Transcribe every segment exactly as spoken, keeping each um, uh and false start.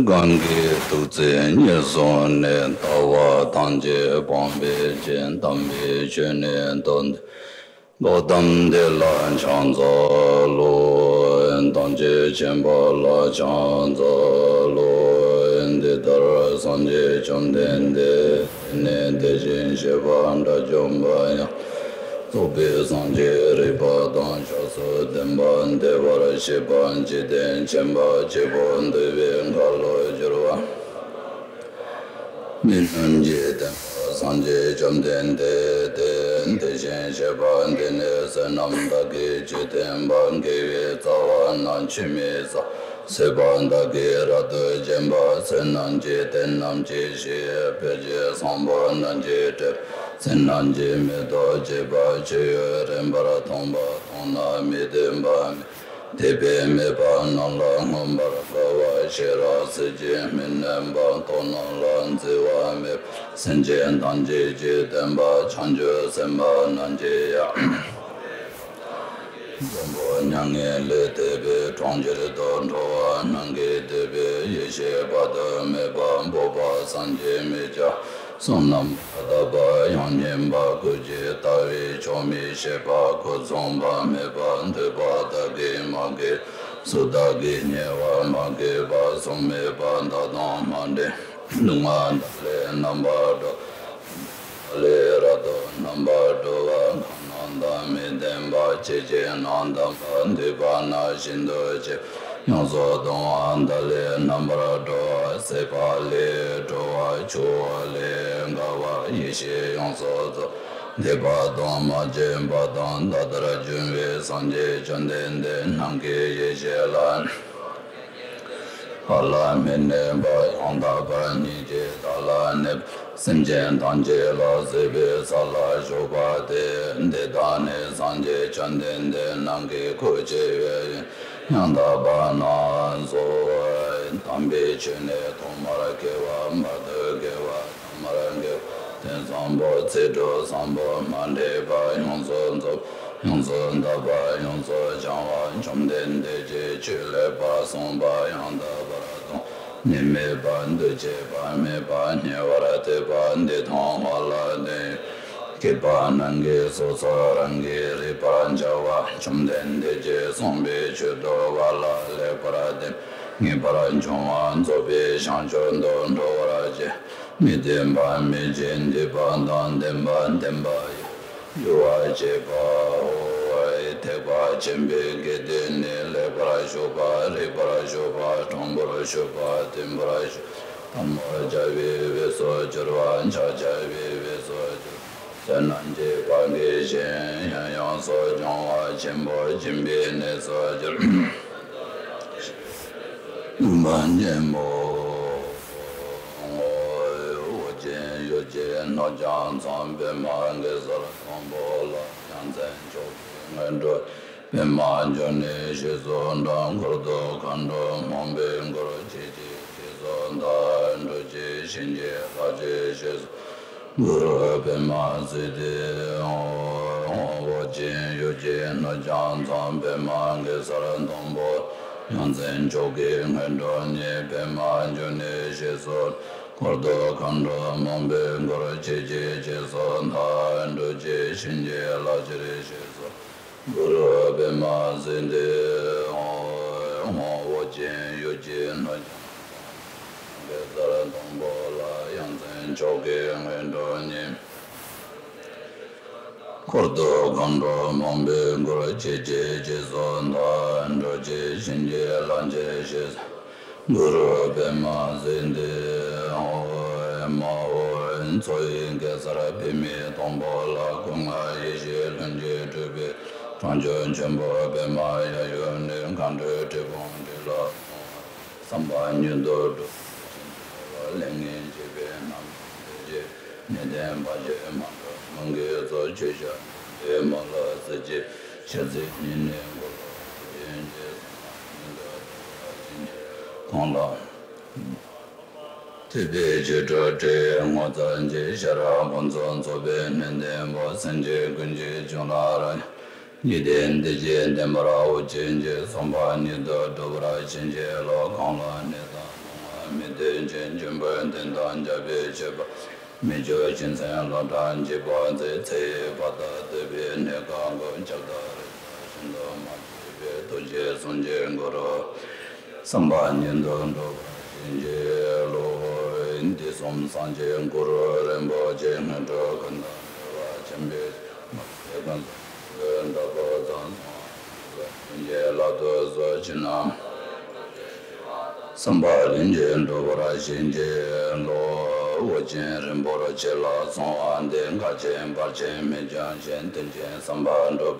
གང་གིས་ཐུགས་བརྩེ་ཉེར་བཟུང་ནས། ལྟ་བ་ཐམས་ཅད་སྤང་བའི་ཕྱིར། དམ་པའི་ཆོས་ནི་སྟོན་ཏོ། གཏམ་འདི་ལ་ཕྱག་འཚལ་ལོ། ཐམས་ཅད་མཁྱེན་པ་ལ་ཕྱག་འཚལ་ལོ། འདི་ལྟར་སངས་རྒྱས་བཅོམ་ལྡན་འདས། དེ་ནས་དེ་བཞིན་གཤེགས་པ་དགྲ་བཅོམ་པ་ཡང་རྫོགས་པའི་སངས་རྒྱས་རིག་པ་དང་ཕྱག་རྩལ་ལྡན་པ། བདེ་བར་གཤེགས་པ་འཇིག་རྟེན་མཁྱེན་པ་སྐྱེས་བུ་འདུལ་བའི་མཁའ་ལ་སྦྱོར་བ། མི་རྣམས་ཀྱི་བསྟན་པ་སངས་རྒྱས་བཅོམ་ལྡན་འདས་ཏེ། དེ་བཞིན་གཤེགས་པ་འདི་ནི་བསོད་ནམས་དག་གིས་ཆོས་སྟོན་པ། དགེ་བའི་རྩ་བ་རྣམས་ཆུད་མི་ཟ། བསོད་པ་དག་གིས་རབ་ཏུ་བརྒྱན་པ། བསོད་ནམས་ཀྱི་རྟེན་རྣམས་ཀྱི་གཞི། བོད་ཀྱི་ཟངས་བུ་རྣམས་ཀྱིས་སྤྲས། བསོད་ནམས་ཀྱི་མེ་ཏོག་བརྗིད་པ། ཆུ་ཡུག་རིམ་པར་འཐུངས་པ། མཐོང་ན་མི་བདེན་པ་མེད། དད་པས་སྨད་པ་རྣམས་ལ་མངོན་པར་དགའ་བ། ཤེས་རབ་སྲིད་ཀྱི་མི་གནས་པ། མཐོང་སྣང་ལ་འཛེམ་བ་མེད་པ། སེམས་ཅན་ཐམས་ཅད་ཀྱི་བསྟན་པ། བྱང་ཆུབ་སེམས་དཔའ་རྣམས་ཀྱི་ཡང་། འཛམ་བུ་མྱ་ངན་ལས་འདས་པའི་གྲོང་ཁྱེར་དུ་འགྲོ་བ་སྣང་གིས་འདོད་པའི་ཡེ་ཤེས་དཔག་ཏུ་མེད་པ། འཕགས་པ་སངས་རྒྱས་མི་སྐྱ་བསོད་ནམས་མ་དག་པ་ཡང་སྙན་པ། སྐུ་བརྗིད་ལྟ་བས་ཆོག་མི་ཤེས་པ། སྐུ་མཚུངས་པ་མེད་པ། འདོད་པ་དག་གིས་མ་གོས། གཟུགས་དག་གིས་བརྙས་པ་མ་གོས་པ། གཟུགས་མེད་པ་དག་དང་མ་འདྲེས། སྡུག་བསྔལ་དག་ལས་རྣམ་པར་གྲོལ། ལས་རབ་ཏུ་རྣམ་པར་གྲོལ་བ། གང་རྣམས་དང་མི་ལྡན་པ། ཇི་སྐད་རྣམས་དམ་པར་འདོད་པ་རྣམས། ཤིན་ཏུ་ཆེ་བ་ཡོངས་སུ་གཏོང་བ། དག་ལས་རྣམ་པར་གྲོལ་བ། སྲེད་པ་ལས་གྲོལ་བ། ཆུ་བོ་ལས་བརྒལ་བ། ཡེ་ཤེས་ཡོངས་སུ་རྫོགས། འདོད་པ་དང་མ་བཅས་པ་དང་། ད་ལྟར་བྱུང་བའི་སངས་རྒྱས་བཅོམ་ལྡན་འདས་རྣམས་ཀྱི་ཡེ་ཤེས་ལ། བར་ལ་མི་གནས་པ། ཡང་དག་པར་རྙེད་ཅིང་བདག་ལ་གནས་པ། སེམས་ཅན་ཐམས་ཅད་ལ་བཟོད་པའི་ས་ལ་བཞུགས་པ་སྟེ། འདི་དག་ནི་སངས་རྒྱས་བཅོམ་ལྡན་འདས་རྣམས་ཀྱི་སྐུ་ཆེ་བའི་ཡང་དག་པ་རྣམས་སོ། དམ་པའི་ཆོས་ནི་ཐོག་མར་སྐྱེ་བ། བར་དུ་སྐྱེ་བ། ཐ་མར་སྐྱེ་བ། དོན་བཟང་པོ། ཚིག་གྲུབ་བཟང་པོ། མ་འདྲེས་པ། ཡོངས་སུ་རྫོགས། ཡོངས་སུ་དག་པ། ཡོངས་སུ་བྱང་བ། བཅོམ་ལྡན་འདས་ཀྱི་ཆོས་ལེགས་པར་གསུངས་པ་ཡང་དག་པར་མཐོང་། ནད་མེད་པ། འདུ་བྱེད་པ་མེད་པ། ཉེ་བར་གཏད་པ། འདི་མཐོང་བ་ལ་བརྟེན་སྐྱེས་པ་རྣམས་ཀྱིས་སོ་སོ་རང་གིས་རིག་པར་བྱ་བ། བཅོམ་ལྡན་འདས་ཀྱིས་གསུངས་པའི་ཆོས་རྟོགས་པ་ལ་ལེགས་པར་བརྟེན་ངེས་པར་འབྱུང་བ་རྫོགས་པའི་བྱང་ཆུབ་ཏུ་འགྲོ་བར་བྱེད། མི་ལྡན་པ་མེད་ཅིང་ལྡན་པ་དང་ལྡན་པ་ལྡན་པ་ཡང་། འགྱུར་བར་བྱེད་པའོ། ཐེག་པ་ཆེན་པོའི་དགེ་སྡིག་ནི། ལེགས་པར་ཞུགས་པ། རིགས་པར་ཞུགས་པ། དྲང་པོར་ཞུགས་པ། བརྟན་པར་ཞུགས་པ། ཐལ་མོ་སྦྱར་བའི་དབུས་སུ་གྱུར་པ། ཕྱག་བྱ་བའི་དབུས་སུ་གྱུར་པ། བསོད་ནམས་ཀྱི་བགེགས་ཞི་ཞིང་ཡང་ཡོངས་སུ་སྦྱོང་བ་ཆེན་པོ་སྦྱིན་པའི་གནས་སུ་གྱུར་པ། ལུང་པ་གཉན་པོ། འོད་ཅན་ཡུལ་གྱི་སྣོད་ཀྱང་མཚོན། པདྨ་གེ་སར་སྡོང་པོ་ལ། ཡ་མཚན་མཆོག་གི་སྔོན་འགྲོ། པདྨ་འབྱུང་གནས་ཞེས་སུ་གྲགས། འཁོར་དུ་མཁའ་འགྲོ་མང་པོས་བསྐོར། ཁྱེད་ཀྱི་རྗེས་སུ་བདག་སྒྲུབ་ཀྱིས། བྱིན་གྱིས་བརླབ་ཕྱིར་ཞེས་སུ། གུ་རུ་པདྨ་སིདྡྷི་ཧཱུྃ། འོད་ཅན་ཡུལ་གྱི་སྣོད་ཀྱང་མཚོན། པདྨ་གེ་སར་སྡོང་པོ། ཡ་མཚན་མཆོག་གི་སྔོན་འགྲོ་ཉིད། པདྨ་འབྱུང་གནས་ཞེས་སུ། འཁོར་དུ་མཁའ་འགྲོ་མང་པོས་བསྐོར། ཁྱེད་ཀྱི་རྗེས་སུ་བདག་སྒྲུབ་ཀྱིས། བྱིན་གྱིས་བརླབ་ཕྱིར་ཞེས་སུ། གུ་རུ་པདྨ་སིདྡྷི་ཧཱུྃ། འོད་ཅན་ཡུལ་གྱི་སྣོད་ཀྱང་མཚོན། གེ་སར་སྡོང་པོ་ལ། ཡ་མཚན་མཆོག་གི་སྔོན་འགྲོ་ཉིད། འཁོར་དུ་མཁའ་འགྲོ་མང་པོས་བསྐོར། ཁྱེད་ཀྱི་རྗེས་སུ་བདག་སྒྲུབ་ཀྱིས། བྱིན་གྱིས་བརླབ་ཕྱིར་ཞེས་སུ། གུ་རུ་པདྨ་སིདྡྷི་ཧཱུྃ། མ་འོངས་འཚོ་བའི་གེ་སར་པདྨའི་སྡོང་པོ་ལ། སྐུ་ལྔ་ཡེ་ཤེས་ལྷུན་གྱིས་གྲུབ་པའི་དྲང་ཆོས་ཆེན་པོ་པདྨ་གཡས་གཡོན་ནས། མཁའ་འགྲོའི་འཁྲུལ་སྤོང་སྤྲིན་ལ་སོགས་པ་བསམ་པ་ཉིད་དུ་གྲུབ། ལས་ངན་བྱེད་པའི་རྣམ་ཐར་ལས་བྱེད། ནད་ལྡན་བར་ཆད་མ་འདྲེས་མུན་གྱི་རྫོགས། ཆོས་ཞབས་འདྲེན་པའི་མ་ལ་གཟིགས་ཀྱི། ཞལ་གཟིགས་ཉི་མའི་མགུལ་ལོ་ཐུགས་རྗེའི་རྗེས་སུ་བསྔགས། ཉན་ཐོས་ཐུབ་པ་བྱིན་གྱིས་གང་ལ། ཐུབ་པའི་ཆོས་སྒྲ་སྒྲོགས། ངོ་མཚར་གྱི་ཤེས་རབ་ཕུན་སུམ་ཚོགས་པའི་སྣོད་ལྡན་པ། སེམས་ཅན་ཀུན་གྱི་སྐྱོང་བ་རབ། ཉི་ཟླའི་འདི་ཕྱི་བདེན་པར་འོད་ཆེན་གྱིས། གསུམ་པ་ཉིད་དུ་གྲུབ་པར་བྱིན་གྱིས་རློབས། གང་ལ་གནས་དང་སྣང་བ་མི་མཐུན་ཕྱིར། འབྱོན་པའི་དོན་དང་བཅས་པའི་མཆོད་པ་མི་བསྐྱོད་བྱིན་མཚན་བློ་གྲགས་འཇིགས་པ་མཛད། ཚེ་ཡི་བར་དག་འདོད་པའི་གནས་སྐབས་ཀུན། ཁྱབ་བདག་རིག་འཛིན་ཤིན་ཏུ་མ་ལུས་པའི། ཐུགས་རྗེས་གཟུངས་ཀྱི་གུ་རུ། གསུམ་པ་ཉིད་དུ་འགྲུབ་པར་བྱིན་གྱིས་རློབས། དུས་གསུམ་སངས་རྒྱས་གུ་རུ་རིན་པོ་ཆེ། དངོས་གྲུབ་ཀུན་བདག་འགྲོ་བ་ཆེན་པོའི། མ་ལུས་ཀུན་བཟང་དོན་དྲག་པོ་ཙམ། བྱིན་གྱིས་བརླབ་ཏུ་གསོལ་ཕྱིར་ན། གསུམ་པ་ལྷུན་གྱིས་འགྲུབ་པར་བྱིན་གྱིས་རློབས། དབུ་ཅན་རིན་པོ་ཆེ་ལ་གསོལ་བ་འདེབས། འགལ་རྐྱེན་བར་ཆད་མེད་ཀྱང་ཞིང་། དོན་ཆེན་གསུམ་པ་འགྲུབ།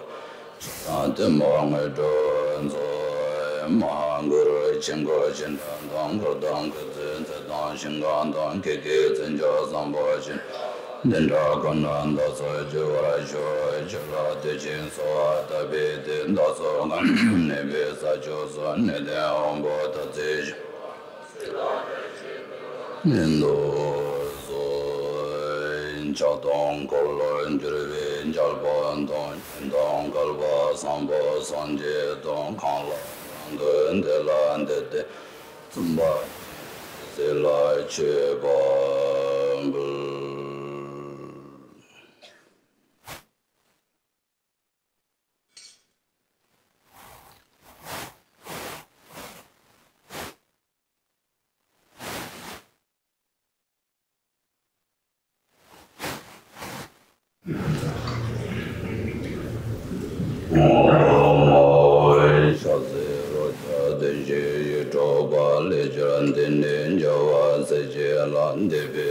ཕྱོགས་དང་སྟོན་མོ་དངོས་གྲུབ་སྩོལ། མ་ཧཱ་གུ་རུ་ཆོས་སྐུ་ཆེ་ཕྲ་དང་། འཁོར་དང་འཁོར་ཚོགས་ཚུལ་དང་ཞིང་ཁམས་དང་། ཀྱེ་ཀྱེ་བརྩོན་འགྲུས་བཟང་པོ་ཆེ། བདུན་ཕྲག་ཀུན་ལ་བདག་སོགས་འབྱོར་བར་ཤོག། ཆོས་ལ་འདོད་ཅིང་གསོལ་བ་བཏབ་པའི་མཐུས། བདག་སོགས་ཀུན་གནས་པའི་ས་ཕྱོགས་སུ། ནད་གདོན་དབང་པོ་དག་སེལ་ཞིང་། ཉིད་དུ་གསོལ། ཕྱག་དང་འཁོར་ལོས་སྒྱུར་བའི་རྒྱལ་པོ་དང་། ཞིང་དང་བསྐལ་པ་བཟང་པོ་སངས་རྒྱས་དང་། གང་ལ་རང་གི་འདོད་ལ་འདོད་དེ། བཙུན་པ་སྲས་ལ་མཆོད་པ་འབུལ། ཕྱག་འཚལ་རོ་བརྒྱ་བདུན་བཞིའི་ཡིད་འཕྲོག་པ། ལས་སྦྱོར་འདི་ནི་འཇལ་བར་ཟད་ཀྱི་ལྷ། འདས་པའི་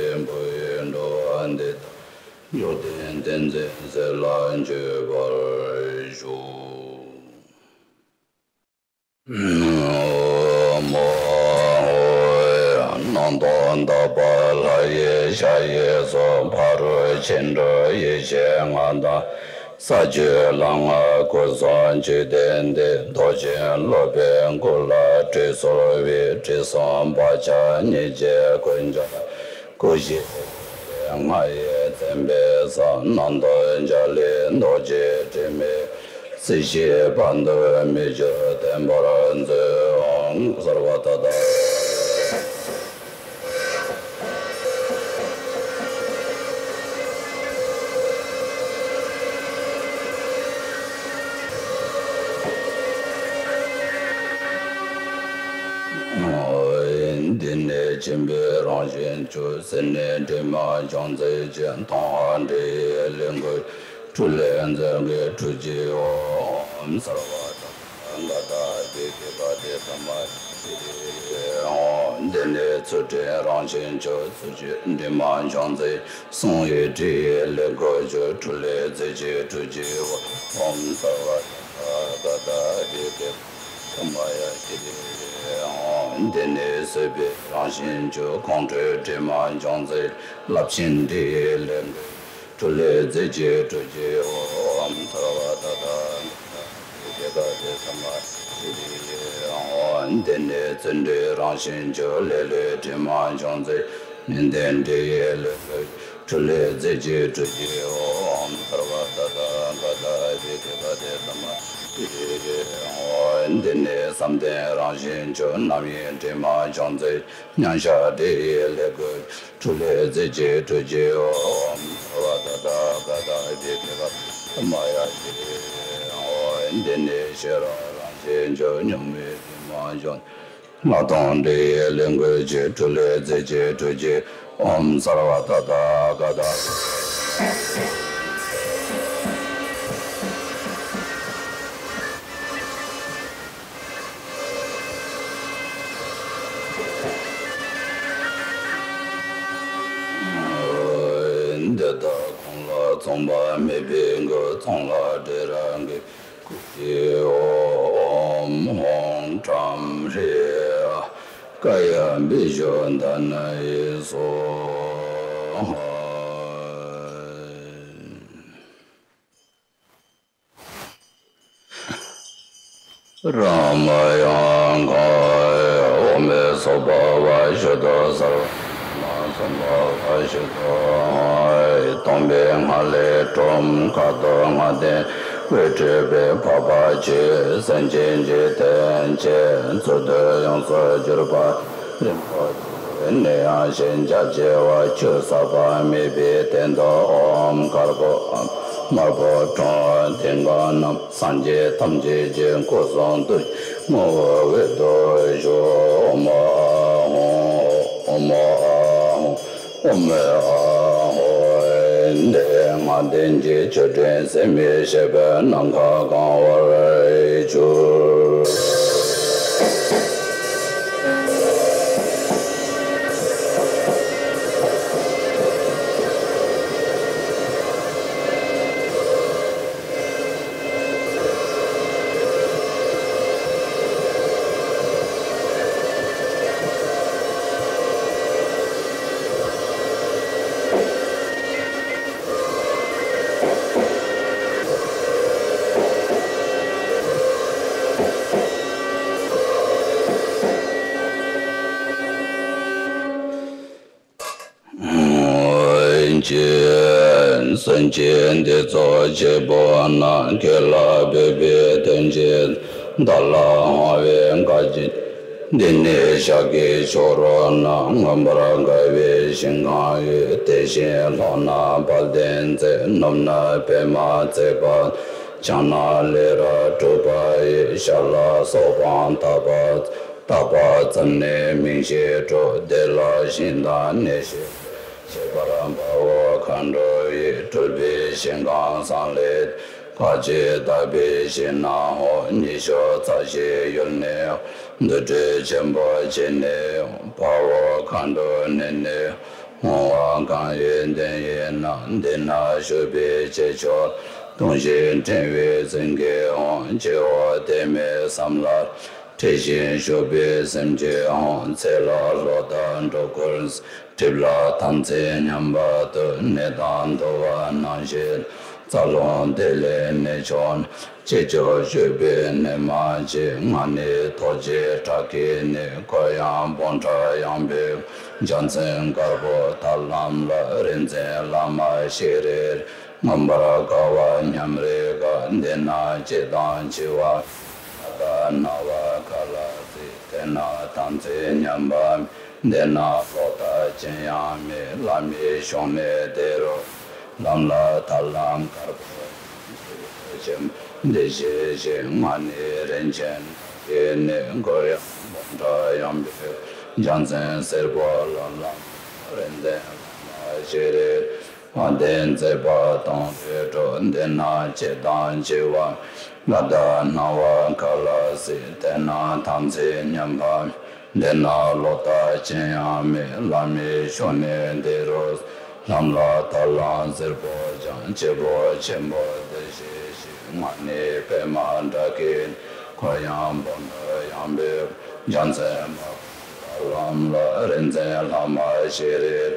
འགྲོ་བ་འདི་དག་འཇིག་རྟེན་བསྟན་འཛིན་སྲས་ལ་མཆོད་པར་ཞུ། སྣང་སྟོང་དག་པ་ལྷ་ཡི་ཞལ་ཡིན་གསུངས། ཕ་རོལ་ཕྱིན་དྲུག་ཡེ་ཤེས་ལྔ་དང་། ས་བཅུ་ལྷ་ལྔ་སྐུ་གསུམ་བཅུད་ལྡན་ཏེ། རྡོ་རྗེ་སློབ་དཔོན་སྐུ་ལ་དྲིས་གསོལ་བའི། དྲི་བསུང་བག་ཆགས་སྙིང་རྗེ་ཀུན་སྦྱངས་སྐུ་བཞིའི་ལྷ་ཡིས་མཚན་དཔེ་བསམ། རྣམ་རྟོག་འཇའ་ལུས་རྡོ་རྗེ་དྲི་མེད། སྲིད་ཞིའི་བར་དུ་མི་འགྱུར་བརྟན་པར་མཛོད། ཨོཾ་སརྦ་ད་ཏ། འདི་ནི་སྦྱིན་པའི་རང་བཞིན་བཅུ། སེར་སྣའི་དྲི་མ་སྦྱོང་མཛད་ཅིང་། མཐོང་བ་འདྲེ་ཡི་ལས་ཀུན། འཁྲུལ་ལས་འཛད་དགའི་ཐུགས་རྗེའོ། ཨོཾ་སརྦ་ད་ག་ཏ་བི་ཏི་ག་ཏེ་ས་མ་ཡ་སིདྡྷི། འདི་ནི་ཚུལ་ཁྲིམས་རང་བཞིན་བཅུ། ཚུལ་འཆོས་དྲི་མ་སྦྱོང་མཛད། བསྲུང་བའི་དྲི་ཡི་ལས་ཀུན་བཅུ། འཁྲུལ་ལས་འཛད་ཀྱི་ཐུགས་རྗེའོ། ཨོཾ་སརྦ་ད་ག་ཏ་བི་ཏི་ག་ཏེ་ས་མ་ཡ་སིདྡྷི། འདི་ནི་བཟོད་པའི་རང་བཞིན་བཅུ། ཁོང་ཁྲོའི་དྲི་མ་སྦྱོང་མཛད། རླབས་ཆེན་དྲི་ཡི་ལས་ཀུན། འཁྲུལ་ལས་འཛད་ཀྱི་ཐུགས་རྗེའོ། ཨོཾ་སརྦ་ད་ག་ཏ་བི་ཏི་ག་ཏེ་ས་མ་ཡ་སིདྡྷི། འདི་ནི་བརྩོན་འགྲུས་རང་བཞིན་བཅུ། ལེ་ལོའི་དྲི་མ་སྦྱོང་མཛད། ནན་ཏན་དྲི་ཡི་ལས་ཀུན། འཁྲུལ་ལས་འཛད་ཀྱི་ཐུགས་རྗེའོ། ཨོཾ་སརྦ་ད་ཏ་ག་ཏ་བི་ཏི་ག་ཏེ་ས་མ་ཡ་སིདྡྷི། འདི་ནི་བསམ་གཏན་རང་བཞིན་བཅུ། རྣམ་གཡེང་དྲི་མ་སྦྱོང་མཛད། མཉམ་གཞག་དྲི་ཡི་ལས་ཀུན། འཁྲུལ་ལས་འཛད་ཀྱི་ཐུགས་རྗེའོ། ཨོཾ་སརྦ་ད་ཏ་ག་ཏ་བི་ཏི་ག་ཏེ་ས་མ་ཡ་སིདྡྷི། འདི་ནི་ཤེས་རབ་རང་བཞིན་བཅུ། གཉུག་མའི་དྲི་མ་སྦྱོང་། སྔགས་དང་འབྲེལ་བའི་ལས་ཀུན་བཅུ། འཁྲུལ་ལས་འཛད་ཀྱི་ཐུགས་རྗེ། ཨོཾ་སརྦ་ད་ཏ་ག་ཏ། འདི་དག་གོང་ལ་ཚངས་པ་མེད་པའི་སྐུ། ཚངས་ལ་འབྲས་རང་གི། ཨོཾ་ཧྲཱིཿཀཱ་ཡ་བི་ཤུདྡྷ་ནཱ་ཡེ་སྭཱ་ཧཱ། རཱ་མ་ཡཾ་ག་ཨོཾ་སྭ་བྷཱ་ཝ་ཤུདྡྷ་སརྦ་ན་སྭ་བྷཱ་ཝ་ཤུདྡྷ། སྟོང་པའི་ངང་ལས་སྒྲོམ་ཁ་དོག་ལྔ་ལྡན། བོད་སྤྲུལ་པའི་འཕགས་པ་ཆོས་སེམས་ཅན་འཇིག་རྟེན་ཅན། འཚོ་སྡོད་ཡོངས་སུ་གྱུར་པ་རིན་པོ་ཆེ། ནད་ཡམས་ཞི་བྱ་བྱེད་པ་ཆོས་ཟབ་པ་མེད་པའི་སྟེང་དུ་ཨོཾ་དཀར་པོ་དམར་པོ་ཁྲོ་བོ་ལྡན་ཁ་རྣམས་སངས་རྒྱས་ཐམས་ཅད་ཀྱི་སྐུ་གསུང་ཐུགས་ཀྱི་ངོ་བོ་འོད་དུ་ཞུ། ཨོཾ་ཨཱཿཧཱུྃ། ཨོཾ་ཨཱཿཧཱུྃ། ཨོཾ་ཨཱཿཧཱུྃ། ཏདྱ་ཐཱ། ལྔ་ལྡན་གྱི་མཆོད་སྤྲིན་སེམས་དཔའི་ཞལ་ཕྱེ་ནམ་མཁའ་གང་བར་གྱུར། ཅེས། སེམས་ཅན་འདི་ཚོ་གཅིག་པུ་ན་སྐྱེ་ལ་བོད་པའི་དོན་ཆེན་བདག་ལ་དབང་བའི་བཀའ་བརྒྱུད། འདི་ནས་ཞག་གི་ཕྱོགས་རོལ་ན་མངོན་པར་དགའ་བའི་ཞིང་ཁམས་ཡོད། དེ་བཞིན་ལྷོ་ན་དཔལ་ལྡན་རྩེ། ནུབ་ན་པདྨ་བརྩེགས་པ། བྱང་ན་ལས་རབ་གྲུབ་པ་ཡི། ཞྭ་ལ་སོགས་པའང་བཏགས་པ། བཏགས་པ་ཙམ་ནས་མིང་ཞིག་གྲུབ། དེ་ལ་ཞིང་དང་གནས་ཤིང་ཁྱད་པར་དཔའ་བོ་མཁའ་འགྲོ་ཡི། སྤྲུལ་པའི་ཞིང་ཁམས་བཟང་ལས་བཀའ་བརྒྱུད་དག་པའི་ཞིང་ན་ཧོ། ཉི་ཤུ་རྩ་བཞིའི་ཡུལ་ནས་འདུ་འཕྲོད་ཆེན་པོ་བྱས་ནས་དཔའ་བོ་མཁའ་འགྲོ་ནས་ནི། ངོ་བོ་གང་ཡོད་དོན་ཡོད་ན། འདི་ན་བཞུགས་པའི་ཆོས་མཆོག་དུང་ཞེན་ཕྲེང་བའི་ཚིག་གིས་ཧོ། སྐྱེ་བོ་དད་མོས་བསམ་ལ། འཁྲི་ཞིང་སྐྱོབ་པའི་སེམས་ཀྱིས་ཧོ། ཚེ་ལ་ལོག་ལྟ་སྒྲོ་སྐུར། གྲིབ་ལ་དམ་ཚིག་ཉམས་པ་དུ། ནད་དང་འདུ་བ་ནང་བཞིན། རྩ་རླུང་དེ་ལས་ནད་བྱུང་། ཅི་བྱུང་བཅོས་པའི་ནད་མ་མཆིས། ང་ནི་ཐོག་བརྒྱུད་ཁྲག་གི་ནད། ཁོར་ཡང་སྤོང་བྲལ་ཡངས་པའི་རྒྱལ་མཚན་དཀར་པོ་ཐར་ལམ་ལ། རིག་འཛིན་བླ་མ་ཤེས་རིག་མངོན་པར་དགའ་བ་སྙོམས་རིག་ག་འདི་ན་སྐྱེ་དང་འཆི་བ། ལྷ་དང་སྣང་བ་མཁའ་ལ་གཟིགས། དེ་ན་དམ་ཚིག་ཉམས་པ། འདི་ན་ལོག་ལྟ་ཅི་ཡང་མེད། བླ་མའི་གཞུང་ནི་དེ་རུ། ལམ་ལ་ཐར་ལམ་དཀར་པོ་ཆེན་པོ་འདི་ཤེས་ཤིག་ང་ནི་རིན་ཆེན་ཁྲག་གི་ནི། ཁོར་ཡང་སྤོང་བྲལ་ཡངས་པའི་རྒྱལ་མཚན་སེར་པོ་ལ། ལམ་རིག་འཛིན་བླ་མ་ཤེས་རིག་དཔལ་ལྡན་བརྩེགས་པ་དུང་རུས་སྒྲོག་འདི་ན་སྐྱེ་དང་འཆི་བ། ལྷ་དང་སྣང་བ་མཁའ་ལ་གཟིགས། དེ་ན་དམ་ཚིག་ཉམས་པ། འདི་ན་ལོག་ལྟ་ཅི་ཡང་མེད། བླ་མའི་གཞུང་ནི་དེ་རུ། ལམ་ལ་ཐར་ལམ་སེར་པོ་འབྱུང་། སྐྱེས་བུ་ཆེན་པོ་འདི་ཤེས་ཤིག་ང་ནི་པདྨ་བྲག་གི། ཁོར་ཡང་སྤོང་བྲལ་ཡངས་པའི། རྒྱལ་མཚན་དམར་པོ་ཐར་ལམ་ལ། རིག་འཛིན་བླ་མ་ཤེས་རིག་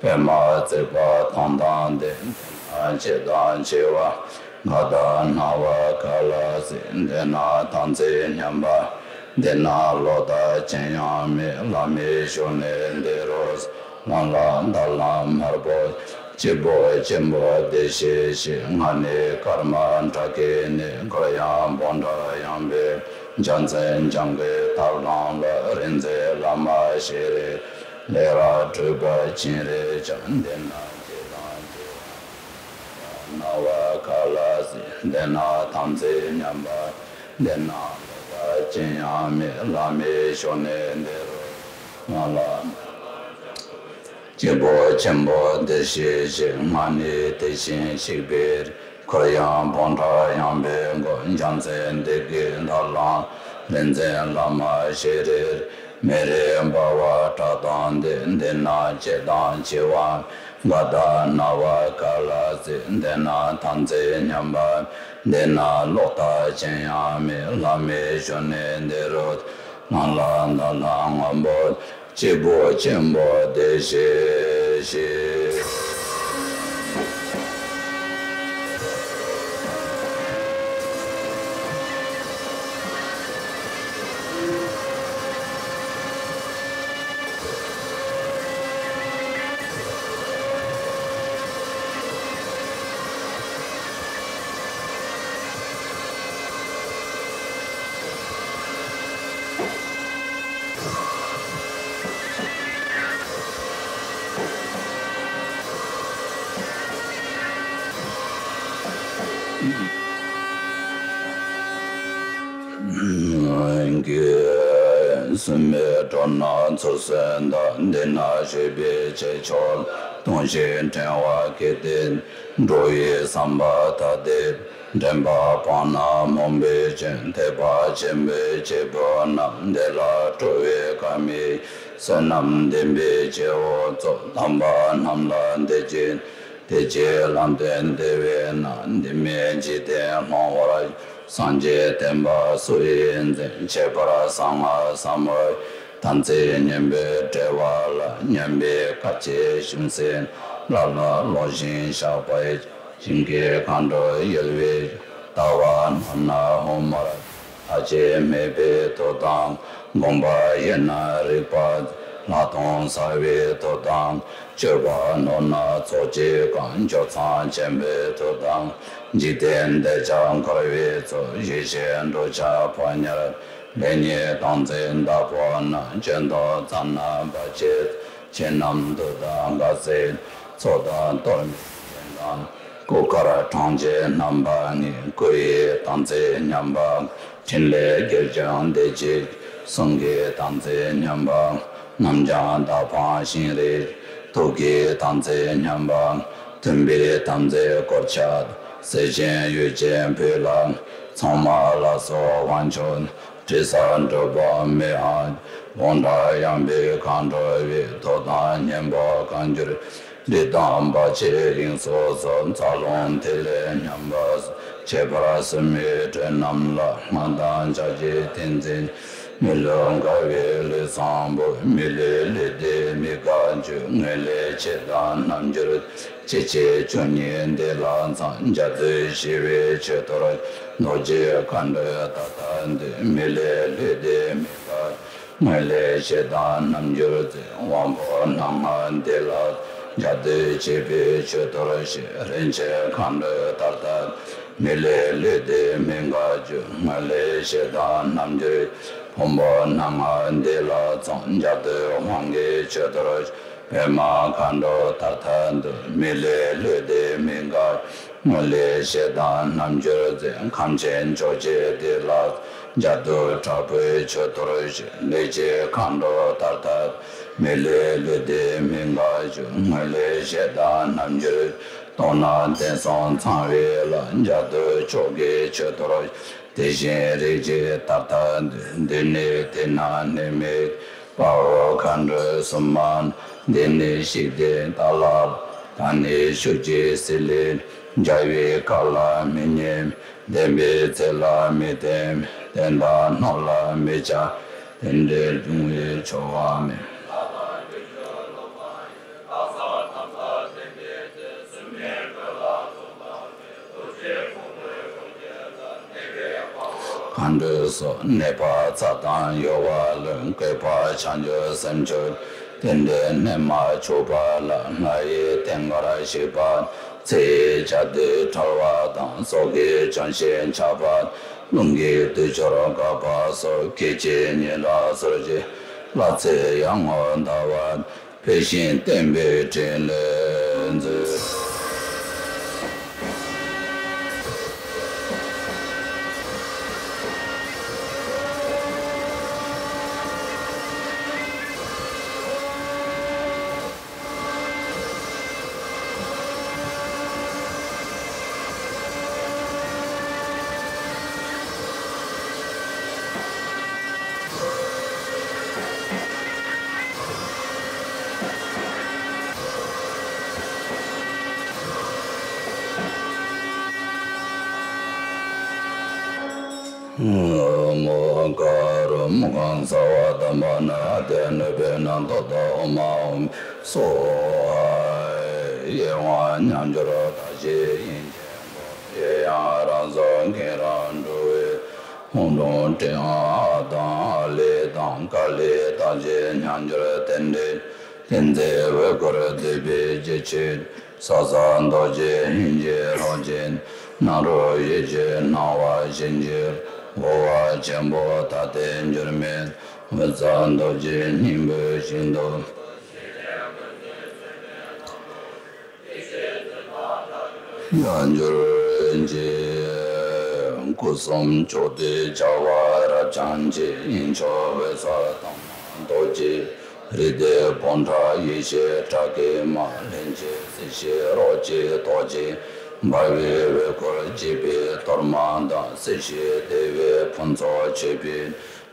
པདྨ་བརྩེགས་པ་དུང་དང་ལྡན། འདི་ན་སྐྱེ་དང་འཆི་བ། ལྷ་དང་སྣང་བ་མཁའ་ལ་གཟིགས། འདི་ན་དམ་ཚིག་ཉམས་པ། འདི་ན་ལོག་ལྟ་ཅི་ཡང་མེད། བླ་མའི་གཞུང་ནི་དེ་རུ། ལམ་ལ་ཐར་ལམ་དམར་པོ། སྐྱེས་བུ་ཆེན་པོ་འདི་ཤེས་ཤིག་ང་ནི་ཀརྨ་བྲག་གི་ནི། ཁོར་ཡང་སྤོང་བྲལ་ཡངས་པའི། རྒྱལ་མཚན་འཇམ་དཔལ་ཐར་ལམ་ལ། རིག་འཛིན་བླ་མ་ཤེས་རིག་ལས་རབ་གྲུབ་པ་སྤྱན་རས་གཟིགས། འདི་ན་སྐྱེ་དང་འཆི་བ། སྣང་བ་མཁའ་ལ་གཟིགས། འདི་ན་དམ་ཚིག་ཉམས་པ། འདི་ན་ལོག་ལྟ་ཅི་ཡང་མེད། བླ་མའི་གཞུང་ནི་དེ་རུ། ལམ་ལ་སྐྱེས་བུ་ཆེན་པོ་འདི་ཤེས་ཤིག་ང་ནི་དེ་བཞིན་གཤེགས་པའི། ཁོར་ཡང་སྤོང་བྲལ་ཡངས་པའི་སྒོ། རྒྱལ་མཚན་འདི་གི་ཐར་ལམ། རིག་འཛིན་བླ་མ་ཤེས་རིག་མེ་རི་འབར་བ་བྲག་དང་ལྡན། འདི་ན་སྐྱེ་དང་འཆི་བ། ལྷ་དང་སྣང་བ་མཁའ་ལ་གཟིགས། འདི་ན་དམ་ཚིག་ཉམས་པ། འདི་ན་ལོག་ལྟ་ཅི་ཡང་མེད། བླ་མའི་གཞུང་ནི་དེ་རུ། ལམ་ལ་ཐར་ལམ་སྔོན་པོ། སྐྱེས་བུ་ཆེན་པོ་འདི་ཤེས་ཤིག་གི། སྲུང་མས་འགྲོ་རྣམས་ཚུར་གསོན་དང་། འདི་ན་བཞུགས་པའི་ཆོས་མཆོག་ལ། ལྟུང་བཤགས་ཕྲེང་བ་བགྱིས་ཏེ། འགྲོ་བའི་བསམ་པ་ཐ་དད། འདྲེན་པ་སྤངས་ན་སྨོན་པའི་སྐྱོན། ཐེག་པ་ཆེན་པོའི་སྐྱེས་བུ་རྣམས། འདི་ལ་སྤྲོ་བས་དགའ་མོས། བསོད་ནམས་ལྡན་པའི་སྐྱེ་བོའི་ཚོགས། དམ་པ་རྣམས་ལ་འདི་སྐད། བདེ་སྐྱིད་ལམ་སྟོན་དེ་བས་ན། འདི་མེད་འཇིག་རྟེན་སློང་བར་ཤོག། སངས་རྒྱས་བསྟན་པ་སུ་ཡིས་འཛིན། ཁྱད་པར་གསང་སྔགས་ཟབ་མོ། དམ་ཚིག་ཉམས་པའི་འབྲེལ་བ་ལ། ཉམས་པའི་དཀའ་སྤྱད་གཞུང་ཟིན་ལ། ལ་ལོག་ཤིང་བཤགས་པའི། ཞིང་གི་མཁའ་འགྲོ་ཡལ་བའི། ལྟ་བ་རྣོ་ན་ཧུ་མར། ལྷག་ཆད་མེད་པའི་མཐུ་དང་། དགོངས་པ་ཡལ་ན་རིག་པ། ལྷག་མཐོང་གསལ་བའི་མཐུ་དང་། སྤྱོད་པ་ནོར་ན་ཚོགས་ཀྱིས་གང་། སྦྱོར་ཚངས་ཆེན་པོའི་མཐུ་དང་། འཇིག་རྟེན་འདོད་ཆགས་འཁོར་བའི་ཚོགས། ཞི་ཞིང་འགྲོ་འཆག་ཕོ་ཉར། ལེགས་ཉེས་དམ་ཚིག་བདག་པོ་རྣམས། སྐྱོན་དང་མཚང་ན་བར་ཆད། ཆོས་རྣམས་དུག་དང་དགག་བྱའི་མཚོ་དང་གཏོར་མའི་གདན་དང་། སྐུ་མཁར་གྲངས་ཅན་རྣམ་པ་ལྔའི། སྐུ་ཡི་དམ་ཚིག་ཉམས་པ། ཕྲིན་ལས་གྱུར་ཀྱང་བདེ་སྐྱིད་ཆེ། གསུང་གི་དམ་ཚིག་ཉམས་པ། ནམ་བྱང་མདའ་འཕང་ཤིང་རིས། ཐུགས་ཀྱི་དམ་ཚིག་ཉམས་པ། མཐུན་པའི་དམ་ཚིག་དཀོར་ཆ། གསེར་ཆེན་གཡུ་ཆེན་ཕུད་ལ། ཚང་མ་ལ་སོགས་དབང་ཕྱུག་དྲི་ཟ་འགྲོ་དཔུང་མེ་འཕང་། བོང་ཁྲ་གཡང་འབོད་མཁའ་འགྲོ་བའི། ཐུགས་དམ་སྙན་པོ་གང་གྱུར་ཅིག། སྒྲིབ་དང་བར་ཆད་དབྱིངས་སུ་སོལ། རྩ་རླུང་ཐིག་ལེ་ཉམས་པ་སེལ། ཁྱད་པར་སྲུང་མའི་དྲོད་རྣམས་ལ། སྔགས་དང་ཕྱག་རྒྱའི་ཏིང་འཛིན། མི་ལུས་འགགས་པའི་ལུས་བཟང་པོ། མི་ལུས་ལུས་བདེ་མི་འགག་འགྱུར། ངོས་ལེགས་བྱེད་དང་རྣམ་འགྱུར། ཅི་བྱེད་བཅུ་གཉིས་འདི་ལ་ཚང་། འཇའ་སྟོབས་ཞི་བའི་ཆོས་གཏོར། རྡོ་རྗེ་མཁའ་འགྲོས་ད་ལྟ་འདུད། མི་ལུས་ལུས་བདེ་མི་འགག་ངོས་ལེགས་བྱེད་དང་རྣམ་འགྱུར་མཛོད། དབང་པོ་སྣ་ལྔ་འདི་ལ་འཇའ་སྟོབས་ཆེ་བའི་མཆོད་གཏོར་ཞུ། རིན་ཆེན་མཁའ་འགྲོས་ད་ལྟ། མི་ལུས་ལུས་བདེ་མི་འགག་འགྱུར། ངོས་ལེགས་བྱེད་དང་རྣམ་འགྱུར། ཕུང་པོ་སྣ་ལྔ་འདི་ལ་ཚང་། འཇའ་སྟོབས་དབང་གི་མཆོད་གཏོར་ཞུ། པདྨ་མཁའ་འགྲོ་ད་ལྟ་འདུད། མི་ལུས་ལུས་བདེ་མི་འགག་ངོས་ལེགས་བྱེད་དང་རྣམ་འགྱུར་མཛོད། ཁམས་ཆེན་ཕྱོགས་བཅུའི་འདི་ལ། འཇའ་སྟོབས་དྲག་པོས་མཆོད་གཏོར་ཞུ། ལས་ཀྱི་མཁའ་འགྲོ་ད་ལྟ། མི་ལུས་ལུས་བདེ་མི་འགག་འགྱུར། ངོས་ལེགས་བྱེད་དང་རྣམ་འགྱུར། སྟོང་ན་དེང་སང་ཚངས་པའི་ལྷ། འཇའ་སྟོབས་མཆོག་གི་མཆོད་གཏོར། དེ་བཞིན་རིགས་ཀྱི་ད་ལྟ་འདུད། འདི་ནི་དེ་ན་གནས་མི། དཔའ་བོ་མཁའ་འགྲོའི་སྲུང་མ། འདི་ནི་ཤིག་དེ་ཏཱ་ལ། ད་ནི་ཤུགས་ཀྱིས་བསིལ་ལེ། རྒྱལ་བའི་བཀའ་ལ་མི་ཉན། བདེན་པའི་ཚིག་ལ་མི་བརྟེན། བསྟན་དང་སྣོད་ལ་མི་ཆགས། དེ་འདྲའི་འབྱུང་བའི་ཆོ་ག་མེད། མཁའ་འགྲོ་སོགས་གནོད་པ་ཚ་དང་གཡོ་བ་ལས། བཀོད་པ་བྱང་ཆུབ་སེམས་མཆོག་དེ་འདྲའི་གནས་མ་ཆོད་པ་ལ། ལྷ་ཡི་རྟེན་འཁོར་བཤིག་པ། ཚེ་ཡི་བྱ་དུར་ཁྲོ་བ་དང་། སྲོག་གི་གྱོང་ཤིང་ཆགས་པ། རླུང་གི་དུས་སྦྱོར་འགག་པ་སོགས། སྐད་ཅིག་ཉིད་ལ་སོར་བཞི། ལྷ་ཚེ་ཡར་ངོ་ཟླ་བ། འཕེལ་ཞིང་བརྟན་པའི་ཕྲིན་ལས་མཛོད། མགར་མུ་གང་ཚ་བ་དམ་པ་ན་དེ་ནི་བེ་ན་ཏོ་ཏོ་མ་འོང་སོ། ཡེ་ཝང་མཉམ་སྦྱོར་ད་ཞེས་ཡིན་གྱི། དེ་ཡང་རང་བཟོ་མཁན་རང་འགྲོ་བའི་ཧོང་ཀྲོང་ཀྲེང་ཨ་དང་ཨ་ལེ་དང་ཀ་ལེ་དང་ཞེས་མཉམ་སྦྱོར་རྟེན་འབྲེལ། ཏིང་འཛིན་འོད་ཀྱི་སྡེ་པའི་རྗེ་ཆོས། ས་ས་རྡོ་རྗེ་སྙིང་རྗེ་རོ་ཅན། སྣང་རུང་ཡེ་ཤེས་སྣང་བ་བཞིན་གྱི། འོ་བ་ཆེན་པོ་ཐ་དད་འགྱུར་མེད། འོད་གསལ་རྡོ་རྗེ་སྙིང་པོའི་ཞིང་དུ། ཡང་འགྱུར་གྱི། སྐུ་གསུམ་མཆོག་ཏུ་སྦྱར་བ་རབ་འབྱམས་ཀྱི། དབྱིངས་མཆོག་འོད་གསལ་དྭངས་མ་རྡོ་རྗེ། རིགས་གཏེར་སྤོས་ཕྲ་ཡེ་ཤེས་ཕྲ་གི་མ། ལྷན་སྐྱེས་སྲིད་ཞིའི་རོ་གཅིག་ཏོག་གཅིག་འབར་བའི་འོད་ཀོར་འགྱེད་པའི་གཏོར་མ་དང་། སྲིད་ཞིའི་བདེ་བའི་ཕུན་ཚོགས་མཆོད་པའི།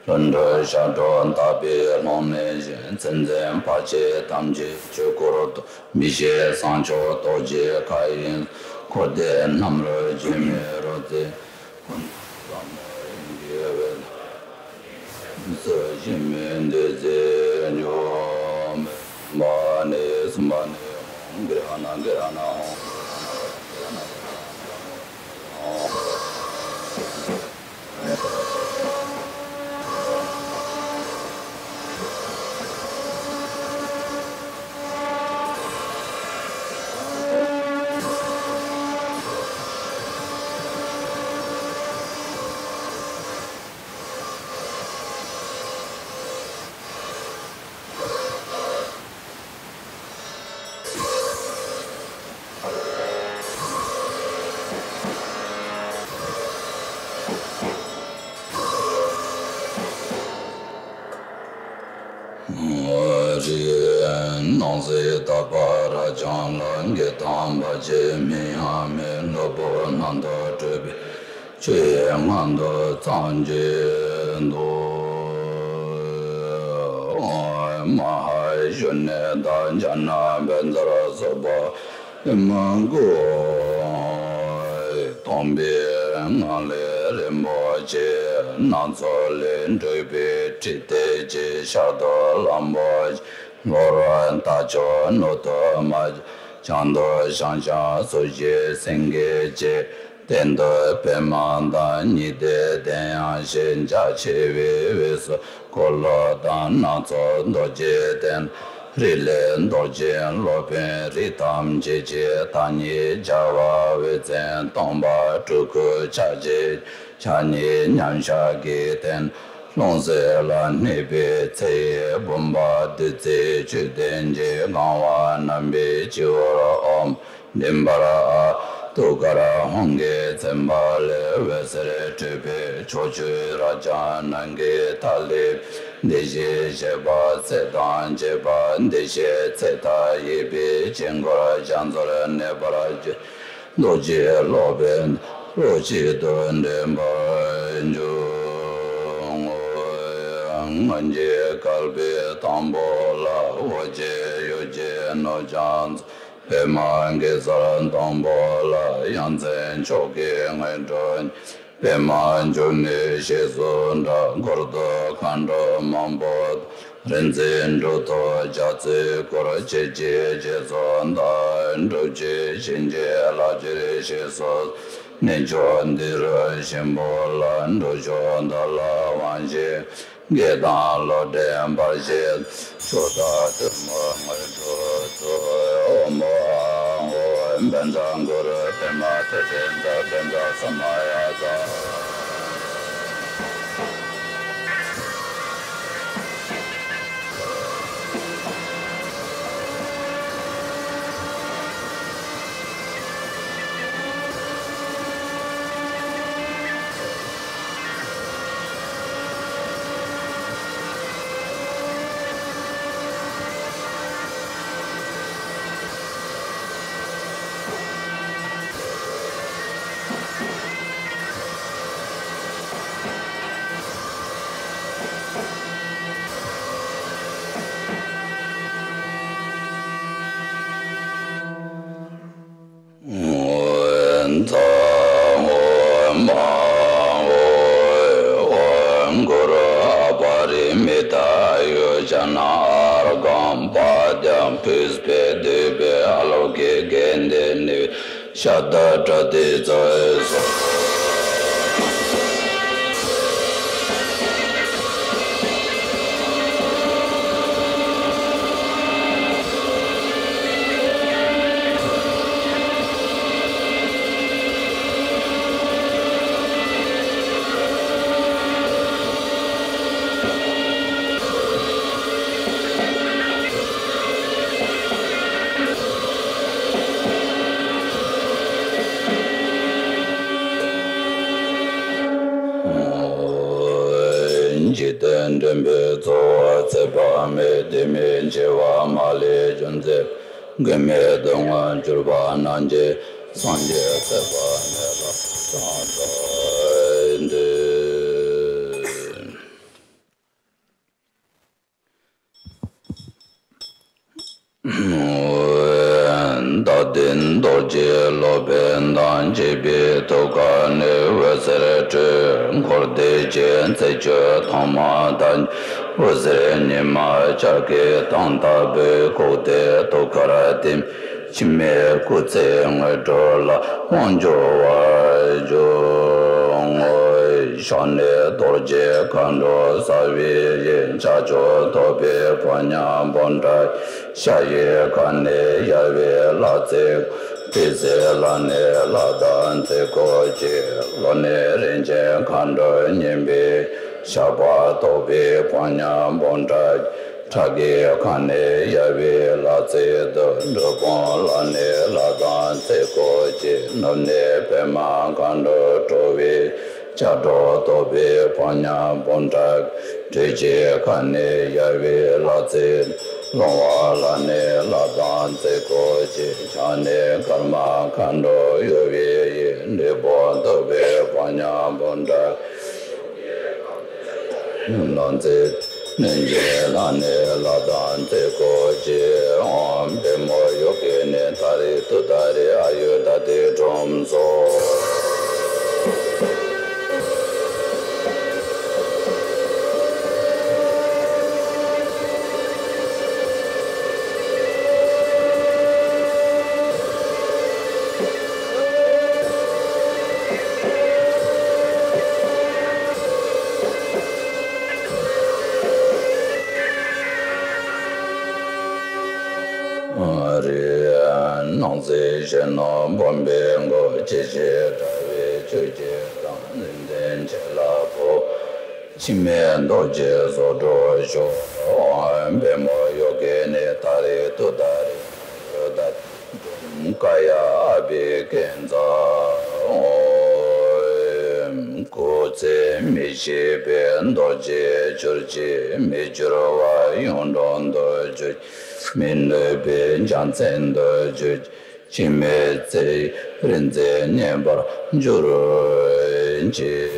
ལྷུན་གྲུབ་ཞབས་དྲུང་དག་པའི་ཀློང་ནས་བཞེངས། མཚན་འཛིན་བར་ཆད་ཐམས་ཅད་ཆོས་སྐུར་རྟོགས། མི་ཤེས་གསང་མཆོག་རྡོ་རྗེ་མཁའ་དབྱིངས། འཁོར་འདས་རྣམ་རོལ་སྒྱུ་མའི་རོལ་རྩེད། ཀུན་ཏུ་བཟང་མོ་དབྱིངས་ཀྱི་འོད། སུ་ཞི་མི་འདུས་རྩེ་འཇོ་མ་ནི་སུམ་པ་ནི་ཧོང་གི་ར་ན་གི་ར་ན་ཧོང་། རིག་སྣང་སྲིད་མཐའ་དག་རབ་འབྱམས་ལ། འགལ་དང་བར་ཆད་མིང་ཡང་མེད། གློ་བུར་རྣམ་རྟོག་སྤྲོས་པས་ཆོས་ངན་དུ་ཚངས་བརྒྱད་འདུ། ཨོཾ་མ་ཧཱ་ཤུ་ནི་ཏ་ཛྙཱ་ན་བཛྲ་སུ་པ་ཨི་མ་ཀུ། སྟོང་པའི་ངང་ལས་རིན་པོ་ཆེ། སྣ་ཚོགས་ལས་གྲུབ་པའི་ཁྲི་སྟེགས་ཀྱི་ཤར་དུ་གླང་པོ་ཆེ། ལྷོར་རྟ་མཆོག། ནུབ་ཏུ་རྨ་བྱ། བྱང་དུ་ཞང་ཞུང་། ཟུར་བཞི་སེང་གེ་བཅས། སྟེང་དུ་པདྨ་དང་། ཉི་ཟླའི་གདན་ཡང་ཞེས། རྒྱ་ཆེ་བའི་དབུས་སུ་འཁོར་ལོ་དང་། སྣ་ཚོགས་རྡོ་རྗེའི་གདན། རིགས་ལས་རྡོ་རྗེ་སློབ་དཔོན་རིགས་ཐམས་ཅད་ཀྱི་བདག་ཉིད་རྒྱལ་བ་འོད་ཟེར་སྟོང་པ་སྤྲུལ་སྐུ་ཕྱག་རྒྱའི་ཕྱག་གཉིས་མཉམ་གཞག་གི་རྟེན། ལྷུང་བཟེད་ལ་གནས་པའི་ཚེ་ཡི་བུམ་པ་བདུད་རྩིའི་མཆོད་རྟེན་གྱི་གང་བ་རྣམ་པའི་སྤྱི་བོར་ཨོཾ། མགྲིན་པར་ཨཱཿཏུ་ཀ་ར་ཧཱུྃ་གིས་མཚན་པ་ལས་འོད་ཟེར་འཕྲོས་པས་ཕྱོགས་བཅུའི་རབ་འབྱམས་ནམ་མཁའི་མཐའ་ཀླས། བདེ་གཤེགས་བཞད་པ་ཚེ་དང་བཅས་པ། བདེ་གཤེགས་ཚེ་མཐའ་ཡས་པའི་དཀྱིལ་འཁོར་རྒྱ་མཚོར་གནས་པར་གྱུར། རྡོ་རྗེ་སློབ་དཔོན་རོ་གཅིག་ཏུ་འདྲེན་པར་འགྱུར། སྔོན་གྱི་བསྐལ་པའི་དང་པོ་ལ། འོག་གི་ཡུལ་གྱི་ནོར་བྱང་མཚོ། པདྨ་གེ་སར་སྡོང་པོ་ལ། ཡ་མཚན་མཆོག་གི་སྔོན་འགྲོ་བྱས། པདྨ་འབྱུང་གནས་ཞེས་སུ་གྲགས། འཁོར་དུ་མཁའ་འགྲོ་མང་པོ་དང་། རིག་འཛིན་གྲུབ་ཐོབ་རྒྱ་མཚོས་བསྐོར། ཆོས་ཀྱི་རྗེས་སུ་བདག། སྒྲུབ་བྱེད་བྱིན་གྱིས་བརླབ་ཕྱིར་གཤེགས་སུ་གསོལ། གནས་མཆོག་འདི་རུ་ཞིང་པོ་ལ། འགྲོ་མཆོག་བདག་ལ་དབང་བྱེད། དགེ་དང་སློབ་འབྲེལ་བར་ཆད། མཆོག་དང་ཐུན་མོང་དངོས་གྲུབ་སྩོལ། ཨོཾ་ཨཱཿཧཱུྃ་བཛྲ་གུ་རུ་པདྨ་ཏདྱ་ཐཱ། བཛྲ་ས་མ་ཡ་ཐཱ། ཨོཾ་གུ་རུ་ཨ་པ་རི་མི་ཏ་ཨཱ་ཡུ་ཇ་ན་ཨརྒྷཾ་པཱ་དྱཾ་ཕུས་པའི་བསྡུས་པའི་ཨ་ལོ་ཀེ་གན་དྷེ་ནི་ཤ་ཏ་པྲ་ཏི་ཙ་སོ། འཇིག་རྟེན་འདྲེན་པའི་རྩ་བ་ཚེ་དཔག་མེད། དེ་མིན་བྱེ་བ་མ་ལུས་ཅུང་ཟད་མགོན་མེད་སྡུག་བསྔལ་གྱུར་པ་རྣམས་ཀྱིས། སངས་རྒྱས་ཚེ་དཔག་མེད་ལ་ཕྱག་འཚལ་ཏེ། བདག་ལྟའི་རྡོ་རྗེ་སློབ་དཔོན་དང་། བཅས་པའི་ཐུགས་ཀ་ནས་འོད་ཟེར་འཕྲོས། འཁོར་འདས་ཀྱི་ཚེ་བཅུད་ཐོག་མ་དང་། འོད་ཟེར་ཉི་མ་ལྕགས་ཀྱུ་དང་ལྟ་བུའི། ཁུག་རྟའི་ཐུགས་ཀར་ཐིམ། འཆི་མེད་སྐུ་ཚེའི་དངོས་གྲུབ་ལ། དབང་འབྱོར་བར་འགྱུར་ངོ་། ཕྱག་ནི་རྡོ་རྗེ་མཁའ་འགྲོ་ས་བའི་ཞིང་། ཕྱག་མཆོག་ཐོད་པའི་ཕོ་ཉ་སྤུངས་འདྲ། ཞབས་ཀྱི་ཁ་ནས་གཡོ་བའི་ལྷ་རྫས། ཐོད་ཚད་ལ་ནི་ལྷ་དང་རྫས་སྐོར་གྱི། གློ་ནི་རིན་ཆེན་མཁའ་འགྲོ་སྙིམ་པའི། ཞབས་པད་ཐོད་པའི་ཕོ་ཉ་སྤུངས་འདྲ། ཁྲག་གི་ཁ་ནས་གཡོ་བའི་ལྷ་རྫས་དུ། སྒྲུབ་དཔུང་ལ་ནི་ལྷ་དང་རྫས་སྐོར་གྱི། ནུབ་ནི་པདྨ་མཁའ་འགྲོ་ཁྲོ་བོའི། ལྕགས་སྒྲོག་ཐོད་པའི་ཕོ་ཉ་སྤུངས་འདྲ། དྲོད་ཀྱི་ཁ་ནས་གཡོ་བའི་ལྷ་རྫས། རླུང་བ་ལ་ནི་ལྷ་དང་རྫས་སྐོར་གྱི། ཕྱག་ནི་ཀརྨ་མཁའ་འགྲོ་གཡོ་བའི་ཡུལ། འབྲས་བུ་ཐོད་པའི་ཕོ་ཉ་སྤུངས་འདྲ། ནོར་རྫས་གནོད་སྦྱིན་ལ་ནི་ལྷ་དང་རྫས་སྐོར་གྱི། ཨོཾ་པདྨོ་ཡོ་གི་ནི་ཏཱ་རེ་ཏུཏྟཱ་རེ་ཨ་ཡུར་དྷཱ་ཏེ་ཁྲོམ་སོ། རེད། སྣང་སྲིད་གཞོན་ནུ་འབུམ་པའི་མགོ། སྐྱེ་ཤི་དགྲ་བོའི་ཆུ་སྐྱེས་དང་། རིག་འཛིན་མཆེད་ལ་ཕོ། འཆི་མེད་རྡོ་རྗེ་སྲོག་འཕྲོག་ཤོག། ཨོཾ་པདྨོ་ཡོ་གི་ནི་ཏཱ་རེ་ཏུཏྟཱ་རེ་ཨ་ཡུར་དྷཱ་ཏེ། ཀཱ་ཡ་ཨ་བྷི་ཥིཉྩ། ཨོཾ་སྐུ་ཚེ་མི་ཤིགས་པའི་རྡོ་རྗེ་གྱུར་ཅིག། མི་འགྱུར་བ་གཡུང་དྲུང་དུ་གྱུར་ཅིག། མི་ནུབ་པའི་རྒྱལ་མཚན་དུ་གྱུར་ཅིག། འཆི་མེད་ཚེ་ཡི་རིག་འཛིན་བརྙེས་པར་གྱུར་ཅིག།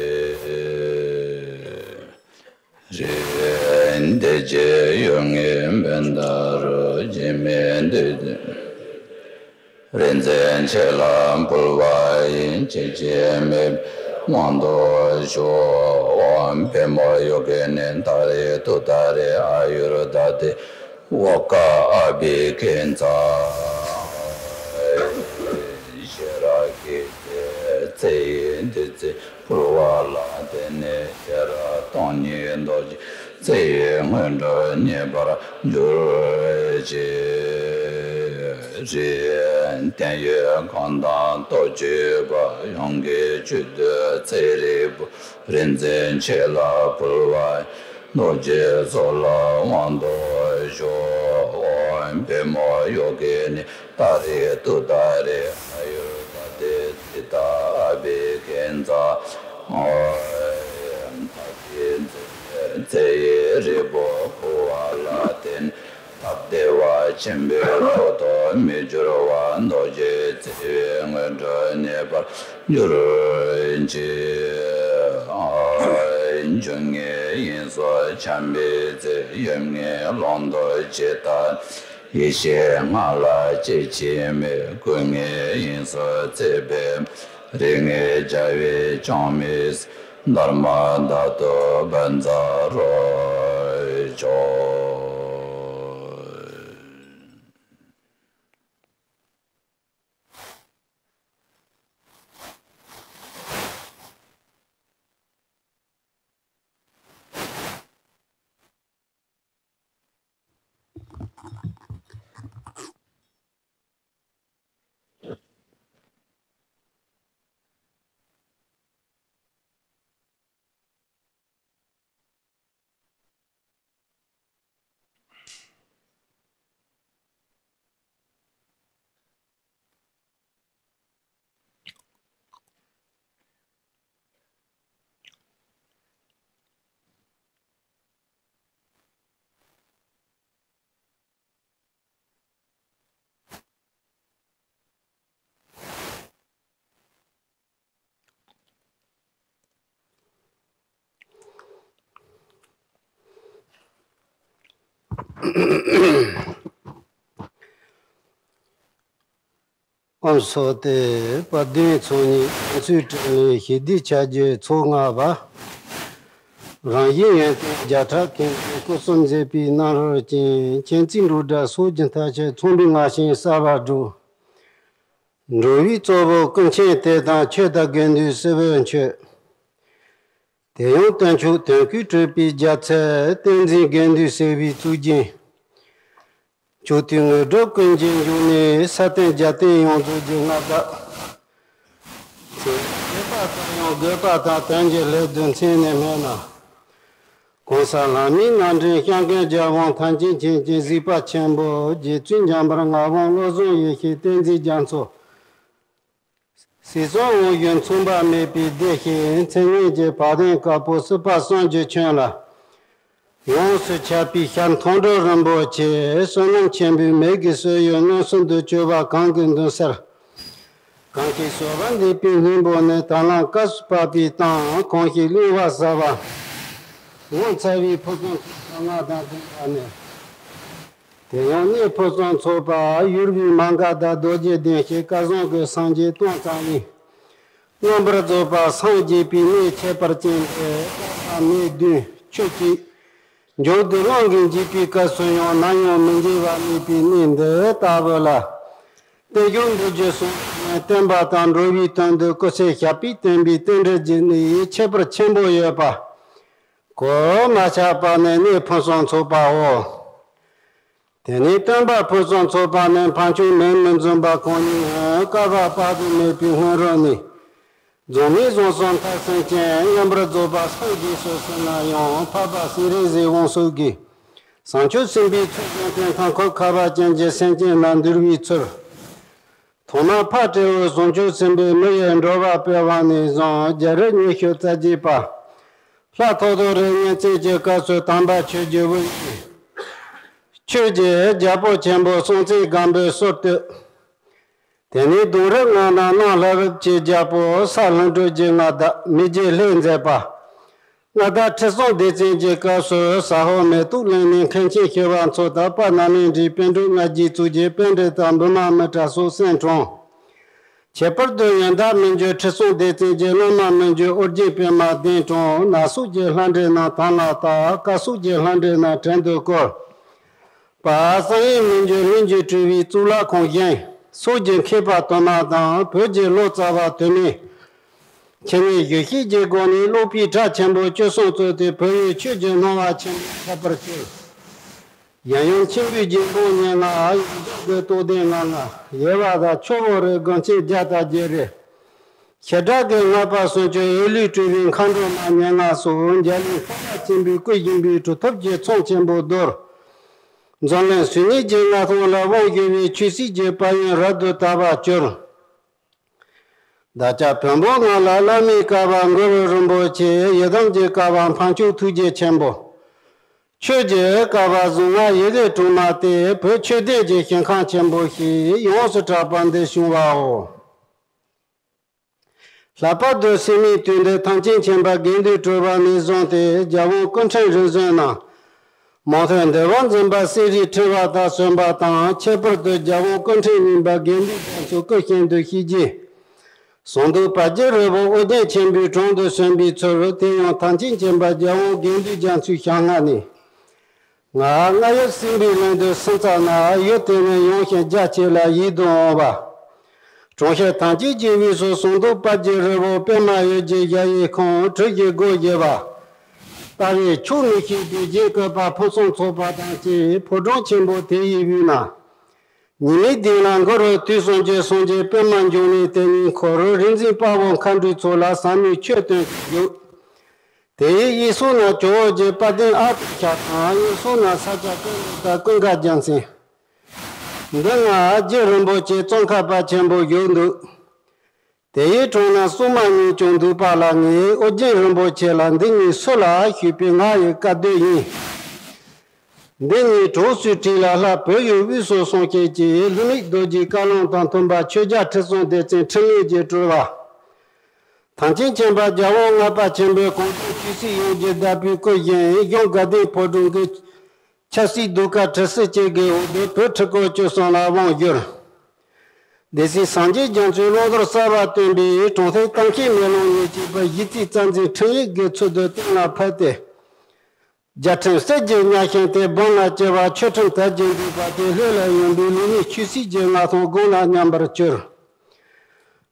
རེད། འདས་རྗེས་གཡོ་ངེས་འབེན་ད་རུང་། རྗེས་མའི་དུས་དེར་རིག་འཛིན་མཆེད་ལ་འབུལ་བ་ཡིན། སྐྱེ་འཆི་མེད་པའི་དབང་དུ་ཤོག། ཨོཾ་པདྨོ་ཡོ་གི་ནི་ཏཱ་རེ་ཏུཏྟཱ་རེ་ཨ་ཡུར་དྷཱ་ཏེ། ཨོ་ཀ་ཨ་བྷི་ཥིཉྩ། ཤེས་རབ་ཀྱི་ཚེ་ཚེ་ཡི་བདུད་རྩི་ཕུལ་བ་ལ་བརྟེན་ནས། ཤེས་རབ་སྟོང་ཉིད་རྡོ་རྗེ་ཚེ་ཡི་དངོས་གྲུབ་བརྙེས་པར་གྱུར་ཅིག། རེད། བརྟན་གཡོའི་ཁང་དང་སྟོབས་བཅུ་པ། ཡོངས་ཀྱི་བཅུད་བསྡུས་ཚེ་རིལ་བུ། རིག་འཛིན་མཆེད་ལ་ཕུལ་བ་ཡིན། རྡོ་རྗེ་སོགས་ལ་དབང་དུ་ཤོག། ཨོཾ་པདྨོ་ཡོ་གི་ནི་ཏཱ་རེ་ཏུཏྟཱ་རེ་ཨ་ཡུར་དྷཱ་ཏེ། ཙིཏྟ་ཨ་བྷི་ཥིཉྩ། ཨོཾ་ཐབས་ཀྱི་མཛེས་པའི་ཚེ་ཡི་རིལ་བུ་ཕུལ་བ་ལ་བརྟེན། སྟབས་བདེ་བ་ཆེན་པོའི་ཐོག་ཏུ་མི་འགྱུར་བ་རྡོ་རྗེ་ཚེ་ཡི་དངོས་གྲུབ་བརྙེས་པར་གྱུར་ཅིག། རྒྱུ་དངོས་དབྱིངས་སུ་འཁྱམས་པའི་ཚེ། ཡུལ་ངན་ཀློང་དུ་ཇི་ལྟར། ཡེ་ཤེས་ལྔ་ལ་སྐྱེ་འཆི་མེད། སྐུ་དངོས་དབྱིངས་སུ་བརྩེགས་པའི། རིགས་ལྔའི་རྒྱལ་བས་ཀྱང་མི་སྲིད། དྷརྨ་དྷཱ་ཏུ་བཛྲ་ཧོ་ཏེ། ཨོཾ་སྭ་སྟི། དཔལ་ལྡན་ཚོགས་གཉིས་ཚུལ་ཁྲིམས་ལས་ཞི་བདེའི་ཆ་བརྒྱད་ཚོགས་ལྔ་པ། རང་བཞིན་ཡོན་ཏན་བརྒྱ་ཕྲག་མཁྱེན་པའི་སྐུ་གསུམ་མཛེས་པའི་རྣམ་རོལ་ཅན། མཁྱེན་བརྩེ་འགྲོ་དྲག་སོགས་ཀྱི་མཐའ་ཆོད་ཚངས་པའི་ངར་ཤིང་གསལ་བར་སྒྲོག་འགྲོ་བའི་གཙོ་བོ་ཀུན་མཁྱེན་དེ་དང་ཆོས་དང་དགེ་འདུན་སྲས་པོའི་མཆོད། དེ་ཡང་དོན་མཆོག་དོན་ཀུན་གྲུབ་པའི་རྒྱལ་མཚན་བསྟན་འཛིན་དགེ་འདུན་སྲས་པའི་གཙུག་རྒྱན། མཆོག་ཐུན་དངོས་གྲུབ་ཀུན་གྱི་འབྱུང་གནས་ས་སྟེང་རྒྱལ་བསྟན་ཡོངས་རྫོགས་ཀྱི་མངའ་བདག་མཚན་དགོས་པ་ཙམ་ཡང་དགོས་པ་དང་དོན་གྱི་སླད་དུ་མཚན་ནས་སྨོས་ན། གོང་ས་ལྷ་མིའི་རྣམ་འདྲེན་སྐྱབས་མགོན་རྒྱལ་དབང་ཐམས་ཅད་མཁྱེན་ཅིང་གཟིགས་པ་ཆེན་པོ་རྗེ་བཙུན་འཇམ་དཔལ་ངག་དབང་བློ་བཟང་ཡེ་ཤེས་བསྟན་འཛིན་རྒྱ་མཚོ། སྲིད་གསུམ་དབང་བཞི་མཚུངས་པ་མེད་པའི་བདེ་གཤེགས་མཚན་སྙན་གྱི་བ་དན་དཀར་པོ་སྲིད་པ་གསུམ་གྱི་ཁྱོན་ལ་ཡོངས་སུ་ཁྱབ་པའི་ཞལ་མཐོང་གྲོལ་རིན་པོ་ཆེ་བསོད་ནམས་ཆེན་པོའི་མིག་གིས་གསོལ་ཡུལ་མངོན་སུམ་དུ་གྱུར་པ་གང་གི་མདུན་སར། གང་གིས་གསོལ་བ་འདེབས་པའི་སྙིང་པོ་ནི་དང་བླངས་སྐབས་སུ་བབས་པའི་སྟེང་གང་ཞིག་གླེང་བ་ཟབ་པ་ངོ་མཚར་བའི་ཕུན་སུམ་ཚོགས་པ་ལྔ་དང་ལྡན་པ་ནི། དེ་ཡང་གནས་ཕུན་སུམ་ཚོགས་པ་ཡུར་བའི་མ་འགགས་དང་རྡོ་རྗེ་གདན་ཞེས་སྐལ་བཟང་གི་སངས་རྒྱས་སྟོང་ཙམ་ཡིན། མངོན་པར་རྫོགས་པ་སངས་རྒྱས་པའི་གནས་ཁྱད་པར་ཅན་ཏེ། སྐལ་བ་མེ་བདུན་ཆུ་གཅིག་འཇུག་ཏུ་དབང་གིས་འཇུག་པའི་སྐབས་སུ་ཡང་ནམ་ཡང་མི་འགྱུར་བ་གནས་པའི་གནས་འདི་ལྟ་བུ་ལ། བསྟན་སྐྱོང་འདི་རྒྱུ་གསུམ་བསྟན་པ་དང་འགྲོ་བའི་དོན་དུ་སྐུ་ཚེ་ཞབས་པད་བརྟན་པའི་རྟེན་འབྲེལ་གྱི་གནས་ཡིད་ཆེས་པར་ཆེན་པོ་ཡོད་པ། གོར་མ་ཆག་པ་ནི་གནས་ཕུན་སུམ་ཚོགས་པའོ། དེ་ནས་སྟོན་པ་ཕུན་སུམ་ཚོགས་པ་ནི་འཕགས་མཆོག་མིང་མི་འཛིན་པ་ཁོང་ཉིད་བསྐལ་པ་དཔག་ཏུ་མེད་པའི་སྔོན་རོལ་ནས། རྫོགས་སྨིན་གཟུངས་སམ་མཐར་ཕྱིན་ཅན་མངོན་པར་རྫོགས་པ་སངས་རྒྱས་སུ་གསོལ་ན་ཡང་འཕགས་པ་སྤྱན་རས་གཟིགས་དབང་ཕྱུག་གིས་བྱང་ཆུབ་སེམས་དཔའི་ཚོགས་བཟུང་སྟེ་མཐའ་འཁོབ་ཁ་བ་ཅན་གྱི་སེམས་ཅན་ལ་འདུལ་བའི་ཚུལ། ཐོག་མར་ཕ་དྲེའུ་བྱང་ཆུབ་སེམས་དཔའི་མི་ཡི་འགྲོ་བ་སྤེལ་བ་ནས་བཟུང་རྒྱལ་རབས་ཉི་ཤུ་རྩ་བརྒྱད་པ། ལྷ་ཐོ་ཐོ་རི་གཉན་བཙན་གྱི་སྐབས་སུ་དམ་པ་ཆོས་རྗེ་དབོན་ཆོས་ཀྱི་རྒྱལ་པོ་ཆེན་པོ་སྲོང་བཙན་སྒམ་པོའི་སྲོལ་བཏོད། དེ་ནས་གདུང་རབས་ལྔ་ནང་གནམ་ལྷ་རབས་ཀྱི་རྒྱལ་པོ་ས་ལྷུན་གྲུབ་ཀྱི་མངའ་བདག་མི་རྗེ་ལྷས་མཛད་པ། མངའ་བདག་ཁྲི་སྲོང་ལྡེ་བཙན་གྱི་སྐབས་སུ་ཟ་ཧོར་མེ་ཏོག་གླིང་ནས་མཁན་ཆེན་ཞི་བ་འཚོ་དང་དཔལ་ནཱ་ལེནྡྲའི་པཎ་གྲུབ་ལྔ་བརྒྱའི་གཙུག་རྒྱན་པཎྜི་ཏ་འབུམ་མ་མི་ཏྲ་སོགས་གསན་དྲུང་། ཁྱད་པར་དུ་ཡོན་བདག་མི་འགྱུར་ཁྲི་སྲོང་ལྡེ་བཙན་གྱི་བླ་མ་མི་འགྱུར་ཨོ་རྒྱན་པད་མ་གདན་དྲངས། ནག་གསུག་གི་ལྷ་འདྲེ་རྣམས་དམ་ལ་བཏགས། དཀར་གསུག་གི་ལྷ་འདྲེ་རྣམས་བྲན་དུ་བཀོལ། པ་གསང་ཡུམ་མི་འགྱུར་ལྷུན་གྱིས་གྲུབ་པའི་གཙུག་ལག་ཁང་བཞེངས། སོགས་ཀྱི་མཁས་པ་དུ་མ་དང་བོད་ཀྱི་ལོ་ཙཱ་བ་དུ་མས་ཁྱེད་ཉིད་བཞུགས་ཤིང་གི་སྒོ་ནས་སློབ་དཔོན་གྲགས་ཆེན་པོ་བཅུ་གསུམ་གཙོས་ཏེ་བོད་ཡུལ་ཆོས་ཀྱི་སྣང་བ་ཆེན་པོ་ཁྱབ་པར་གྱུར། གཞན་ཡང་མཆིམས་ཕུའི་རྒྱལ་འབངས་ཉེར་ལྔ། ཡུལ་ལྗོངས་ཀྱི་རྟོགས་ལྡན་ལྔ་ལྔ། ཡེར་པ་དང་ཆུ་བོ་རི་དགོན་ཆེན་བརྒྱ་དང་བརྒྱད་རེ། ཁྱེད་དྲག་གི་ལྔ་པ་སུམ་ཅུ་འོད་ལུས་སྤྲུལ་པའི་མཁའ་འགྲོ་མ་ཉེར་ལྔ་སོགས་འཇའ་ལུས་ཕོ་བྲང་ཆེན་པོའི་སྐུ་བཞེངས་པའི་གྲུབ་ཐོབ་ཀྱི་ཚོམས་ཆེན་པོ་བརྡོལ། འཛམ་གླིང་གསུམ་གཉིས་ཀྱི་མངའ་ཐང་ལ་དབང་བསྒྱུར་བའི་ཆོས་སྲིད་ཀྱི་དཔལ་ཡོན་རབ་ཏུ་དར་བར་གྱུར། བདག་ཅག་བོན་པོ་རྣམས་ལ་བླ་མའི་བསྐལ་པ་གུ་རུ་རིན་པོ་ཆེ། ཡི་དམ་གྱི་བསྐལ་པ་འཕགས་མཆོག་ཐུགས་རྗེ་ཆེན་པོ། ཆོས་ཀྱི་བསྐལ་པ་གཟུངས་སྔགས་ཡི་གེ་དྲུག་མ་སྟེ་བོད་ཆོས་ལྡན་གྱི་ཞིང་ཁམས་ཆེན་པོ་ཞིག་ཡོངས་སུ་གྲགས་པ་འདི་བྱུང་བའོ། ལྷག་པར་དུ་སད་མིའི་དུས་འདིར་ཐམས་ཅད་མཁྱེན་པ་དགེ་འདུན་གྲུབ་པ་ནས་བཟུང་སྟེ་རྒྱལ་དབང་སྐུ་ཕྲེང་རིམ་བྱོན་རྣམས་མང་ཐོས་འདུལ་བ་འཛིན་པ་གསེར་རིའི་ཕྲེང་བ་དང་གསོན་པ་དང་། ཁྱད་པར་དུ་རྒྱལ་དབང་སྐུ་ཕྲེང་གཉིས་པ་དགེ་འདུན་རྒྱ་མཚོ་སྐུ་གཤེགས་འདུ་ཤེས་ཀྱི་ཟངས་མདོག་དཔལ་གྱི་རི་བོ་ཨོ་རྒྱན་ཆེན་པོའི་དྲུང་དུ་བྱོན་པའི་ཚུལ། དེ་ཡང་ཐམས་ཅད་མཁྱེན་པ་རྒྱལ་དབང་དགེ་འདུན་རྒྱ་མཚོའི་ཞལ་སྔ་ནས། ང་རྔ་ཡབ་སྲིན་པོའི་གླིང་དུ་སོང་ཙ་ན་ཡུལ་དེ་ནས་ཡོང་ཞིང་རྒྱ་ཆེ་ལ་ཡིད་དུ་འོང་བ། གྲོང་ཁྱེར་ཐམས་ཅད་ཀྱི་དབུས་སུ་ཟངས་མདོག་དཔལ་གྱི་རི་བོ་པདྨ་འོད་ཀྱི་ཞལ་གཡས་ཁང་གྲུ་བཞིའི་སྒོ་བཞི་པ། ལྟ་བས་ཆོག་མི་ཤེས་པའི་རྒྱན་བཀོད་པ་ཕུན་སུམ་ཚོགས་པ་དང་བཅས་ཕོ་བྲང་ཆེན་པོ་དེ་ཡི་དབུས་ན། ཉི་མའི་གདན་ལ་གུ་རུ་དུས་གསུམ་གྱི་སངས་རྒྱས་པདྨ་འབྱུང་གནས་དེ་ཉིད་འཁོར། རིག་འཛིན་དཔའ་བོ་མཁའ་འགྲོའི་ཚོགས་ལ་ཟབ་མོའི་ཆོས་སྟོན་ཏེ་བཞུགས། དེའི་གཡས་ཕྱོགས་ན་ཇོ་བོ་རྗེ་དཔལ་ལྡན་ཨ་ཏི་ཤ་དང་། གཡོན་ཕྱོགས་ན་ས་སྐྱ་ཀུན་ལེགས་དང་ཀུན་དགའ་རྒྱལ་མཚན། འདི་ན་རྗེ་རིན་པོ་ཆེ་ཙོང་ཁ་པ་ཆེན་པོ་བཞུགས་འདུག། དེའི་དྲུང་ན་སྲུང་མ་གཉིས་ཀྱང་འདུག་པ་ལ། ངས་ཨོ་རྒྱན་རིན་པོ་ཆེ་ལ་འདི་གཉིས་སུ་ལགས་ཞུས་པས། ང་ཡི་བཀའ་སྡོད་ཡིན། འདི་གཉིས་གྲོགས་སུ་བྲིས་ལ་ལྷག་བོད་ཡུལ་དབུས་སུ་སོང་ཞིག་ཅེས་ལྷུ་མིག་རྡོ་རྗེའི་བཀའ་ལུང་དང་མཐུན་པར་ཆོས་རྒྱལ་ཁྲི་སྲོང་ལྡེ་བཙན་ཁྲིམས་ཡིག་གི་སྤྲུལ་པ། ཐམས་ཅད་མཁྱེན་པ་རྒྱལ་དབང་ལྔ་པ་ཆེན་པོའི་གོང་དུ་ཆོས་སྲིད་ཡོངས་ཀྱི་བདག་པོའི་སྐུ་བཞེངས་གཞུང་དགའ་ལྡན་ཕོ་བྲང་གི་ ཆབ་སྲིད་ཟློས་གར་ཁྲི་སྲིད་ཅན་གྱི་འོག་ཏུ་བོད་ཁྲི་སྐོར་བཅུ་གསུམ་ལ་དབང་བསྒྱུར། སྡེ་སྲིད་སངས་རྒྱས་རྒྱ་མཚོའི་བླང་དོར་གསར་བ་སྟོན་པའི་གྲོང་ཁྱེར་གཏམ་མཁས་མེ་ལོང་ཉིད་ཅེས་པ་གཞི་རྩའི་རྩ་འཛིན་ཁྲིམས་ཡིག་གི་ཚུལ་དུ་གཏན་ལ་ཕབ་སྟེ། རྒྱལ་ཁྲིམས་གསེར་གྱི་གཉའ་ཤིང་དེ་འབུམ་ལ་བཅུ་བ་ཆོས་ཁྲིམས་དར་རྒྱས་འདུས་པ་དེ་ལྷོད་ལ་ཡོང་བའི་ལུགས་ནི་ཆོས་སྲིད་ཀྱི་མངའ་ཐང་དགུང་ལ་མཉམ་པར་གྱུར།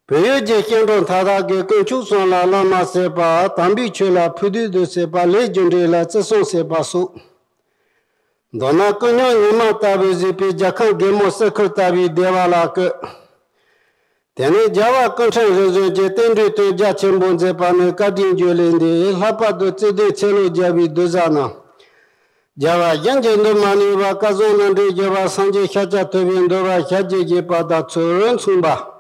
བོད་ཡུལ་གྱི་སྐྱེ་འགྲོ་མཐའ་དག་གི་དཀོན་མཆོག་གསུམ་ལ་བླ་མ་ཟེར་བ། དམ་པའི་ཆོས་ལ་ཕུགས་འདུན་དུ་ཟེར་བ། ལས་རྒྱུ་འབྲས་ལ་བརྩི་སྲུང་ཟེར་བ་སོགས། མདོར་ན་ཀུན་མཉམ་ཉི་མ་ལྟ་བུའི་གཟིགས་པའི་རྒྱལ་ཁམས་རྒན་མོ་གསེར་ཁུར་ལྟ་བུའི་བདེ་བ་ལ་བཀོད། དེ་ནས་རྒྱལ་བ་སྐུ་ཕྲེང་རིམ་བྱོན་གྱི་བསྟན་འགྲོའི་དོན་རྒྱ་ཆེན་པོ་མཛད་པ་ནི་བཀའ་དྲིན་བརྗོད་ལས་འདས། ལྷག་པར་དུ་བརྩེ་ལྡན་ཚེ་ལོ་བརྒྱ་པའི་གདུལ་བྱ་རྣམས། རྒྱལ་བ་གཞན་གྱི་འདུན་མ་ནུས་པ། བསྐལ་བཟང་རྣམ་འདྲེན་རྒྱལ་བ་སངས་རྒྱས་ཤཱཀྱ་ཐུབ་པའི་འདུལ་བ་ཞལ་བརྒྱད་ཀྱི་བར་དང་ཚུལ་མཚུངས་པ།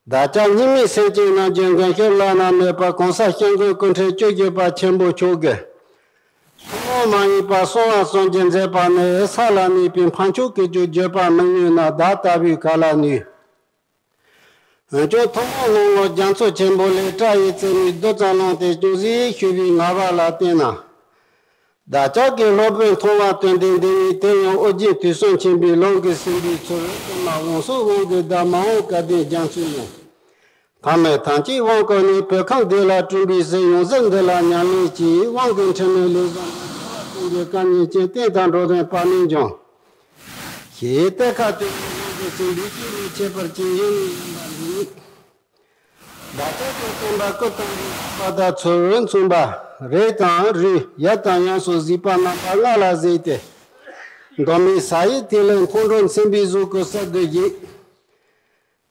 བདག་ཅག་སྙིགས་མའི་སེམས་ཅན་རྣམས་ཀྱི་མགོན་སྐྱབས་བླ་ན་མེད་པ་གོང་ས་སྐྱབས་མགོན་སྐུ་ཕྲེང་བཅུ་བཞི་པ་ཆེན་པོ་མཆོག་གི་ཐུན་མོང་མ་ཡིན་པ་གསང་བ་གསུམ་གྱི་མཛད་པ་ནི། ས་ལ་གནས་པའི་འཕགས་མཆོག་གིས་ཀྱང་བརྗོད་པར་མི་ནུས་ན་བདག་ལྟ་བུས་ག་ལ་ནུས། འོན་ཀྱང་ཐུན་མོང་གླང་ལོ་རྒྱ་མཚོ་ཆེན་པོ་ལས། བཀྲ་ཡི་རྩེ་མོའི་རྡུལ་ཙམ་ལོངས་ཏེ་ཅུང་ཟད་ཤུགས་པའི་ངལ་བ་ལ་བརྟེན་ན། བདག་ཅག་གི་སློབ་དཔོན་མཐོང་བ་དོན་ལྡན་འདི་ཉིད་དེ་ཡང་ཨོ་རྒྱན་དུས་གསུམ་མཁྱེན་པའི་ལམ་གྱིས་ཟིན་པའི་ཚུལ། ཀུན་ལ་དབང་ཕྱུག་དབང་གི་བདག་མ་འོངས་སྐལ་ལྡན་རྒྱ་མཚོའི་ཡུམ། ཐ་མལ་ཐམས་ཅད་དབང་བསྐུར་ནས། བོད་ཁམས་བདེ་ལ་བསྐྲུན་པའི་གཟིགས། ཡང་གཟིགས་འདི་ལ་ཉམས་ལེན་གྱིས། དབང་གི་འཕྲིན་ལས་ལེགས་བཟང་ལ། རྒྱལ་བ་ཀུན་གྱི་བཀའ་ཉན་ཅིང་། བསྟན་དང་འགྲོ་དོན་དཔག་མེད་འབྱུང་། ཞེས་གཏེར་ཁ་བཏོན་པའི་དབང་དུ་བྱས་པའི་ཆོས་ནི་ཁྱད་པར་ཅན་ཡིན་ནི་ཡིན་པ་ལས། བདག་ཅག་གི་བསྟན་པ་སྐུ་བལྟམས་པའི་བར་དང་ཚུལ་མཚུངས་པ། རས་དང་རུས། ཡབ་དང་ཡུམ་སོགས་གཟིགས་པ་རྣམ་པ་ལྔ་ལ་གཟིགས་ཏེ། མདོ་སྨད་ས་ཡི་ཐིག་ལེ་མཐོང་གྲོལ་མཚན་དཔེའི་གཟུགས་སྐུ་གསར་དུ་བཞེངས།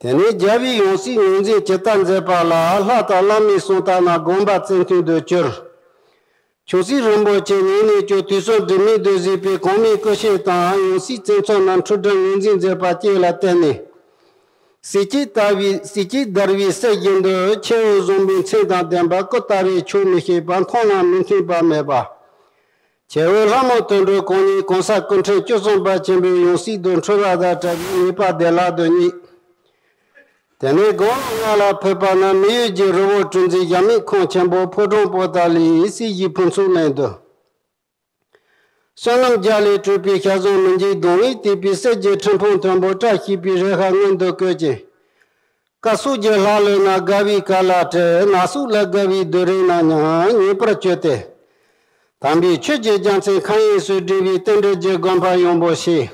དེ་ནས་རྒྱལ་བའི་ཡང་སྲིད་ངོས་འཛིན་ཇི་ལྟར་མཛད་པ་ལ། ལྷ་དང་བླ་མའི་གསུང་ལྟར་ན་དགོངས་པ་ཙན་དན་དུ་གྱུར། ཆོས་སྲིད་རིན་པོ་ཆེ་ཉིད་ནས་ཀྱང་དུས་གསུམ་སྒྲིབ་མེད་དུ་གཟིགས་པའི་གོང་མའི་སྐུ་ཞབས་དང་ཡང་སྲིད་སྤྱི་ཚོགས་རྣམས་འཁྲུལ་སྒྲིབ་ངོས་འཛིན་མཛད་པ་བཅས་ལ་བརྟེན་ནས། གསེར་སྐྱེམས་ལྟ་བུའི་གསེར་སྐྱེམས་བརྡར་བའི་གསེར་བཞིན་དུ་ཁྱེའུ་བཟང་པོའི་མཚན་དང་ལྡན་པ། སྐུ་ལྟ་བས་ཆོག་མི་ཤེས་པ། མཐོང་ལ་མི་མཁྱེན་པ་མེད་པ། ཁྱེའུ་ལྷ་མོ་དུད་འགྲོ་གང་ཉིད་གོང་ས་སྐུ་ཕྲེང་བཅུ་གསུམ་པ་ཆེན་པོའི་ཡང་སྲིད་དུ་འཁྲུལ་བ་དང་བྲལ་བའི་ངེས་པ་བདེ་བླག་ཏུ་རྙེད། དེ་ནས་དགུང་ལོ་ལྔ་ལ་ཕེབས་པ་ན་མི་ཡུལ་གྱི་རི་བོ་གྲུ་འཛིན་གཞལ་མེད་ཁང་ཆེན་པོ་ཕོ་བྲང་པོ་ཏ་ལའི་གསེར་གྱི་ཕུན་ཚོགས་གླིང་དུ། བསོད་ནམས་རྒྱ་ལས་གྲུབ་པའི་ཞལ་བཟང་མི་འཇིགས་གདོང་ལས་བཏེགས་པའི་གསེར་གྱི་ཁྲི་འཕང་མཐོན་པོ་བཀྲ་ཤིས་པའི་རེ་ཁཱ་མངོན་དུ་བཀོད་ཅིང་། སྐ་སོགས་ཀྱི་ལྷ་ལུས་ན་དགའ་བའི་ཀ་ལ་སྤྲས། ན་ཟུག་ལ་དགའ་བའི་བདུད་རིགས་རྣམས་ཀྱང་མཉེས་པར་གྱུར་ཏེ། དམ་པའི་ཆོས་ཀྱི་རྒྱལ་མཚན་མཁའ་དབྱིངས་སུ་བསྒྲིལ་བའི་རྟེན་འབྲེལ་གྱི་དགོངས་པ་ཡངས་པོ་བཞེས།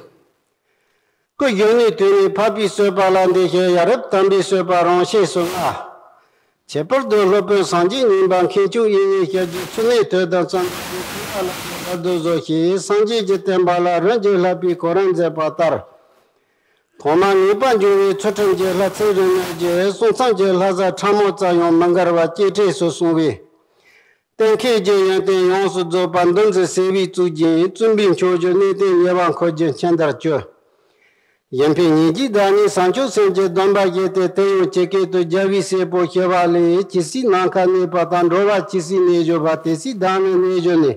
སྐུ་གཞོན་ནུའི་དུས་ནས་འཕགས་པའི་བསྟོད་པ་ལ་འདི་ཞེས། ཡ་རབས་དམ་པའི་བསྟོད་པ་རང་བཞིན་སུ་མངའ། ཁྱད་པར་དུ་སློབ་དཔོན་སངས་རྒྱས་མཉེས་པ་མཁས་མཆོག་དབྱིག་གཉེན་ཞབས་ཀྱུ་ཚུལ་གནས་དོན་དམ་བརྩམས་པའི་ཐུགས་ལ་བར་དུ་གསོལ་ཞེས་སངས་རྒྱས་ཀྱི་བསྟན་པ་ལ་རིམ་གྱིས་བསླབ་པའི་གོ་རིམ་མཛད་པ་ལྟར། ཐོག་མར་ངེས་པར་འབྱུང་བའི་ཚུལ་ཁྲིམས་ཀྱི་ལྷ་ཚེ་རིང་ལྔ་རྗེ་གསུང་རྩོམ་གྱི་ལྷ་བཟང་ཁྲ་མོ་ཙམ་ཡང་མི་འགལ་བར་གཅེས་སྤྲས་སུ་གསུངས་པས། གཏན་འཁེལ་གྱི་ཡོན་ཏན་ཡོངས་སུ་རྫོགས་པ་འདུ་འཛི་སེལ་བའི་གཙུག་རྒྱན་བཙུན་པའི་མཆོག་གྱུར་གནས་བརྟན་ཉེ་བར་འཁོར་གྱི་མཁྱེན་དར་གྱུར། གཞན་ཕན་སྙིང་རྗེའི་བདག་ཉིད་བྱང་ཆུབ་སེམས་ཀྱི་སྡོམ་པ་བཞེས་ཏེ། དེ་ཡང་ཇི་སྐད་དུ། རྒྱལ་བའི་སྲས་པོ་ཞི་བ་ལྷས། ཇི་སྲིད་ནམ་མཁའ་གནས་པ་དང་། འགྲོ་བ་ཇི་སྲིད་གནས་གྱུར་པ། དེ་སྲིད་བདག་ནི་གནས་གྱུར་ནས།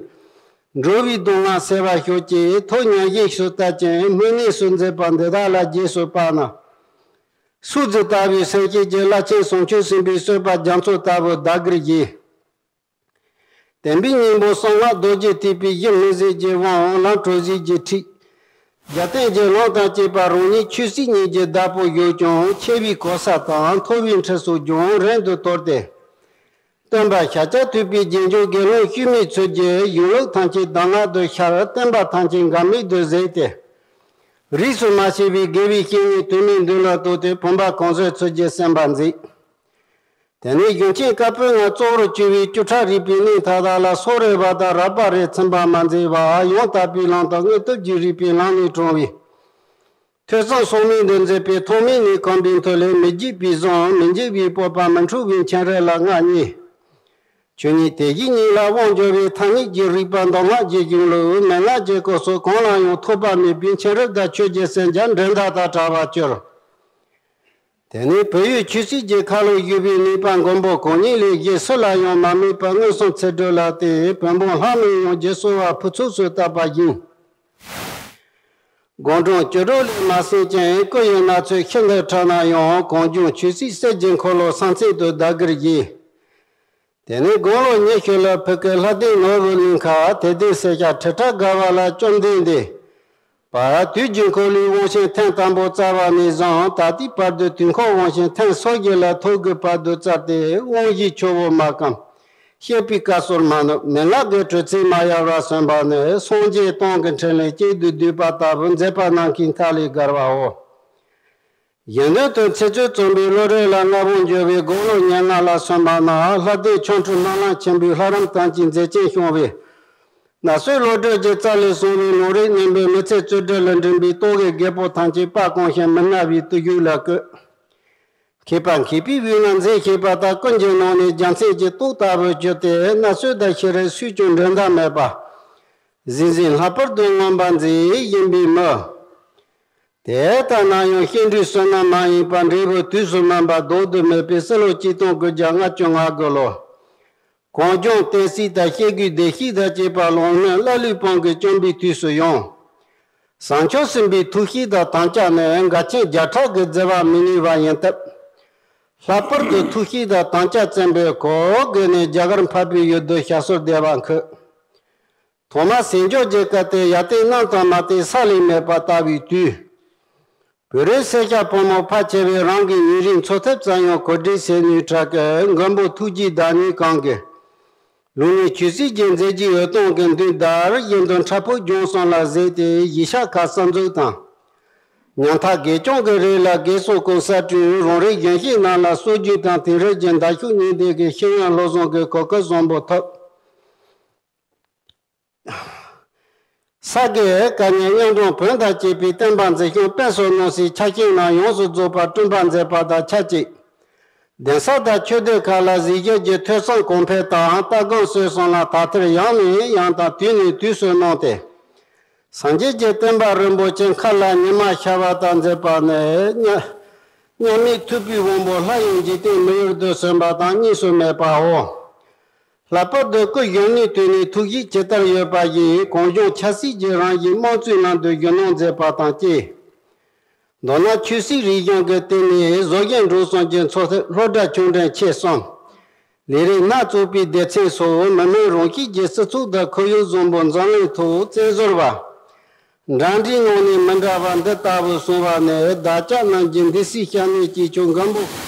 འགྲོ་བའི་སྡུག་བསྔལ་སེལ་བར་ཤོག་ཅེས་ཐུགས་ཉམས་བཞེས་སུ་བསྟར་ཅིང་སྨོན་གནས་སུ་མཛད་པ་འདི་དག་ལ་རྗེས་སུ་དཔག་ན། སུ་ཇི་ལྟ་བུའི་སེམས་བསྐྱེད་ཀྱི་རླབས་ཆེན་བྱང་ཆུབ་སེམས་དཔའི་བསྟོད་པ་རྒྱ་མཚོ་ལྟ་བུ་བདག་གིར་བཞེས། བསྟན་པའི་སྙིང་པོ་གསང་སྔགས་རྡོ་རྗེ་ཐེག་པའི་གཞི་མི་ཟད་ཀྱི་དབང་ལམ་གྲོལ་གཟིགས་ཀྱི་ཁྲིད། རྒྱལ་བསྟན་གྱི་ལམ་དང་བཅས་པ་རང་ཉིད་ཆོས་སྲིད་གཉིས་ཀྱི་བདག་པོ་བཞུགས་ཀྱང་ཆེ་བའི་གོ་ས་དང་མཐོ་བའི་ཁྲི་སོགས་རྒྱུན་རིང་དུ་དོར་ཏེ། སྟོན་པ་ཤཱཀྱ་ཐུབ་པའི་རྗེས་འཇུག་དགེ་སློང་སྐྱོན་མེད་ཚུལ་གྱིས་གཞུང་ལུགས་ཐམས་ཅད་གདམས་ངག་ཏུ་ཤར། བསྟན་པ་ཐམས་ཅད་འགལ་མེད་དུ་གཟིགས་ཏེ། རིས་སུ་མ་ཆད་པའི་དགེ་བའི་བཤེས་གཉེན་དུ་མའི་མདུན་ལ་གཏོགས་ཏེ་བུམ་པ་གང་བྱོའི་ཚུལ་གྱིས་གསན་པར་མཛད། དེ་ནས་གཞུང་ཆེན་བཀའ་པོད་ལྔ་གཙོ་བོར་གྱུར་པའི་བཅུ་ཕྲག་རིག་པའི་གནས་མཐའ་དག་ལ་སོགས་རེ་བ་དང་རགས་པ་རེ་ཚིམ་པར་མ་མཛད་པར་ཡང་དག་པའི་ལམ་དང་དངོས་སྟོབས་ཀྱིས་རིག་པའི་ལམ་ལས་དྲངས་པའི་ཐོས་བསམ་ཟབ་མོ་འདི་མཛད་པས་ཐོག་མེད་ནས་གོམས་པའི་མཐུ་ལས་མི་བརྗེད་པའི་གཟུངས། མི་འཇིག་པའི་སྤོབས་པ། མི་འཁྲུགས་པའི་མཁྱེན་རབ་ལ་མངའ་བརྙེས། ཆོས་ཉིད་དེ་བཞིན་ཉིད་ལ་དབང་འབྱོར་བའི་ཐ་སྙད་ཀྱི་རིག་པ་མདོ་སྔགས་ཀྱི་གཞུང་ལུགས་མན་ངག་གི་སྐོར་སོགས་གང་ལ་ཡང་ཐོགས་པ་མེད་པའི་མཁྱེན་རབ་དང་ཆོས་ཀྱི་སེམས་ཀྱང་འགྲན་ཟླ་དང་བྲལ་བར་གྱུར། དེ་ནས་བོད་ཡུལ་ཆོས་སྲིད་ཀྱི་ཁ་ལོ་བཞུགས་པའི་ནུས་པ་མགོན་པོ་གང་ཉིད་ལས་གཞན་སུ་ལ་ཡང་མ་དམིགས་པར་མངོན་སུམ་ཚུལ་ཁྲིམས་ལ་བརྟེན་བོན་སྤངས་ལྷ་མིའི་ཡང་རྒྱུད་གསོ་བ་ཕུན་ཚོགས་སུ་བཏབ་པ་བཞིན། དགུང་གྲངས་བཅུ་དྲུག་ལས་མ་ཟིན་ཅིང་སྐུ་ཡི་ན་ཚོད་ཤིན་ཏུ་ཕྲ་ན་ཡང་གངས་ལྗོངས་ཆོས་སྲིད་གསེར་གྱི་འཁོར་ལོ་ས་མཚམས་དུ་བདག་གིར་བཞེས། དེ་ནས་དགུང་ལོ་ཉི་ཤུ་ལ་ཕུ་གུ་ལྷ་ལྡན་ནོར་བུ་གླིང་ཁ་དད་ལྡན་སེར་སྐྱ་ཁྲི་ཕྲག་དགའ་བ་ལ་བཅོམ་ལྡན་འདས། པ་དུས་ཀྱི་འཁོར་ལོའི་དབང་ཆེན་ཐེངས་དང་པོ་བསྩལ་བ་ནས་བཟུང་ད་ལྟའི་བར་དུ་དུས་འཁོར་དབང་ཆེན་ཐེངས་སོ་བརྒྱད་ལ་ཐོད་རྒལ་བར་དུ་བསྩལ་ཏེ་དབང་བཞིའི་ཆུ་བོ་མ་སྐམ། བཤད་པའི་སྐལ་སོར་མ་ནུབ་མན་ངག་གི་དྲོད་ཚད་མ་ཡལ་བར་སོན་པ་ནི་སངས་རྒྱས་སྟོང་གི་འཕྲིན་ལས་གཅིག་ཏུ་བསྡུས་པ་ལྟ་བུ་མཛད་པ་རྣམས་ཀྱི་མཐའ་ལས་བརྒལ་བའོ། གཞན་དོན་དུ་ཚིག་མཛོད་རྩོམ་པའི་བློ་གྲོས་ལ་མངའ་དབང་འབྱོར་བའི་དགུང་ལོ་ཉེར་ལྔ་ལ་སོན་པ་ན་ལྷ་ལྡན་ཆོ་འཕྲུལ་སྨོན་ལམ་ཆེན་པོའི་ལྷ་རམས་ཐམས་ཅད་མཛད་ཅིང་སྐྱོང་བའི། ན་སོས་བློ་གྲོས་ཀྱི་རྩལ་ལས་བྱུང་བའི་ལུང་རིགས་རྣོན་པོའི་མི་ཚེ་བཅུ་དྲུག་ལ་འགྲིམ་པའི་རྟོག་གེའི་རྒད་པོ་ཐམས་ཅད་དཔའ་གང་ཞིང་མི་མནའ་བའི་བརྟུལ་ཞུགས་ལ་བཀོད། མཁས་པ་མཁས་པའི་དབུས་ན་མཛེས་ཤེས་པ་དང་ཀུན་གྱི་ནང་ནས་རྒྱལ་མཚན་གྱི་ཏོག་ལྟ་བུར་གྱུར་ཏེ་ན་སོས་དང་ཤི་རིར་སུས་ཀྱང་འགྲན་ཟླ་མེད་པ། གཟི་བརྗིད་ལྷག་པར་དུ་མངོན་པ་མཛེས་ཡིན་པའི་མི། དེ་ལྟ་ན་ཡང་བཤད་འགྲོས་བསོད་ནམས་མ་ཡིན་པར་འབྲས་བུ་དུས་སུ་སྨིན་པ་ལྡོག་ཏུ་མེད་པའི་སྲིད་ལོ་གཅིག་སྟོང་དགུ་བརྒྱ་ལྔ་བཅུ་ང་དགུ་ལོ། གངས་ལྗོངས་བསྟན་སྲིད་དང་སྐྱེ་དགུའི་བདེ་སྐྱིད་དང་བཅས་པ་ལོངས་སྨོན་ཀླ་ཀློའི་དཔུང་གིས་བསྐྱངས་པའི་དུས་སུ་ཡང་། བྱང་ཆུབ་སེམས་དཔའི་ཐུགས་བསྐྱེད་དང་དམ་བཅའ་ནི་འགལ་རྐྱེན་བརྒྱ་ཕྲག་གིས་བརྫི་བར་མི་ནུས་པ་ཡིན་སྟབས། ལྷག་པར་དུ་ཐུགས་བསྐྱེད་དང་དམ་བཅའ་བཙན་པོས་གོ་བགོས་ནས་རྒྱ་གར་འཕགས་པའི་ཡུལ་དུ་ཞབས་སོར་བདེ་བར་འཁོད། ཐོག་མར་ཟས་འཇོག་གི་སྐབས་དེ་ཡར་བལྟས་གནམ་དང་མར་བལྟས་ས་ལས་མེད་པ་ལྟ་བུའི་དུས། བོད་རིགས་སེར་སྐྱ་ཕོ་མོ་ཕལ་ཆེ་བས་རང་གི་ཉིན་རེའི་འཚོ་ཐབས་ཙམ་ཡང་གོ་སྒྲིག་བྱེད་ནུས་དྲག་གི་མགོན་པོ་ཐུགས་རྗེའི་བདག་ཉིད་གང་གིས། ལུགས་གཉིས་ཆོས་སྲིད་ཀྱི་མཛད་རྗེས་འོད་སྟོང་གི་མདུན་བདར་བཞིན་དུ་འཁྲབ་ཕུག་ལྗོངས་གསུམ་ལ་གཟིགས་ཏེ་གཞིས་ཆགས་ཁག་གསར་འཛུགས་དང་། ཉམ་ཐག་དགེ་སྐྱོང་གི་རིགས་ལ་དགེ་སོགས་ཀུན་གསར་བསྐྲུན། རང་རིགས་གཞོན་སྐྱེས་རྣམས་ལ་སྲོལ་རྒྱུན་དང་དེང་རབས་ཀྱི་འདར་ཤུགས་གཉིས་ལྡན་གྱི་ཤེས་ཡོན་བློ་བཟང་གི་གོ་སྐབས་བཟང་པོ་ཐོབ། ས་དགེ་བཀའ་རྙིང་གཡུང་དྲུང་བོན་དང་བཅས་པའི་བསྟན་པ་འཛིན་སྐྱོང་སྤེལ་གསུམ་གནང་སའི་ཆ་རྐྱེན་རྣམས་ཡོངས་སུ་རྫོགས་པར་བསྐྲུན་པར་མཛད་པ་དང་ཆབས་ཅིག་གདན་ས་དང་ཆོས་སྡེ་ཁག་ལ་གཟིགས་ཞིབ་ཀྱི་ཐོས་བསམ་གོང་འཕེལ་དང་ལྟ་སྒོམ་སྤྱོད་གསུམ་ལ་དག་ཐེར་ཡང་ནས་ཡང་དང་དུས་ནས་དུས་སུ་གནང་སྟེ། སངས་རྒྱས་ཀྱི་བསྟན་པ་རིན་པོ་ཆེ་མཁའ་ལ་ཉི་མ་ཤར་བ་དང་མཛད་པ་ནི་མཉམ་མཉམ་མེད་ཐུབ་པའི་དབང་པོ་སླར་ཡང་འཇིག་རྟེན་མི་ཡུལ་དུ་སོན་པ་དང་གཉིས་སུ་མེད་པའོ། ལྷག་པར་དུ་སྐུ་གཞོན་ནུའི་དུས་ནས་ཐུགས་བཞེད་ཇི་ལྟར་ཡོད་པ་བཞིན་གངས་ལྗོངས་ཆབ་སྲིད་ཀྱི་རང་བཞིན་དམངས་གཙོའི་ལམ་དུ་གཞོན་ནུར་མཛད་པ་དང་བཅས། མདོར་ན་ཆོས་སྲིད་རིག་གཞུང་གི་སྟེང་ནས་བཟོ་བཞིན་འགྲོ་གསུམ་གྱི་འཚོ་ཐབས་སློབ་གྲྭ་ཆུང་འབྲིང་ཆེ་གསུམ། ལས་རིགས་སྣ་ཚོགས་པའི་སྡེ་ཚན་སོགས་མི་དམངས་རང་སྐྱིད་ཀྱི་སྤྱི་ཚོགས་དང་ཁོར་ཡུག་བཟང་པོ་འཛམ་གླིང་ཐོག་བཙན་བཟོ་བ། འདྲ་འདྲའི་ནང་ནས་མི་འདྲ་བ་འདི་ལྟ་བུ་གསུངས་པ་ནི་བདག་ཅག་རྣམས་ཀྱི་འདི་སྲིད་སྐྱབས་གནས་ཀྱི་ཆོས་མགོན་པོ་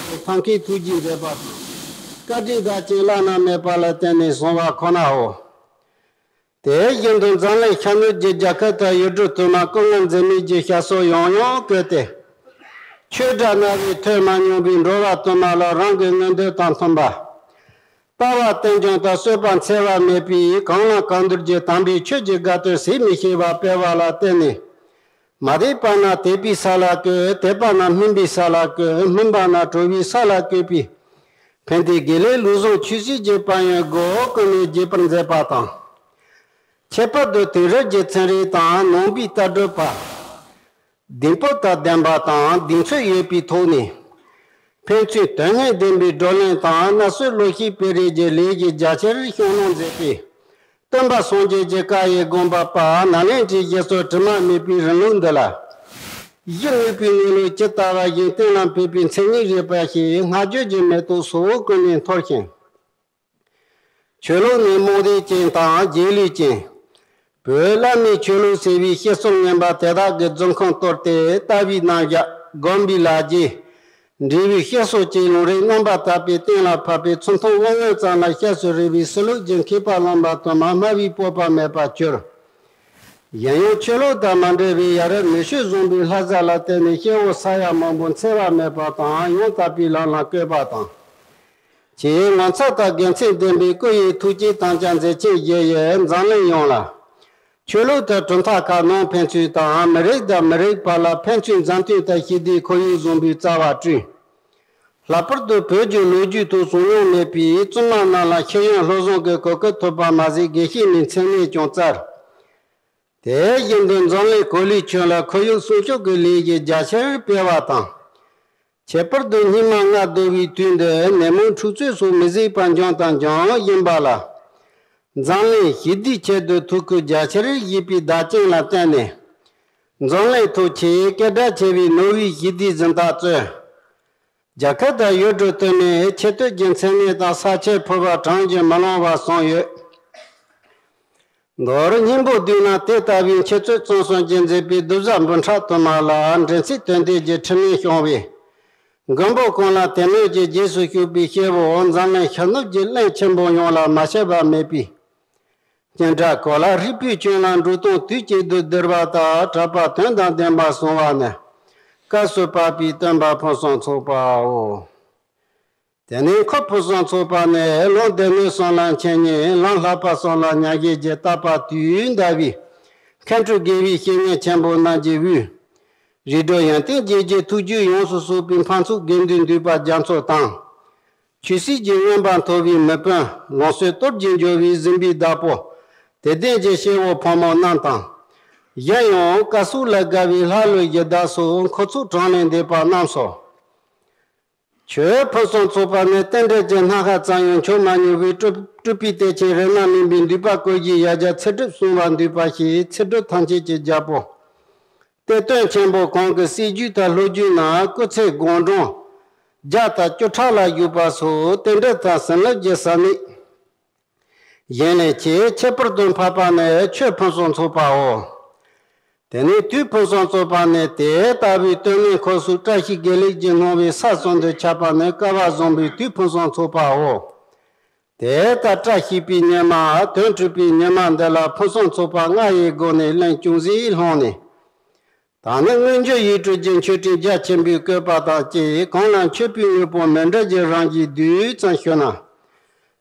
ཐབས་མཁས་ཐུགས་རྗེས་མཛད་པ་དང་། བཀའ་དྲིན་བདག་ཅག་བླ་ན་མེད་པ་ལ་བརྟེན་ནས་བྱུང་བ་ཁོ་ནའོ། དེ་བཞིན་དུ་འཛམ་གླིང་ཤར་ནུབ་ཀྱི་རྒྱལ་ཁབ་དང་ཡུལ་གྲུ་དུ་མར་སྐུ་ངོ་འཛིན་མེད་ཀྱི་ཞབས་སོར་ཡང་ཡང་བཀོད་དེ། ཆོས་སྒྲ་རྣ་བས་ཐོས་མ་མྱོང་བའི་འགྲོ་བ་དུ་མ་ལ་རང་གི་མངོན་འདོད་དང་མཐུན་པ། ལྟ་བ་རྟེན་འབྱུང་དང་བསོད་པ་འཚེ་བ་མེད་པའི་གང་ལ་གང་འདུལ་གྱི་དམ་པའི་ཆོས་ཀྱི་དགའ་སྟོན་ཟད་མི་ཤེས་པ་སྤེལ་བ་ལ་བརྟེན་ནས། མ་དད་པ་རྣམས་དད་པའི་ས་ལ་བཀོད། དད་པ་རྣམས་སྨིན་པའི་ས་ལ་བཀོད། སྨིན་པ་རྣམས་གྲོལ་བའི་ས་ལ་བཀོད་པའི། ཕན་བདེའི་དགེ་ལེགས་ལུགས་བཟང་ཆོས་སྲིད་ཀྱི་དཔལ་ཡོན་སྒོ་ཀུན་ནས་རྒྱས་པར་མཛད་པ་དང་། ཁྱད་པར་དུ་དེང་རབས་ཀྱི་ཚན་རིག་དང་ནང་པའི་ལྟ་གྲུབ་པ། གདེང་སྤོབས་དང་ལྡན་པ་དང་གདེང་ཚོད་ཡོད་པའི་ཐོག་ནས། ཕན་ཚུན་དོན་སྙིང་ལྡན་པའི་བགྲོ་གླེང་དང་སྣ་ཚོགས་བློ་ཤེས་སྤེལ་རེས་ཀྱི་ལས་ཀྱི་རྒྱ་ཆེར་བསྐྱངས་གནང་མཛད་པའི། སྟོན་པ་སངས་རྒྱས་ཀྱི་བཀའ་ཡི་དགོངས་པ་པ་ནཱ་ལེནྡྲའི་རྒྱལ་སྲས་དྲི་མ་མེད་པའི་རིང་ལུགས་འདི་ལ། གཞི་དངོས་པོའི་དངོས་ལུགས་ཇི་ལྟ་བ་བཞིན་གཏན་ལ་ཕེབས་པའི་མཚན་ཉིད་རིག་པ་ཞེས་བསྔགས་བརྗོད་ཀྱི་མེ་ཏོག་སོགས་ཀུན་ནས་འཐོར་ཞིང་། ཆོས་ལུགས་ནི་རྨོངས་དད་ཅན་དང་རྗེས་ལུས་ཅན། བོད་བླ་མའི་ཆོས་ལུགས་ཟེར་བའི་བཤད་སྲོལ་ངན་པ་དེ་དག་གི་རྫུན་ཁུངས་གཏོར་ཏེ་ལྟ་བའི་རྣམ་གཞག་སྒོམ་པའི་ལག་རྗེས། འབྲས་བུའི་བཤད་སྲོལ་བཅས་ལུང་རིགས་རྣམ་པར་དག་པའི་གཏན་ལ་ཕབ་པའི་ཚུལ་མཐུན་དབང་མངོན་ཙམ་ལ་སྐྱབས་སུ་རེ་བའི་ཕྱི་ལུགས་ཀྱི་མཁས་པ་རློམ་པ་དུ་མ་སྨྲ་བའི་སྤོབས་པ་མེད་པར་གྱུར། གཞན་ཡང་ཆོས་ལུགས་དང་མ་འབྲེལ་བའི་ཡ་རབས་མི་ཆོས་བཟང་པོའི་ལྷ་བཟའ་ལ་བརྟེན་ནས་སྐྱེ་བོ་ས་ཡ་མང་པོ་འཚེ་བ་མེད་པ་དང་ཡང་དག་པའི་ལམ་ལ་བཀོད་པ་དང་། ཆེས་ངོ་མཚར་དང་དགེ་མཚན་ལྡན་པའི་སྐུ་ཡི་ཐུགས་ཀྱི་དམ་བཅའ་མཛད་ཆེན་བཞི་ཡིས་འཛམ་གླིང་ཡོངས་ལ། ཆོས་ལུགས་དང་གྲུབ་མཐའ་ཁག་ནང་ཕན་ཚུན་དང་མི་རིགས་དང་མི་རིགས་བར་ལ་ཕན་ཚུན་མཛའ་མཐུན་དང་ཞི་བདེའི་ཁོར་ཡུག་བཟང་པོའི་རྩ་བ་བསྐྲུན། ལྷག་པར་དུ་བོད་ཀྱི་ལོ་རྒྱུས་ཐོག་བྱུང་མྱོང་མེད་པའི་བཙུན་མ་རྣམས་ལ་ཤེས་ཡོན་སློབ་སྦྱོང་གི་གོ་སྐབས་ཐོབ་པ་མ་ཟད་དགེ་བཤེས་མའི་མཚན་གནས་ཀྱང་བསྩལ། དེ་བཞིན་དུ་འཛམ་གླིང་གོ་ལའི་ཁྱོན་ལ་ཁོར་ཡུག་སྲུང་སྐྱོབ་ཀྱི་ལས་ཀྱི་རྒྱ་ཆེར་སྤེལ་བ་དང་། ཁྱད་པར་དུ་སྙིགས་མ་ལྔ་བདོ་བའི་དུས་འདིར་ནད་མུག་འཁྲུག་རྩོད་སོགས་མི་བཟད་པར་འབྱུང་དང་འབྱུང་བཞིན་པ་ལ། འཛམ་གླིང་ཞི་བདེའི་ཆེད་དུ་ཐུགས་ཁུར་རྒྱ་ཆེར་བཞེས་པའི་བདག་རྐྱེན་ལ་བརྟེན་ནས། འཛམ་གླིང་ཐོག་ཆེས་སྐད་གྲགས་ཆེ་བའི་ནོ་བྷེལ་ཞི་བདེའི་གཟེངས་རྟགས་སྩོལ། རྒྱ་གར་དང་ཡུལ་གྲུ་དུ་མའི་ཆེ་བསྟོད་ཀྱི་མཚན་གནས་དང་ས་ཆའི་ཕུར་པ་གྲངས་ཀྱིས་མི་ལོངས་པ་གསུངས་ཡོད། མདོར་སྙིང་པོ་བསྡུས་ན་དེ་ལྟ་བུའི་འཆད་རྩོད་རྩོམ་གསུམ་གྱིས་མཛེས་པའི་གདུལ་བྱ་འབུམ་ཕྲག་དུ་མ་ལ་འདྲེན་ཚིག་དོན་ལྡན་གྱི་འཕྲིན་ལས་བྱུང་བས། མགོན་པོ་ཀུན་ལ་དད་མོས་ཀྱི་རྗེས་སུ་ཞུགས་པའི་སྐྱེ་བོ་འཛམ་གླིང་ཤར་ནུབ་ཀྱི་གླིང་ཆེན་པོ་ཡོངས་ལ་མ་ཆད་པ་མེད་པའི། སྙན་གྲགས་གོ་ལ་ཧྲིལ་པོའི་ཁྱོན་ལ་འབྲུག་སྟོང་དུས་གཅིག་ཏུ་བསྡུར་བ་དང་གྲགས་པ་དོན་དང་ལྡན་པ་གསུངས་པ་ནི། སྐབས་སུ་བབས་པའི་སྟོན་པ་ཕུན་སུམ་ཚོགས་པའོ། དེ་ནས་འཁོར་ཕུན་སུམ་ཚོགས་པ་ནི་ལུང་སྡེ་སྣོད་གསུམ་ལ་འཆད་ཉན། ལམ་བསླབ་པ་གསུམ་ལ་མཉམ་བཞེས་ཀྱི་བརྟག་པ་དུས་འདའ་བའི་མཁན་སྤྲུལ་དགེ་བའི་བཤེས་གཉེན་ཆེན་པོ་རྣམས་ཀྱི་དབུས། རིགས་དྲུག་ཡོན་ཏན་བརྒྱད་ཀྱི་ཐུགས་རྒྱུད་ཡོངས་སུ་རྫོགས་པའི་འཕགས་ཚོགས་དགེ་འདུན་འདུས་པ་རྒྱ་མཚོ་དང་། ཆོས་སྲིད་ཀྱི་མངོན་པ་མཐོ་བའི་མི་དཔོན་ལོངས་སྤྱོད་སྟོབས་ཀྱིས་འབྱོར་བའི་གཟིམ་པའི་བདག་པོ། དད་ལྡན་གྱི་སྐྱེ་བོ་ཕོ་མོ་རྣམས་དང་། གཞན་ཡང་བཀའ་སྲོལ་ལ་དགའ་བའི་ལྷ་ཀླུ་གཞི་བདག་སོགས་འཁོར་ཚོགས་གྲངས་ལས་འདས་པ་རྣམས་སོ། ཆོས་ཕུན་སུམ་ཚོགས་པ་ནི་རྟེན་འབྲེལ་གྱི་སྣ་ཁ་ཙམ་ཡང་འཆོལ་མ་མྱོང་བའི་སྤྲུལ་སྤྲུལ་པའི་གཏེར་ཆེན་རཏྣ་གླིང་པའི་འདུས་པ་བཀོད་བཞིའི་ཡ་གྱལ་ཚེ་སྒྲུབ་གསུངས་པ་འདུས་པ་ཞེས་ཚེ་སྒྲུབ་ཐམས་ཅད་ཀྱི་རྒྱལ་པོ། གཏེར་སྟོན་ཆེན་པོ་གང་གི་སྲས་རྒྱུད་དང་ལྷོ་རྒྱུད་ན་སྐུ་ཚེ་དགུང་གྲངས་བརྒྱ་དང་བཅུ་ཕྲག་ལ་བཞུགས་པ་སོགས་རྟེན་འབྲེལ་དང་ཟིན་རླབས་ཀྱི་ས་གནས། གཞན་ལས་ཆེས་ཁྱད་པར་དུ་འཕགས་པ་ནི་ཆོས་ཕུན་སུམ་ཚོགས་པའོ། དེ་ནས་དུས་ཕུན་སུམ་ཚོགས་པ་ནི་དེ་ལྟ་བུའི་སྟོད་ལུང་ཁམས་གསུམ་བཀྲ་ཤིས་དགེ་ལེགས་ཀྱིས་སྣང་བའི་ས་གསུམ་དུ་ཁྱབ་པ་ནི་སྐལ་བ་བཟང་པོའི་དུས་ཕུན་སུམ་ཚོགས་པའོ། དེ་ལྟར་བཀྲ་ཤིས་པའི་ཉི་མ་དོན་གྲུབ་པའི་ཉི་མ་འདི་ལ་ཕུན་སུམ་ཚོགས་པ་ལྔ་ཡི་སྒོ་ནས་གླིང་ཅུང་ཟད་ལྷུང་ནས། ད་ནི་མངོན་བརྗོད་ཡིག་འབྲུ་གྱི་མཆོད་སྤྲིན་རྒྱ་ཆེན་པོས་བཀོད་པ་དང་བཅས་གང་ལ་མཆོད་པའི་དངོས་པོ་མི་འདྲ་ཞིག་རང་གིས་བསྡུས་ཙམ་ཞུ་ན།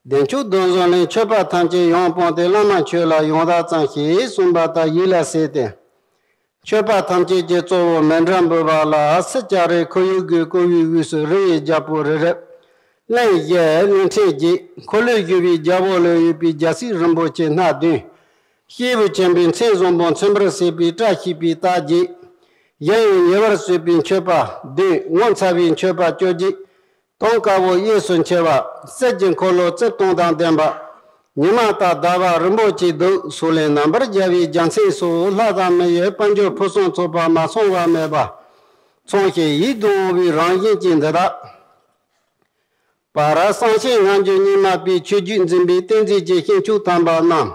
བདེ་མཆོག་སྡོང་བཟང་གླིང་མཆོད་པ་ཐམས་ཅད་ཡང་སྤངས་ཏེ་བླ་མ་མཆོད་ལ་ཡང་དག་ཙམ་ཞེས་གསུངས་པ་ལྟར་ཡིད་ལ་གསལ་ཏེ། མཆོད་པ་ཐམས་ཅད་ཀྱི་གཙོ་བོ་མཎྜལ་འབུལ་བ་ལ་སྲིད་ཀྱང་རེ་ཁོར་ཡུག་གི་བསྐོར་བའི་དབུས་སུ་རི་ཡི་རྒྱལ་པོ་རི་རབ། གླིང་བཞི་གླིང་ཕྲན་བརྒྱད། འཁོར་ལོས་སྒྱུར་བའི་རྒྱལ་པོ་ལ་ཡོད་པའི་རྒྱལ་སྲིད་རིན་པོ་ཆེ་སྣ་བདུན། སྐྱེས་བུ་ཆེན་པོའི་མཚན་བཟང་པོ་མཚོན་པར་བྱེད་པའི་བཀྲ་ཤིས་པའི་རྟགས་བརྒྱད། གཞན་ཡང་ཉེ་བར་བསུས་པའི་མཆོད་པ་བདུན། ངོ་མཚར་བའི་མཆོད་པ་བཅོ་བརྒྱད། དུང་དཀར་པོ་གཡས་སུ་འཁྱིལ་བ། གསེར་གྱི་འཁོར་ལོ་རྩིབས་སྟོང་དང་ལྡན་པ། ཉི་མ་དང་ཟླ་བ་རིན་པོ་ཆེའི་གདུགས་སོགས་ལས་རྣམ་པར་རྒྱལ་བའི་རྒྱལ་མཚན་སོགས་ལྷ་དང་མི་ཡི་དཔལ་འབྱོར་ཕུན་སུམ་ཚོགས་པ་མ་ཚང་བ་མེད་པ། མཚུངས་ཤིང་ཡིད་དུ་འོང་བའི་རང་བཞིན་གྱི་འདི་དག། བར་གསང་ཆེན་ངང་རྒྱུད་གཉིས་མ་པའི་ཆོས་བརྒྱུད་འཛིན་པའི་བསྟན་འཛིན་གྱི་ཞིང་ཆུང་དམ་པ་རྣམས།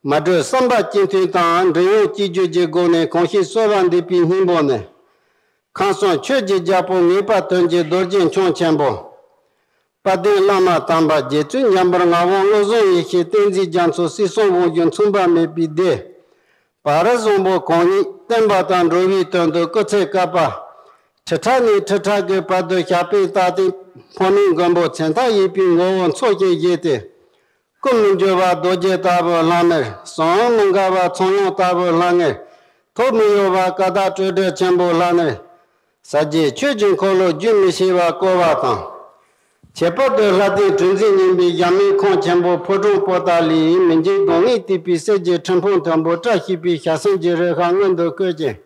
མ་གྲོས་བསམ་པ་གཅིག་མཐུན་དང་འབྲིང་ཡོངས་གཅིག་གྱུར་གྱི་སྒོ་ནས་གང་ཞིག་གསོལ་བ་འདེབས་པའི་སྙིང་པོ་ནི། ཁམས་གསུམ་ཆོས་ཀྱི་རྒྱལ་པོ་ངེས་པར་དོན་གྱི་རྡོ་རྗེ་འཆང་ཆེན་པོ། དཔལ་ལྡན་བླ་མ་དམ་པ་རྗེ་བཙུན་འཇམ་དཔལ་ངག་དབང་བློ་བཟང་ཡེ་ཤེས་བསྟན་འཛིན་རྒྱ་མཚོ་སྲིད་གསུམ་དབང་ཕྱུག་མཚུངས་པ་མེད་པའི་སྡེ། བར་བཟང་པོ་གང་ཉིད་བསྟན་པ་དང་འགྲོ་བའི་དོན་དུ་སྐུ་ཚེ་བསྐལ་པ། ཁྲི་ཕྲག་ནས་ཁྲི་ཕྲག་གི་བར་དུ་ཞབས་པད་བཏགས་ཏེ། ཕོ་མོའི་མགོན་པོ་མཚན་རྟགས་ཡོད་པའི་ངོ་བོ་མཚོན་བྱེད་བཞེས་ཏེ། སྐུ་མི་འགྱུར་བ་རྡོ་རྗེ་ལྟ་བུ་ལྷམ་མེར། གསུང་མི་འགག་པ་ཚངས་དབྱངས་ལྟ་བུ་ལྷང་ངེར། ཐུགས་མི་གཡོ་བ་ཀ་དག་སྤྲོས་བྲལ་ཆེན་པོ་ལྷ་ནེར། ཟབ་རྒྱས་ཆོས་ཀྱི་འཁོར་ལོ་རྒྱུན་མི་ཆད་པར་བསྐོར་བ་དང་། ཁྱད་པར་དུ་ལྷ་ལྡན་གྲུ་འཛིན་སྙིང་པོའི་ཞྭ་མོའི་ཁོང་ཆེན་པོ་ཕོ་བྲང་པོ་ཏ་ལའི་མི་འཇིགས་གདོང་ལྔས་བཏེགས་པའི་གསེར་གྱི་ཁྲི་འཕང་མཐོན་པོ་བཀྲ་ཤིས་པའི་ཞྭ་སེན་གྱི་རིལ་ཤ་མངོན་དུ་བཀོད་ཅིང་།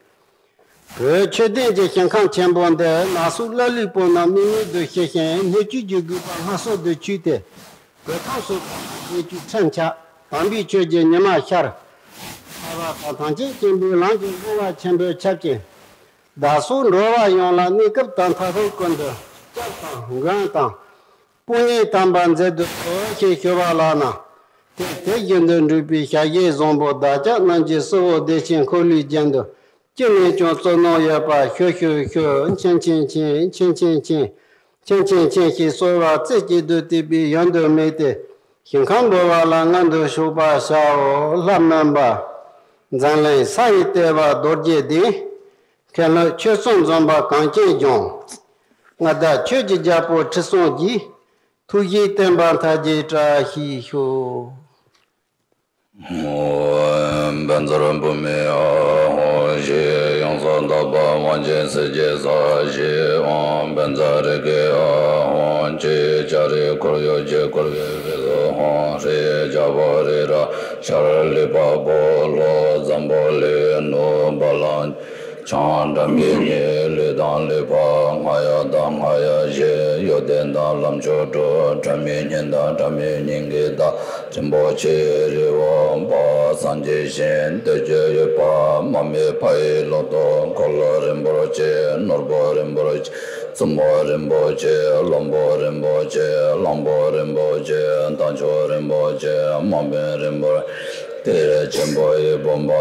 བོད་ཆོས་ལྡན་གྱི་ཞིང་ཁམས་ཆེན་པོ་འདི་ནགས་གསུམ་ཀླ་ཀློའི་བུ་རྣམས་དམིགས་མེད་དུ་ཤི་ཞིང་སྣོད་བཅུད་ཀྱི་རྒུད་པ་སྔར་སྲོལ་དུ་ཆུད་དེ། བོད་ཁམས་སུ་བདེ་སྐྱིད་ཁྲིམས་ཆགས་དམ་པའི་ཆོས་ཀྱི་ཉི་མ་ཤར། ཐར་པ་དང་ཐམས་ཅད་མཁྱེན་པའི་ལམ་གྱི་དབུ་བ་ཆེན་པོས་ཁྱབ་ཅིང་། བདག་སོགས་འགྲོ་བ་ཡོངས་ལ་གནས་སྐབས་དང་མཐར་ཐུག་ཀུན་ཏུ་སྐྱབས་དང་མགོན་དང་། དཔུང་གཉེན་དམ་པ་མཛད་དུ་གསོལ་ཞེས་ཞུ་བ་ལགས་ན། དེ་དེ་བཞིན་དུ་འགྲུབ་པའི་ཞལ་བཞེས་བཟང་པོ་བདག་ཅག་རྣམས་ཀྱི་གསོལ་བ་བདེ་ཆེན་འཁོར་ལོའི་རྒྱན་དུ་ཅི་ནས་ཀྱང་བརྩོན་གནང་ཡོད་པ་ཞུ་ཞུ་ཞུ། མཁྱེན་མཁྱེན་མཁྱེན། མཁྱེན་མཁྱེན་མཁྱེན། མཁྱེན་མཁྱེན་མཁྱེན་ཞེས་གསོལ་བ་རྩེ་གཅིག་ཏུ་བཏེགས་པའི་ཡོན་དུ་དམིགས་ཏེ། ཞིང་ཁམས་འབུལ་བ་ལ་མངོན་དུ་ཕྱོགས་པར་བྱའོ། ལྷ་སྨན་པ། འཛམ་གླིང་ས་ཡི་ལྟེ་བ་རྡོ་རྗེ་གདན། མཁན་སློབ་ཆོས་གསུམ་འཛོམས་པ་གངས་ཅན་ལྗོངས། མངའ་བདག་ཆོས་ཀྱི་རྒྱལ་པོ་ཁྲི་སྲོང་ལྡེའུ། ཐུགས་བཞེད་བསྟན་པ་མཐའ་རྒྱས་བཀྲ་ཤིས་ཤོག། ཨོཾ་བཛྲ་བྷཱུ་མི་ཨཱཿཧཱུྃ་ཞེས་ཡོངས་སུ་དག་པ་དབང་ཆེན་སྲས་ཀྱི་ས་ཞེས་ཨོཾ་བཛྲ་རེ་ཁེ་ཨཱཿཧཱུྃ་ཅེས་ལྕགས་རིའི་ཁོར་ཡུག་ཅེས་བསྐོར་བའི་དབུས་སུ་ཧཱུྃ་ཧྲཱིཿལྕགས་ཕག་རི་རབ་ཤར་ལུས་འཕགས་པོ་ལྷོ་འཛམ་བུ་གླིང་ནུབ་བ་ལང་། བྱང་སྒྲ་མི་སྙན་ལུས་དང་ལུས་འཕགས། རྔ་ཡབ་དང་རྔ་ཡབ་གཞན་གཡོ་ལྡན་དང་ལམ་མཆོག་གྲུབ། སྒྲ་མི་སྙན་དང་སྒྲ་མི་སྙན་གྱི་བདག་རིན་པོ་ཆེ་རི་བོ་འཕགས། སངས་རྒྱས་ཞིང་བདེ་སྤྱོད་ཡུལ་འཕགས། མ་སྨད་ཕ་ཡི་ལོ་ཏོག་འཁོར་ལོ་རིན་པོ་ཆེ། ནོར་བུ་རིན་པོ་ཆེ། བཙུན་མོ་རིན་པོ་ཆེ། བློན་པོ་རིན་པོ་ཆེ། གླང་པོ་རིན་པོ་ཆེ། རྟ་མཆོག་རིན་པོ་ཆེ། དམག་དཔོན་རིན་པོ་ཆེ། གཏེར་ཆེན་པོ་ཡི་བུམ་པ།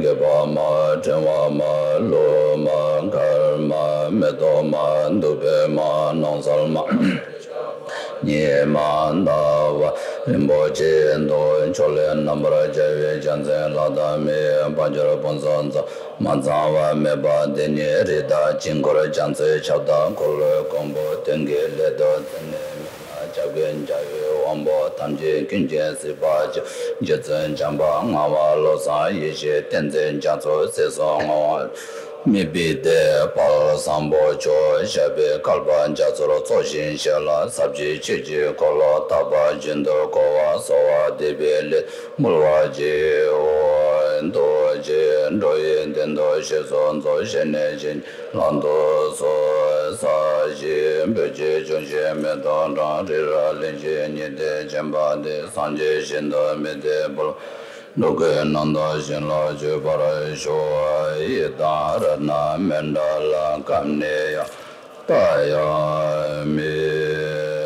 སྒེག་པ་མ། ཕྲེང་བ་མ། ལྷུ་མ། དཀར་མ། མེ་ཏོག་མ། བདུག་སྤོས་མ། ནགས་ཚལ་མ། ཉི་མ་ཟླ་བ་རིན་པོ་ཆེ་འདུ། ཕྱོགས་ལས་རྣམ་པར་རྒྱལ་བའི་རྒྱལ་མཚན་ལྷ་དང་མིའི་དཔལ་འབྱོར་ཕུན་སུམ་ཚོགས། མ་ཚང་བ་མེད་པ་དེ་ཉིད་རི་དྭགས་དཀྱིལ་འཁོར་རྒྱ་མཚོའི་ཁྱབ་བདག་འཁོར་ལོའི་མགོན་པོ་དོན་བརྒྱུད་ལས་སྟོབས་ཙམ་ནས་མེད་པ་སྐྱབས་མགོན་རྒྱལ་བའི་དབང་པོ་ཐམས་ཅད་ཀུན་མཁྱེན་སྲིད་པ་ཆེན་རྗེ་བཙུན་བྱམས་པ་ངག་དབང་བློ་བཟང་ཡེ་ཤེས་བསྟན་འཛིན་རྒྱ་མཚོ་སྲིད་གསུམ་མངའ་དབང་མི་བསྐྱོད་དེ་དཔལ་བཟང་པོ་མཆོག་ཞབས་པད་བསྐལ་པ་རྒྱ་མཚོར་རྫོགས་ཤིང་གཤེགས་ལ་ཟབ་ཆོས་ཆོས་ཀྱི་འཁོར་ལོ་བརྟག་པ་རྒྱུན་དུ་གོ་བ་གསོལ་བ་འདེབས་པའི་ལས་བསྐུལ་བར་བགྱིའོ། རྡོ་རྗེ་འགྲོ་བའི་དོན་དུ་གཤེགས་སུ་གསོལ། ཞལ་ནས་བཞེས་ནས་ལག་ཏུ་གསོལ། ས་གཞི་སྤོས་ཀྱི་ལྗོན་ཤིང་མེ་ཏོག་དང་། རི་རབ་གླིང་བཞི་ཉི་ཟླས་བརྒྱན་པ་དེར། སངས་རྒྱས་ཞིང་དུ་དམིགས་ཏེ་འབུལ། འགྲོ་ཀུན་རྣམ་དག་ཞིང་ལ་སྤྱོད་པར་ཤོག། གཡུ་དང་རཏྣ་མཎྜལ་སྐབས་ནས་ཡང་ལྟ་ཡང་མིན།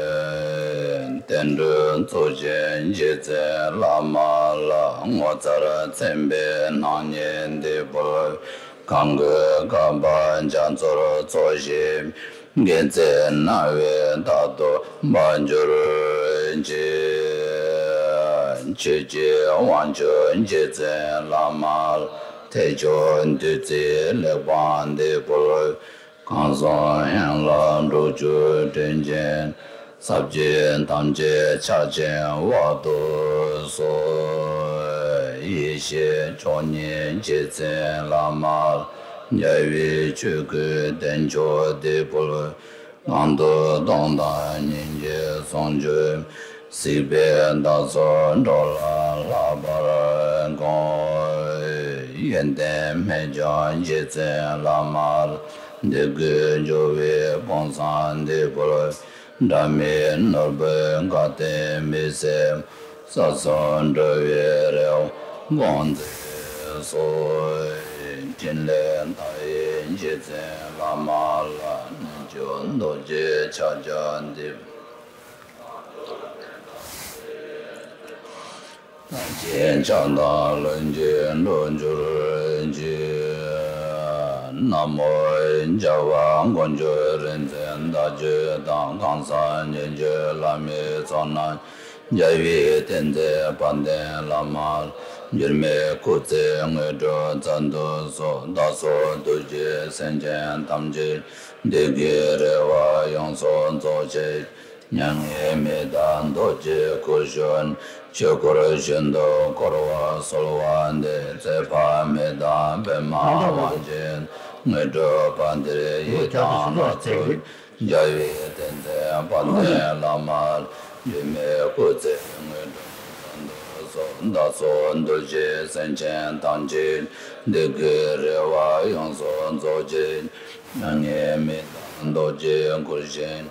བསྟན་འགྲོའི་གཙུག་ཆེན་རྗེ་བཙུན་བླ་མ་ལ། ངོ་མཚར་མཚན་དཔེའི་སྣང་བརྙན་འདི་འབུལ། གང་གི་བསྐལ་པ་རྒྱ་མཚོར་རྫོགས་ཤིང་། དགེ་མཚན་རྣ་བས་རྟག་ཏུ་སྨྲ་གྱུར་ཅིག། ཆོས་ཀྱི་དབང་ཕྱུག་རྗེ་བཙུན་བླ་མ་ལ། ཐེག་མཆོག་བདུད་རྩིའི་གླེགས་བམ་འདི་འབུལ། གང་གསུང་ཡན་ལག་དྲུག་ཅུ་དྲིལ་ཅན། ས་བཅུད་ཐམས་ཅད་ཕྱག་ཆེན་དབང་དུ་གསོལ། ཡེ་ཤེས་མཆོག་བརྙེས་རྗེ་བཙུན་བླ་མ་ལ། རྒྱལ་བའི་ཆོས་སྐུའི་བསྟན་མཆོག་འདི་འབུལ། གང་དུ་གཏོང་དང་སྙིང་རྗེས་ཟུང་འཇུག། སྲིད་པའི་བདག་སོགས་འགྲོ་ལ་བསླབ་པར་དགོངས། ཡོན་ཏན་རྨད་བྱུང་རྗེ་བཙུན་བླ་མ་ལ། འདོད་དགུའི་སྦྱོར་བའི་དཔང་བསམ་འདི་འབུལ། སྒྲ་མེད་ནོར་བུའི་གར་ལྟར་མི་ཟད། ས་གསུམ་འགྲོ་བའི་རེ་བ་སྐོང་མཛད་གསོལ། ཕྲིན་ལས་མཐའ་ཡས་རྗེ་བཙུན་བླ་མ་ལ། རྣལ་འབྱོར་རྡོ་རྗེའི་ཕྱག་རྒྱ་འདི། ཐམས་ཅད་ཆགས་སྡང་ལོག་གྱུར་འགྲོ་གྱུར་ཅིག། ན་མོ་རྒྱལ་བ་མགོན་མཆོག་རིག་འཛིན་བདག་རྒྱུད་དང་། གང་ཟག་སྙན་བརྒྱུད་བླ་མའི་ཚོགས་རྣམས། རྒྱལ་བའི་བསྟན་འཛིན་དཔལ་ལྡན་བླ་མ་ལ། འགྱུར་མེད་སྐུ་ཚེ་དངོས་གྲུབ་བསྩལ་དུ་གསོལ། བདག་སོགས་ཐུགས་རྗེའི་སེམས་ཅན་ཐམས་ཅད། འདོད་དགུའི་རེ་བ་ཡོངས་སུ་རྫོགས་བྱེད། མྱ་ངན་མི་འདའ་རྡོ་རྗེའི་སྐུར་བཞུགས། ཆོས་འཁོར་གཞོན་དུ་བསྐོར་བར་གསོལ་བ་འདེབས། ཚེ་དཔག་མེད་དང་པདྨ་དབང་ཆེན། དངོས་གྲུབ་དཔལ་སྟེར་ཡི་དམ་ལ་གསོལ། རྒྱལ་བའི་བསྟན་འཛིན་དཔལ་ལྡན་བླ་མ་ལ། འགྱུར་མེད་སྐུ་ཚེ་དངོས་གྲུབ་བསྩལ་དུ་གསོལ། བདག་སོགས་ཐུགས་རྗེའི་སེམས་ཅན་ཐམས་ཅད། འདོད་དགུའི་རེ་བ་ཡོངས་སུ་རྫོགས་བྱེད། མྱ་ངན་མི་འདའ་རྡོ་རྗེའི་སྐུར་བཞེངས།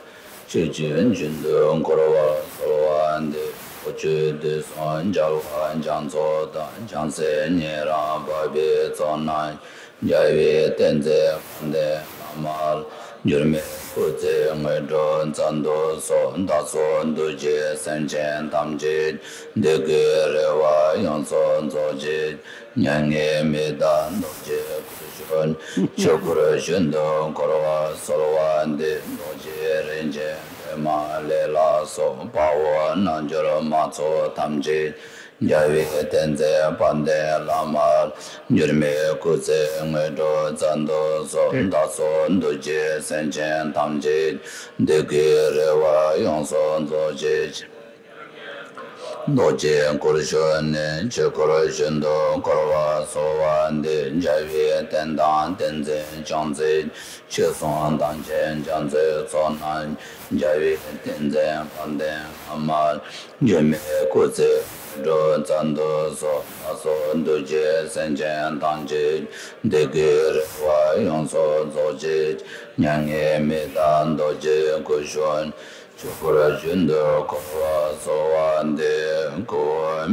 ཆོས་ཀྱི་རྒྱུན་དུ་འཁོར་བར་གསོལ་བ་འདེབས། ཕྱོགས་བཅུ་དུས་གསུམ་རྒྱལ་བ་རྒྱ་མཚོ་དང་། བྱང་སེམས་ཉན་རང་འཕགས་པའི་ཚོགས་རྣམས། རྒྱལ་བའི་བསྟན་འཛིན་དཔལ་ལྡན་བླ་མ་ལ། འགྱུར་མེད་སྐུ་ཚེ་དངོས་གྲུབ་བསྩལ་དུ་གསོལ། བདག་སོགས་ཐུགས་རྗེའི་སེམས་ཅན་ཐམས་ཅད། འདོད་དགུའི་རེ་བ་ཡོངས་སུ་རྫོགས་བྱེད། མྱ་ངན་མི་འདའ་རྡོ་རྗེའི་སྐུར་བཞུགས། ཆོས་འཁོར་གཞོན་དུ་འཁོར་བར་གསོལ་བ་འདེབས། རྡོ་རྗེ་རིན་ཆེན་པདྨ་ལས་ལ་སོགས། དཔའ་བོ་རྣལ་འབྱོར་མ་ཚོགས་ཐམས་ཅད། རྒྱལ་བའི་བསྟན་འཛིན་དཔལ་ལྡན་བླ་མ་ལ། འགྱུར་མེད་སྐུ་ཚེ་དངོས་གྲུབ་བསྩལ་དུ་གསོལ། བདག་སོགས་ཐུགས་རྗེའི་སེམས་ཅན་ཐམས་ཅད། འདོད་དགུའི་རེ་བ་ཡོངས་སུ་རྫོགས་བྱེད། རྡོ་རྗེའི་སྐུར་བཞུགས་ནས། ཆོས་འཁོར་གཞོན་དུ་འཁོར་བར་གསོལ་བ་འདེབས། རྒྱལ་བའི་བསྟན་དང་བསྟན་འཛིན་སྐྱོང་མཛད། ཆོས་སྲུང་དམ་ཅན་རྒྱ་མཚོའི་ཚོགས་རྣམས། རྒྱལ་བའི་བསྟན་འཛིན་དཔལ་ལྡན་བླ་མ་ལ། འགྱུར་མེད་སྐུ་ཚེ་དངོས་གྲུབ་བསྩལ་དུ་གསོལ། བདག་སོགས་ཐུགས་རྗེའི་སེམས་ཅན་ཐམས་ཅད། འདོད་དགུའི་རེ་བ་ཡོངས་སུ་རྫོགས་བྱེད། མྱ་ངན་མི་འདའ་རྡོ་རྗེའི་སྐུར་བཞུགས། ཆོས་འཁོར་གཞོན་དུ་འཁོར་བར་གསོལ་བ་འདེབས། སྐུ་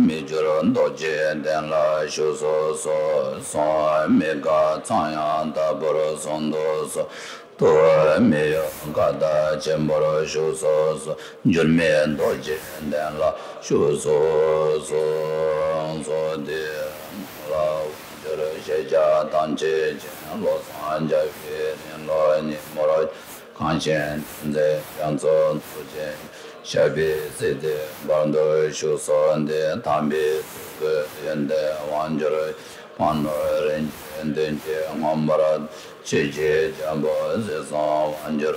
མི་འགྱུར་རྡོ་རྗེའི་གདན་ལ་བཞུགས་སུ་གསོལ། གསུང་མི་འགག་ཚངས་དབྱངས་ལྟ་བུར་གསུང་དུ་གསོལ། ཐུགས་མི་གཡོ་བཀའ་དང་ཆེན་པོར་བཞུགས་སོ་སོ། འགྱུར་མེད་རྡོ་རྗེ་གདན་ལ་བཞུགས་སོ་སོ། མཚོ་འདི་ལ་འོད་འགྱུར་ཤེས་བྱ་ཐམས་ཅད་མཁྱེན། བློ་བཟང་རྒྱལ་བའི་རིང་ལུགས་ཉིན་མོར་གངས་ཅན་བསྟན་འཛིན་རྒྱ་མཚོ་རྡོ་རྗེ། ཞབས་པད་སྲིད་མཐའི་བར་དུ་བཞུགས་སོ་སྟེ། དམ་པའི་ཐུགས་ཀྱི་ཡོན་ཏན་དབང་གྱུར་ཅིག། ཕ་ནོར་རིན་ཆེན་བདུན་གྱིས་མངོན་པར་ཆོས་ཀྱི་རྒྱལ་པོ་ཞེས་གསུངས་པར་འགྱུར།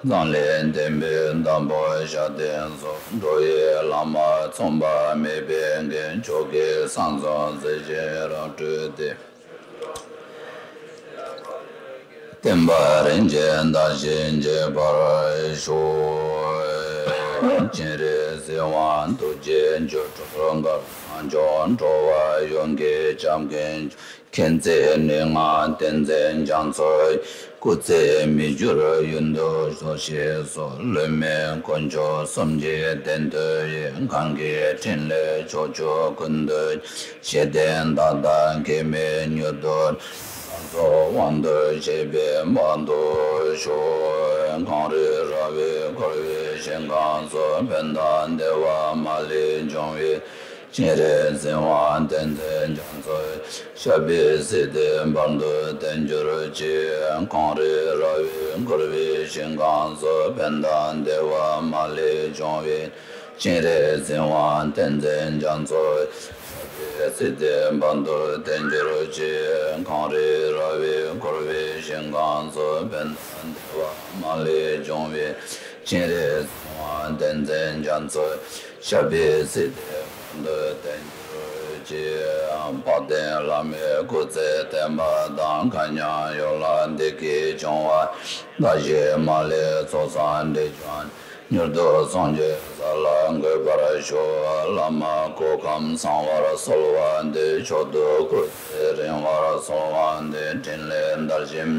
མཛངས་བླུན་ལྡན་པའི་འདམ་བུ་བཞག་སྟེང་སོགས། འགྲོ་བའི་ལམ་མཚུངས་པ་མེད་པའི་མགོན། མཆོག་གི་གསང་གསུམ་གཟི་བྱིན་རབ་སྤྲས་ཏེ། བསྟན་པ་རིན་ཆེན་དར་ཞིང་རྒྱས་པར་ཤོག། སྤྱན་རས་གཟིགས་དབང་ཐུགས་རྗེའི་སྦྱོར་སྒྲོལ་དཀར་དབང་ཕྱུག། འགྲོ་བ་ཡོངས་ཀྱི་སྐྱབས་མགོན། མཁྱེན་བརྩེ་ནུས་མངའ་བསྟན་འཛིན་རྒྱ་མཚོ། སྐུ་ཚེ་མི་འགྱུར་ཡུན་དུ་གཤེགས་སུ་གསོལ། བླ་མེད་དཀོན་མཆོག་གསུམ་གྱི་གདན་དུ་ཡོད། གང་གི་ཕྲིན་ལས་ཕྱོགས་བཅུ་ཀུན་ཏུ། ཞི་བདེ་དག་དང་ཁེ་མེད་མྱུར་དུ། ལྷ་ཚོགས་དབང་དུ་བྱེད་པའི་དཔལ་དུ་ཤོག། གངས་རི་ར་བས་བསྐོར་བའི་ཞིང་ཁམས་སུ། ཕན་དང་བདེ་བ་མ་ལུས་འབྱུང་བའི། སྤྱན་རས་གཟིགས་དབང་བསྟན་འཛིན་རྒྱ་མཚོ། ཞབས་པད་སྲིད་མཐའི་བར་དུ་བརྟན་གྱུར་ཅིག། གངས་རི་ར་བས་བསྐོར་བའི་ཞིང་ཁམས་སུ། ཕན་དང་བདེ་བ་མ་ལུས་འབྱུང་བའི། སྤྱན་རས་གཟིགས་དབང་བསྟན་འཛིན་རྒྱ་མཚོ། ཞབས་པད་སྲིད་མཐའི་བར་དུ་བརྟན་གྱུར་ཅིག། གངས་རི་ར་བས་བསྐོར་བའི་ཞིང་ཁམས་སུ། ཕན་དང་བདེ་བ་མ་ལུས་འབྱུང་བའི། སྤྱན་རས་གཟིགས་དབང་བསྟན་འཛིན་རྒྱ་མཚོ། ཞབས་པད་སྲིད་མཐའི་བར་དུ་བརྟན་གྱུར་ཅིག། དཔལ་ལྡན་བླ་མའི་སྐུ་ཚེ་བརྟན་པ་དང་། མཁའ་མཉམ་ཡུལ་ལ་བདེ་སྐྱིད་འབྱུང་བ། ཟླ་བཞིན་མ་ལུས་ཚོགས་བསགས་འབྲས་བུ། མྱུར་དུ་སངས་རྒྱས་ས་ལ་འགོད་པར་ཤོག། བླ་མ་སྐུ་ཁམས་བཟང་བར་གསོལ་བ་འདེབས། མཆོག་ཏུ་སྐུ་ཚེ་རིང་བར་གསོལ་བ་འདེབས། ཕྲིན་ལས་དར་ཞིང་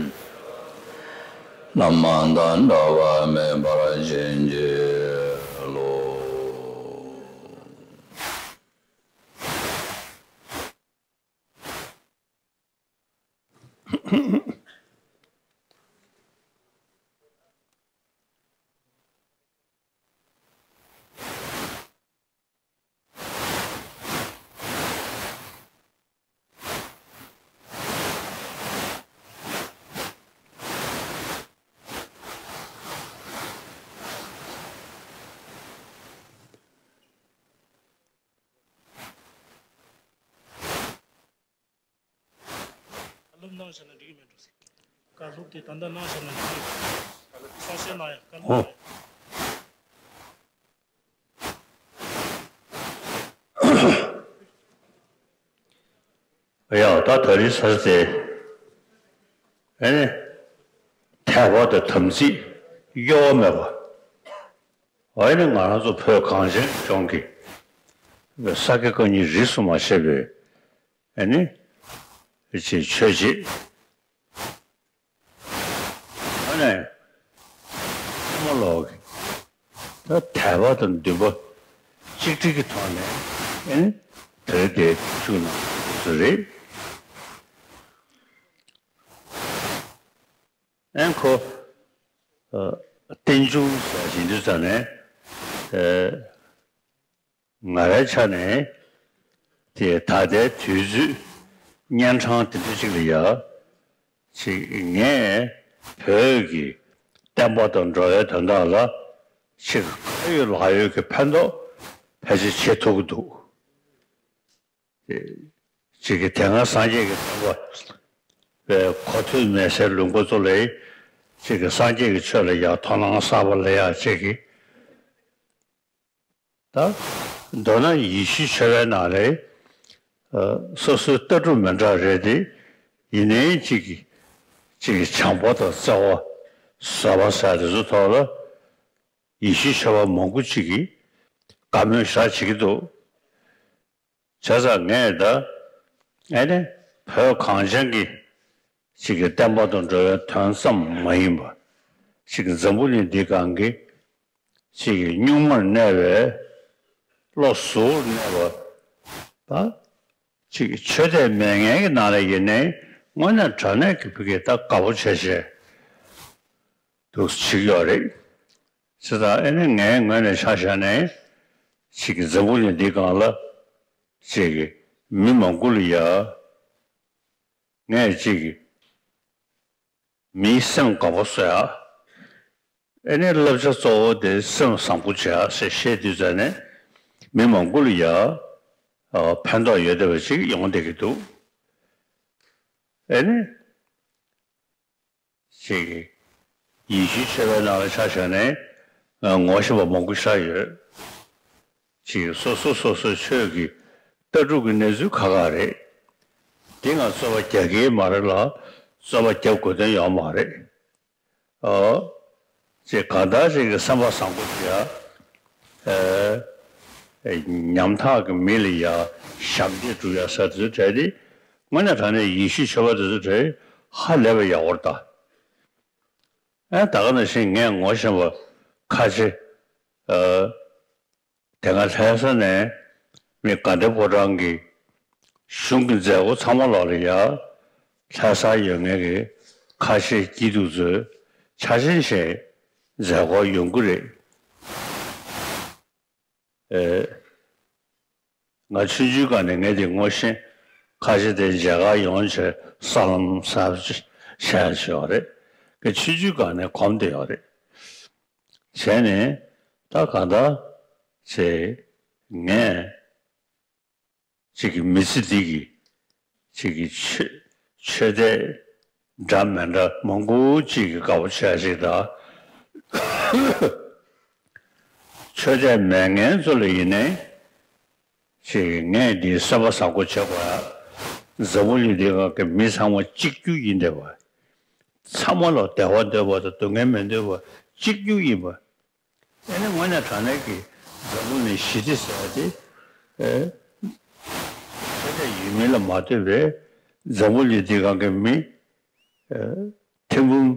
བླ་མ་དང་འབྲལ་བ་མེད་པར་བྱིན་གྱིས་རློབས། བཀའ་སློབ་གནང་བཞག་ན་འགྲིག་གི་མེད་འགྲོ་ཟེར། བཀའ་སློབ་དེ་ད་ལྟ་གནང་བཞག་ན་འགྲིག་གི་མེད། གསུང་བཤད་གནང་ཡ། བཀའ་སློབ་ཨོ། གནང་ཡ། ཡ། ད་ད་རིང་ས་ཆ་དེ་ཨེ་ནི་དད་པ་དང་དམ་ཚིག་གཡོ་བ་མེད་པ། ཨེ་ནི་ང་རང་ཚོ་བོད་གངས་ཅན་ལྗོངས་ཀྱི་ས་དགེ་བཀའ་རྙིང་རིས་སུ་མ་ཆད་པའི་ཨེ་ནི་ཅིག་ཆོས་བྱེད། ཨ་ནི་ཕ་མ་ལོག་གི་ད་དད་པ་དང་འདུན་པ་གཅིག་སྒྲིལ་གྱི་ཐོག་ནས་ཨེ་ནི་དེ་རིང་དེ་བཅུག་གནང་ཚུལ་རེད། ཨེ་ཁོ་ཨ་རྟེན་འབྱུང་ཟེར་བཞིན་དུ་ཙང་ནས་ཨེ། ང་རའི་ཆ་ནས་དེ་ད་ལྟའི་དུས་ཚོད་གཉན་འཕྲང་དེ་འདྲ་ཅིག་ལ་ཡ་ཅིག་ངས་བོད་ཀྱི་བསྟན་པ་དང་འགྲོ་བའི་དོན་དག་ལ་ཅིག་ཁ་ཡོད་ལག་ཡོད་ཀྱི་ཕན་ཐོགས་ཕལ་ཆེར་བྱེད་ཐུབ་ཀྱི་འདུག། དེ་ཅིག་གི་དེ་སྔ་སངས་རྒྱས་ཀྱི་བསྟན་པ་བའི་གོ་ཐོས་མེད་སའི་ལུང་པ་ཚོ་ལ་ཅིག་གི་སངས་རྒྱས་ཀྱི་ཆོས་ལ་ཡ་དོ་སྣང་གསར་པ་ལ་ཡ་ཅིག་གི་ད་མདོར་ན་ཡེ་ཤུའི་ཆོས་པའི་ནང་ལས་ཨ་སོ་སོའི་ལྟ་གྲུབ་མི་འདྲ་རེད་དེ། ཡིན་ནའི་གཅིག་གིས་གཅིག་གིས་བྱམས་པ་དང་བརྩེ་བ་བཟོད་པ་ཟེར་དེ་ཚོ་ཐོག་ལ་ཡེ་ཤུའི་ཆོས་པ་མང་པོ་གཅིག་གིས་བཀའ་མོལ་བཞག་བྱེད་ཀྱི་འདུག། བྱས་ཙང་ངས་ད་ཨེ་ནས་བོད་གངས་ཅན་གྱི་གཅིག་གི་བསྟན་པ་དང་འགྲོ་བའི་དོན་ཙམ་མ་ཡིན་པ། གཅིག་གི་འཛམ་བུ་གླིང་འདི་སྒང་གི་གཅིག་གི་གཉུག་མར་གནས་པའི་བློ་གཟུ་བོར་གནས་པ་ད་གཅིག་གི་ཆོས་དད་མེད་མཁན་གྱི་ནང་ལ་ཡིན་ནའི་དངོས་གནས་དྲང་གནས་ཀྱི་བོད་ཀྱི་ད་དགའ་པོ་བྱས་བྱས་ འདུག་བྱེད་ཀྱི་ཡོད་རེད། བྱས་ཙང་ཨ་ནི་ངའི་ངོས་ནས་ཆ་བཞག་ནས་ཅིག་གི་འཛམ་བུ་གླིང་འདི་སྒང་ལ་ཅིག་གི་མི་མང་པོ་ལ་ཡ་ངས་ཅིག་གི་མིའི་སེམས་དགའ་པོ་བཟོ་ཡ། ཨ་ནི་བསླབ་བྱ་གཙོ་བོ་དེ་སེམས་བཟང་པོ་བྱེད་ཡ་ཟེར་བཤད་དུས་ཙ་ནས་མི་མང་པོ་ལ་ཡ་ཕན་ཐོགས་ཡོད་བསྡད་པ་ཅིག་ཡོང་བསྡད་ཀྱི་འདུག་ཨ་ནི། ཅིག་ཡེ་ཤུའི་ཆོས་པའི་ནང་ལ་ཆ་བཞག་ནས་ངོ་ཤེས་པ་མང་པོ་ཞིག་ཡོད། ཅིག་སོ་སོ་སོ་སོའི་ཆོས་ཀྱི་ལྟ་གྲུབ་ཀྱི་གནས་ཚུལ་ཁག་ཁག་རེད། འདི་ང་རྩོད་པ་རྒྱག་གི་མ་རེད་ལ་རྩོད་པ་རྒྱབ་དགོས་དོན་ཡོད་མ་རེད། ཨོ། ཅེས་གང་ལྟར་ཅིག་གི་བསམ་པ་བཟང་པོ་བྱེད་ཡ། ཉམ་ཐག་གི་མི་ལ་ཡ་ཞབས་འདེགས་སྒྲུབ་ཡ་ཟེར་དེ་ཚོ་གྲས་དེ་དངོས་གནས་དྲང་གནས་ཡེ་ཤུའི་ཆོས་པ་དེ་ཚོ་གྲས་ཧ་ལས་པའི་ཡག་པོ་རེད་ད། ཨ་ད་ག་ནང་བཞིན་ངས་ངོ་ཤེས་པ་ཁ་ཆེ། ཨ། དེ་སྔ་ལྷ་ས་ནས་མི་དགའ་ལྡན་ཕོ་བྲང་གི་གཞུང་གི་མཛད་སྒོ་ཚང་མ་ལོག་ལ་ཡ་ལྷ་སར་ཡོད་མཁན་གྱི་ཁ་ཤས་སྐྱིད་སྡུག་ཚོས་ཆ་ཆེན་ཞིག་མཛད་སྒོར་ཡོང་གི་རེད། ཨེ། ང་ཆུང་ཆུང་སྒང་ནས་ངས་དེ་ངོ་ཤེས། ཁ་ཤས་དེ་མཇལ་ཁ་ཡོང་བྱས་ས་ལམ་ས་བྱས་བྱས་ཡོད་རེད། ངས་ཆུང་ཆུང་སྒང་ནས་གོམས་བསྡད་ཡོད་རེད། བྱས་ནས་ད་གང་ལྟར་ཚེ་ངས་ཅིག་གི་མི་ཚེ་འདི་གི་ཅིག་གི་ཆོས་ཆོས་དད་འདྲ་མི་འདྲ་མང་པོ་ཅིག་གི་དགའ་པོ་བྱས་ཅིག་དང་། ཆོས་དད་མེད་མཁན་ཚོ་ལ་ཡིན་ནའི་ཅིག་ངས་འདི་སེམས་པ་བཟང་པོ་བྱེད་དགོས་ཡ། འཛམ་བུ་གླིང་འདི་སྒང་གི་མི་ཚང་མ་གཅིག་གྱུར་ཡིན་བསྡད་པ། ཚང་མ་ལ་བདེ་བ་འདོད་པ་དང་སྡུག་བསྔལ་མི་འདོད་པ་གཅིག་གྱུར་ཡིན་པ། ཨ་ནི་དངོས་གནས་དྲང་གནས་ཀྱི་འཛམ་བུ་གླིང་ཞི་བདེ་ཟེར་བ་དེ། ཨེ། ཆོས་དད་ཡོད་མིན་ལ་མ་ལྟོས་པའི་འཛམ་བུ་གླིང་འདི་སྒང་གི་མི། ཨེ། ཐེར་འབུམ་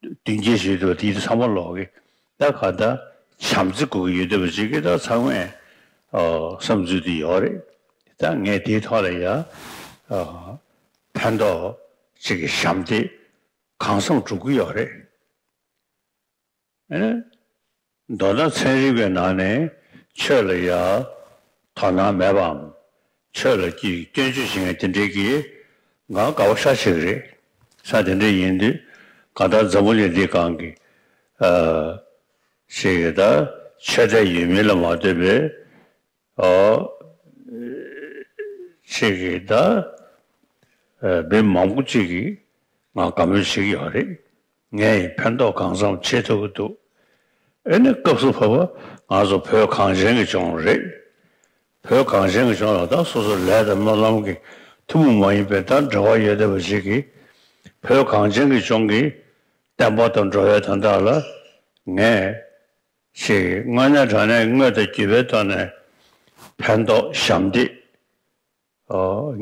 བདུན་བརྒྱད་ཞིག་ཡོད་དུས་དེ་ཚང་མ་ལོག་གི་ད་ག་ད་བྱམས་བརྩེ་དགོས་ཀྱི་ཡོད་བསྡད་པ་ཅིག་གི་ད་ཚང་མས་ཨོ་བསམ་ཚུལ་དེ་ཡོད་རེད། ད་ངས་དེའི་ཐོག་ལ་ཡ་ཨོ་ཕན་ཐོགས་ཅིག་གི་ཞབས་འདེགས་གང་འཚམ་སྒྲུབ་ཀྱི་ཡོད་རེད། ཨེ། མདོར་ན་ཚན་རིག་པའི་ནང་ནས་ཆོས་ལ་ཡ་དོ་སྣང་མེད་པའམ། ཆོས་ལ་ཀྱི་སྐྱོན་བརྗོད་བྱེད་མཁན་དེ་འདྲའི་གི་ང་དགའ་པོ་ཤ་ཆེ་གི་རེད། ས་དེ་འདྲ་ཡིན་དུས་གང་ལྟར་འཛམ་བུ་གླིང་འདི་སྒང་གི་ཨ་ཞིག་གི་ད་ཆོས་དད་ཡོད་མིན་ལ་མ་ལྟོས་པའི་ཨོ། ཅིག་གིས་ད། ཨ། མི་མང་པོ་ཅིག་གིས་ང་དགའ་མོས་བྱེད་ཀྱི་ཡོད་རེད། ངས་ཡང་ཕན་ཐོགས་གང་འཚམ་བྱེད་ཐུབ་ཀྱི་འདུག་ཨེ་ནི་སྐབས་སུ་བབ་པ་ང་ཚོ་བོད་གངས་ཅན་གྱི་ལྗོངས་རེད། བོད་གངས་ཅན་གྱི་ལྗོངས་ལ་ད་སོ་སོ་ལས་དང་སྨོན་ལམ་གྱི་ཐུན་མོང་མ་ཡིན་པའི་ད་འབྲེལ་བ་ཡོད་བསྡད་པ་ཞིག་གིས། བོད་གངས་ཅན་གྱི་ལྗོངས་ཀྱི་བསྟན་པ་དང་འགྲོ་བའི་དོན་དག་ལ་ངས་ཞིག་དངོས་གནས་དྲང་གནས་དངོས་དང་བརྒྱུད་པའི་ཐོག་ནས་ཕན་ཐོགས་ཞབས་འདེགས་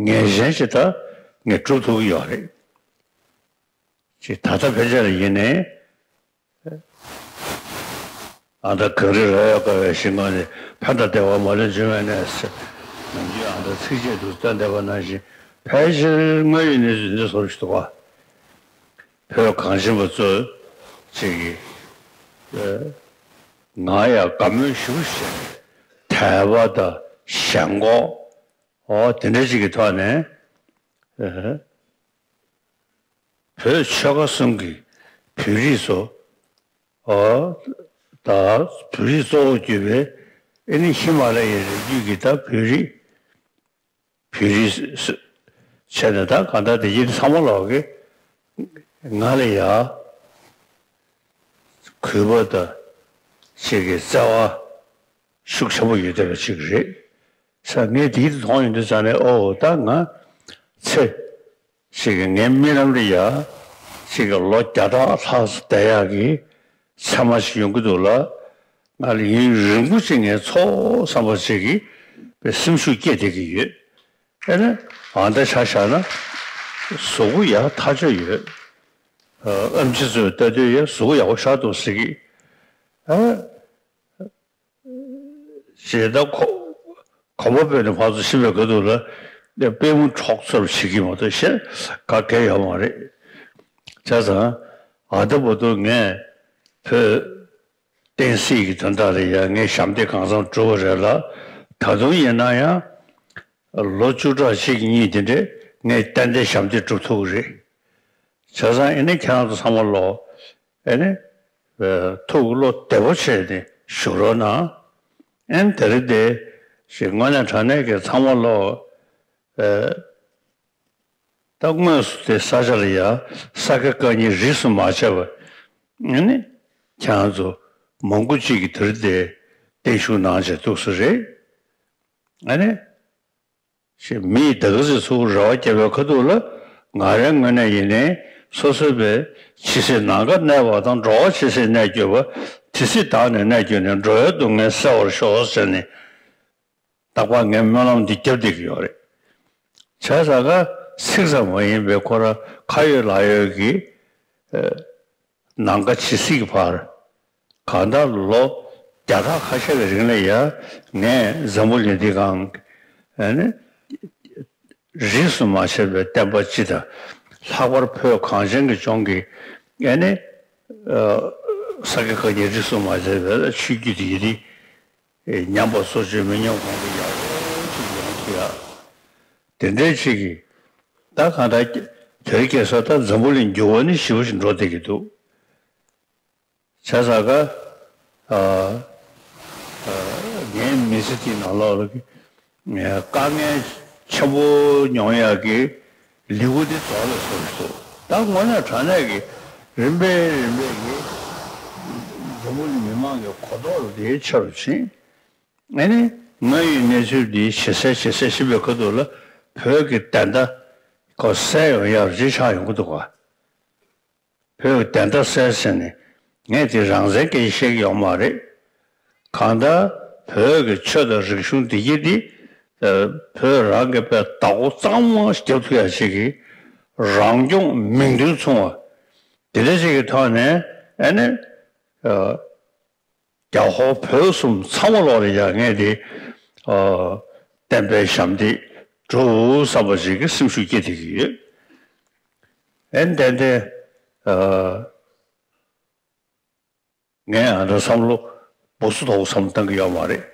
ངེས་ཅན་ཞིག་ད་ངས་སྒྲུབ་ཐུབ་ཀྱི་ཡོད་རེད། ཅིག་ད་ལྟ་ཕན་ཆད་ལ་ཡིན་ནའི། ཨ་ད་གངས་རི་ར་ཡོད་དཀའ་བའི་ཞིང་ཁམས་ནས། ཕན་དང་བདེ་བ་མ་ལུས་འབྱུང་བའི་གནས་ཟེར། ནམ་རྒྱུན་ཨ་ད་ཚིགས་བཅད་དུ་བཏོན་བསྡད་པ་ནང་བཞིན་ཕལ་ཆེར་དངོས་ཡོད་གནས་ཚུལ་འདི་བཟོ་འདྲ་ཞིག་འདུག་ག་བོད་གངས་ཅན་པ་ཚོ་ཅིག་གིས་ང་ཡང་དགའ་མོས་ཞེ་པོ་བྱས། དད་པ་དང་ཞེན་ཁོག་ཨོ་དེ་འདྲ་ཅིག་གི་ཐོག་ནས། ཨེ། བོད་ཆོལ་ཁ་གསུམ་གྱི་བོད་རིགས་ཚོ། ཨོ། ད་བོད་རིགས་གཙོ་བོ་གྱུར་པའི་ཨེ་ནི་ཧི་མ་ལ་ཡའི་རི་རྒྱུད་ཀྱི་ད་བོད་རིགས། བོད་རིགས་སུ་བྱས་ནས་ད་གང་ལྟར་དེ་ཡིན་ཚང་མ་ལོག་གི་ང་ལ་ཡ་གུས་པ་དང་ཅིག་གི་བརྩེ་བ་ཤུགས་ཆེན་པོ་ཡོད་བསྡད་པ་ཅིག་རེད། ས་ངས་དེའི་མཐོང་ཡོང་དུས་ཙང་ནས་ཨོ་ད་ང་ཚེ་ཞིག་གི་ངའི་རྨི་ལམ་རེ་ཡ་ཞིག་གི་ལོ་བརྒྱ་ཕྲག་ལྷག་ཙམ་བསྡད་ཡག་གི་མཚན་མ་ཞིག་ཡོང་གི་འདུག་ལ། ང་ལ་ཡུན་རིང་པོ་ཅིག་ངས་འཚོ་བསམ་པ་ཅིག་གི་པའི་སེམས་ཤུགས་སྐྱེས་བསྡད་ཀྱི་ཡོད། ཨེ་ནི་ཨ་ད་ཆ་བཞག་ན་གཟུགས་པོ་ཡག་ཐག་ཆོད་ཡོད། ཨ་ཨེམ་ཆི་ཚོས་ལྟ་དུས་ཡ་གཟུགས་པོ་ཡག་པོ་ཤར་འདུག་ཟེར་གི། ཨ། ཞེ་ད་ཁོ། གོམ་པ་སྤོས་ནས་ཕར་ཚུར་ཕྱིན་པའི་སྐབས་དུ་ལ། ནས་པུས་མོ་འཕྲོག་ཚུར་བྱེད་ཀྱི་མ་གཏོགས་གཞན་ག་གེ་ཡོད་མ་རེད། བྱས་ཙང་། ཨ་ད་བར་དུ་ངས་བོད་བསྟན་སྲིད་ཀྱི་དོན་དག་ལ་ཡང་ངས་ཞབས་འདེགས་གང་འཚམ་བསྒྲུབས་པ་རེད་ལ། ད་དུང་ཡིན་ན་ཡང་ལོ་བཅུ་ཕྲག་གཅིག་གཉིས་དེ་འདྲས་ངས་ཏན་ཏན་ཞབས་འདེགས་སྒྲུབ་ཐུབ་ཀྱི་རེད། བྱས་ཙང་ཨེ་ནི་ཁྱེད་རང་ཚོ་ཚང་མ་ལོ་ཨེ་ནི་ཐུགས་བློ་བདེ་པོ་བྱས་ནས་བཞུགས་རོགས་གནང་། ཨེ་ནི་དེ་རིང་དེ་ཞིག་དངོས་གནས་དྲང་གནས་ཀྱི་ཚང་མ་ལོ། ཨེ། ད་དངོས་སུ་དེ་ས་ཆ་ལ་ཡ་ས་དགེ་བཀའ་རྙིང་རིས་སུ་མ་ཆད་པ་ཨ་ནི་ཁྱེད་རང་ཚོ་མང་པོ་གཅིག་གིས་དེར་དེ་བརྟན་བཞུགས་གནང་བྱས་འདུག་ས་རེད། ཨ་ནི་ཞེས་མིས་ད་ག་ཚོད་ཚུར་རེ་བ་བརྒྱབ་པའི་ཁ་ཐུག་ལ་ང་རའི་ངོས་ནས་ཡིན་ནའི་སོ་སོའི་བའི་ཇི་སྲིད་ནམ་མཁའ་གནས་པ་དང་། འགྲོ་བ་ཇི་སྲིད་གནས་གྱུར་པ། དེ་སྲིད་བདག་ནི་གནས་གྱུར་ནས། འགྲོ་བའི་སྡུག་བསྔལ་སེལ་བར་ཤོག་ཟེར་ནས། རྟག་པར་ངས་སྨོན་ལམ་འདི་བརྒྱབ་བསྡད་ཀྱི་ཡོད་རེད། བྱས་ཙང་ཀ་ཚིག་ཙམ་མ་ཡིན་པའི་ཁོ་རང་ཁ་ཡོད་ལག་ཡོད་ཀྱི་ཨ་ནམ་མཁའ་ཇི་སྲིད་ཀྱི་བར། གང་ལྟར་ལོ་བརྒྱ་ཕྲག་ཁ་ཤས་ཀྱི་རིང་ལ་ཡ་ངས་འཛམ་བུ་གླིང་འདི་སྒང་ཨ་ནི་རིས་སུ་མ་ཆད་པའི་བསྟན་པ་སྤྱི་དང་། ལྷག་པར་བོད་གངས་ཅན་གྱི་ལྗོངས་ཀྱི་ཨ་ནི་ཨ་ས་དགེ་བཀའ་རྙིང་རིས་སུ་མ་ཆད་པའི་ཆོས་བརྒྱུད་འདི་ཡི་རིགས། ཨེ། ཉམས་པ་སོར་ཆུད་མི་ཉམས་གོང་དུ་ཡག་པོ་ཅིག་ཡོང་ཐུབ་ཡ། དེ་འདྲའི་ཅིག་གིས་ད་གང་ལྟར་དེ་རིང་ཁ་སང་ད་འཛམ་བུ་གླིང་འགྱུར་བ་ནི་ཞེ་པོ་ཞིག་འགྲོ་བསྡད་ཀྱི་འདུག། བྱས་ཙང་ཀ་ཨ་ཨ་ངའི་མི་ཚེ་འདིའི་ནང་ལོགས་ལ་གི་དཀའ་ངལ་ཆེན་པོ་མྱོང་ཡག་གི་ལེའུ་འདི་རྫོགས་ལ་སོང་འདུག། ད་དངོས་གནས་དྲང་གནས་ཀྱི་རིམ་པས་རིམ་པས་ཀྱི་འཛམ་བུ་གླིང་མི་མང་གི་གོ་རྟོགས་ལ་དེའི་ཆེ་རུ་ཕྱིན། ཨ་ནི་དངོས་ཡོད་གནས་ཚུལ་འདི་ཇེ་གསལ་ཇེ་གསལ་ཕྱིན་པའི་ཁ་ཐུག་ལ་བོད་ཀྱི་བདེན་མཐའ་ཁོ་གསལ་ཡོང་ཡག་ཅིག་ཆགས་ཡོང་གི་འདུག་ག། བོད་ཀྱི་བདེན་མཐའ་གསལ་ཟེར་ནས་ངས་དེ་རང་བཙན་སྐད་ཆ་བཤད་ཀྱི་ཡོད་མ་རེད། གང་ལྟར་བོད་ཀྱི་ཆོས་དང་རིག་གཞུང་འདི་གྱད་འདི་ཨ་བོད་རང་གི་དཔེ་བདག་པོ་གཙང་མ་རྒྱབ་ཐུབ་ཡག་ཅིག་གི་རང་སྐྱོང་མིང་དོན་མཚུངས་པ་དེ་འདྲ་ཅིག་གི་ཐོག་ནས་ཨ་ནི་ཨ་རྒྱ་ཧོར་བོད་གསུམ་ཚང་མ་ལོག་ལ་ཡ་ངས་དེ་ཨ་བསྟན་པའི་ཞབས་འདེགས་སྒྲུབ་བསམ་པ་ཞིག་གི་སེམས་ཤུགས་སྐྱེ་བསྡད་ཀྱི་ཡོད། ཨེ་ནི་ཏན་ཏན་ཨ་ངས་ཨ་འདྲ་བསམ་བློ་སྦུ་སུ་དོག་བསམ་བློ་བཏང་གི་ཡོད་མ་རེད།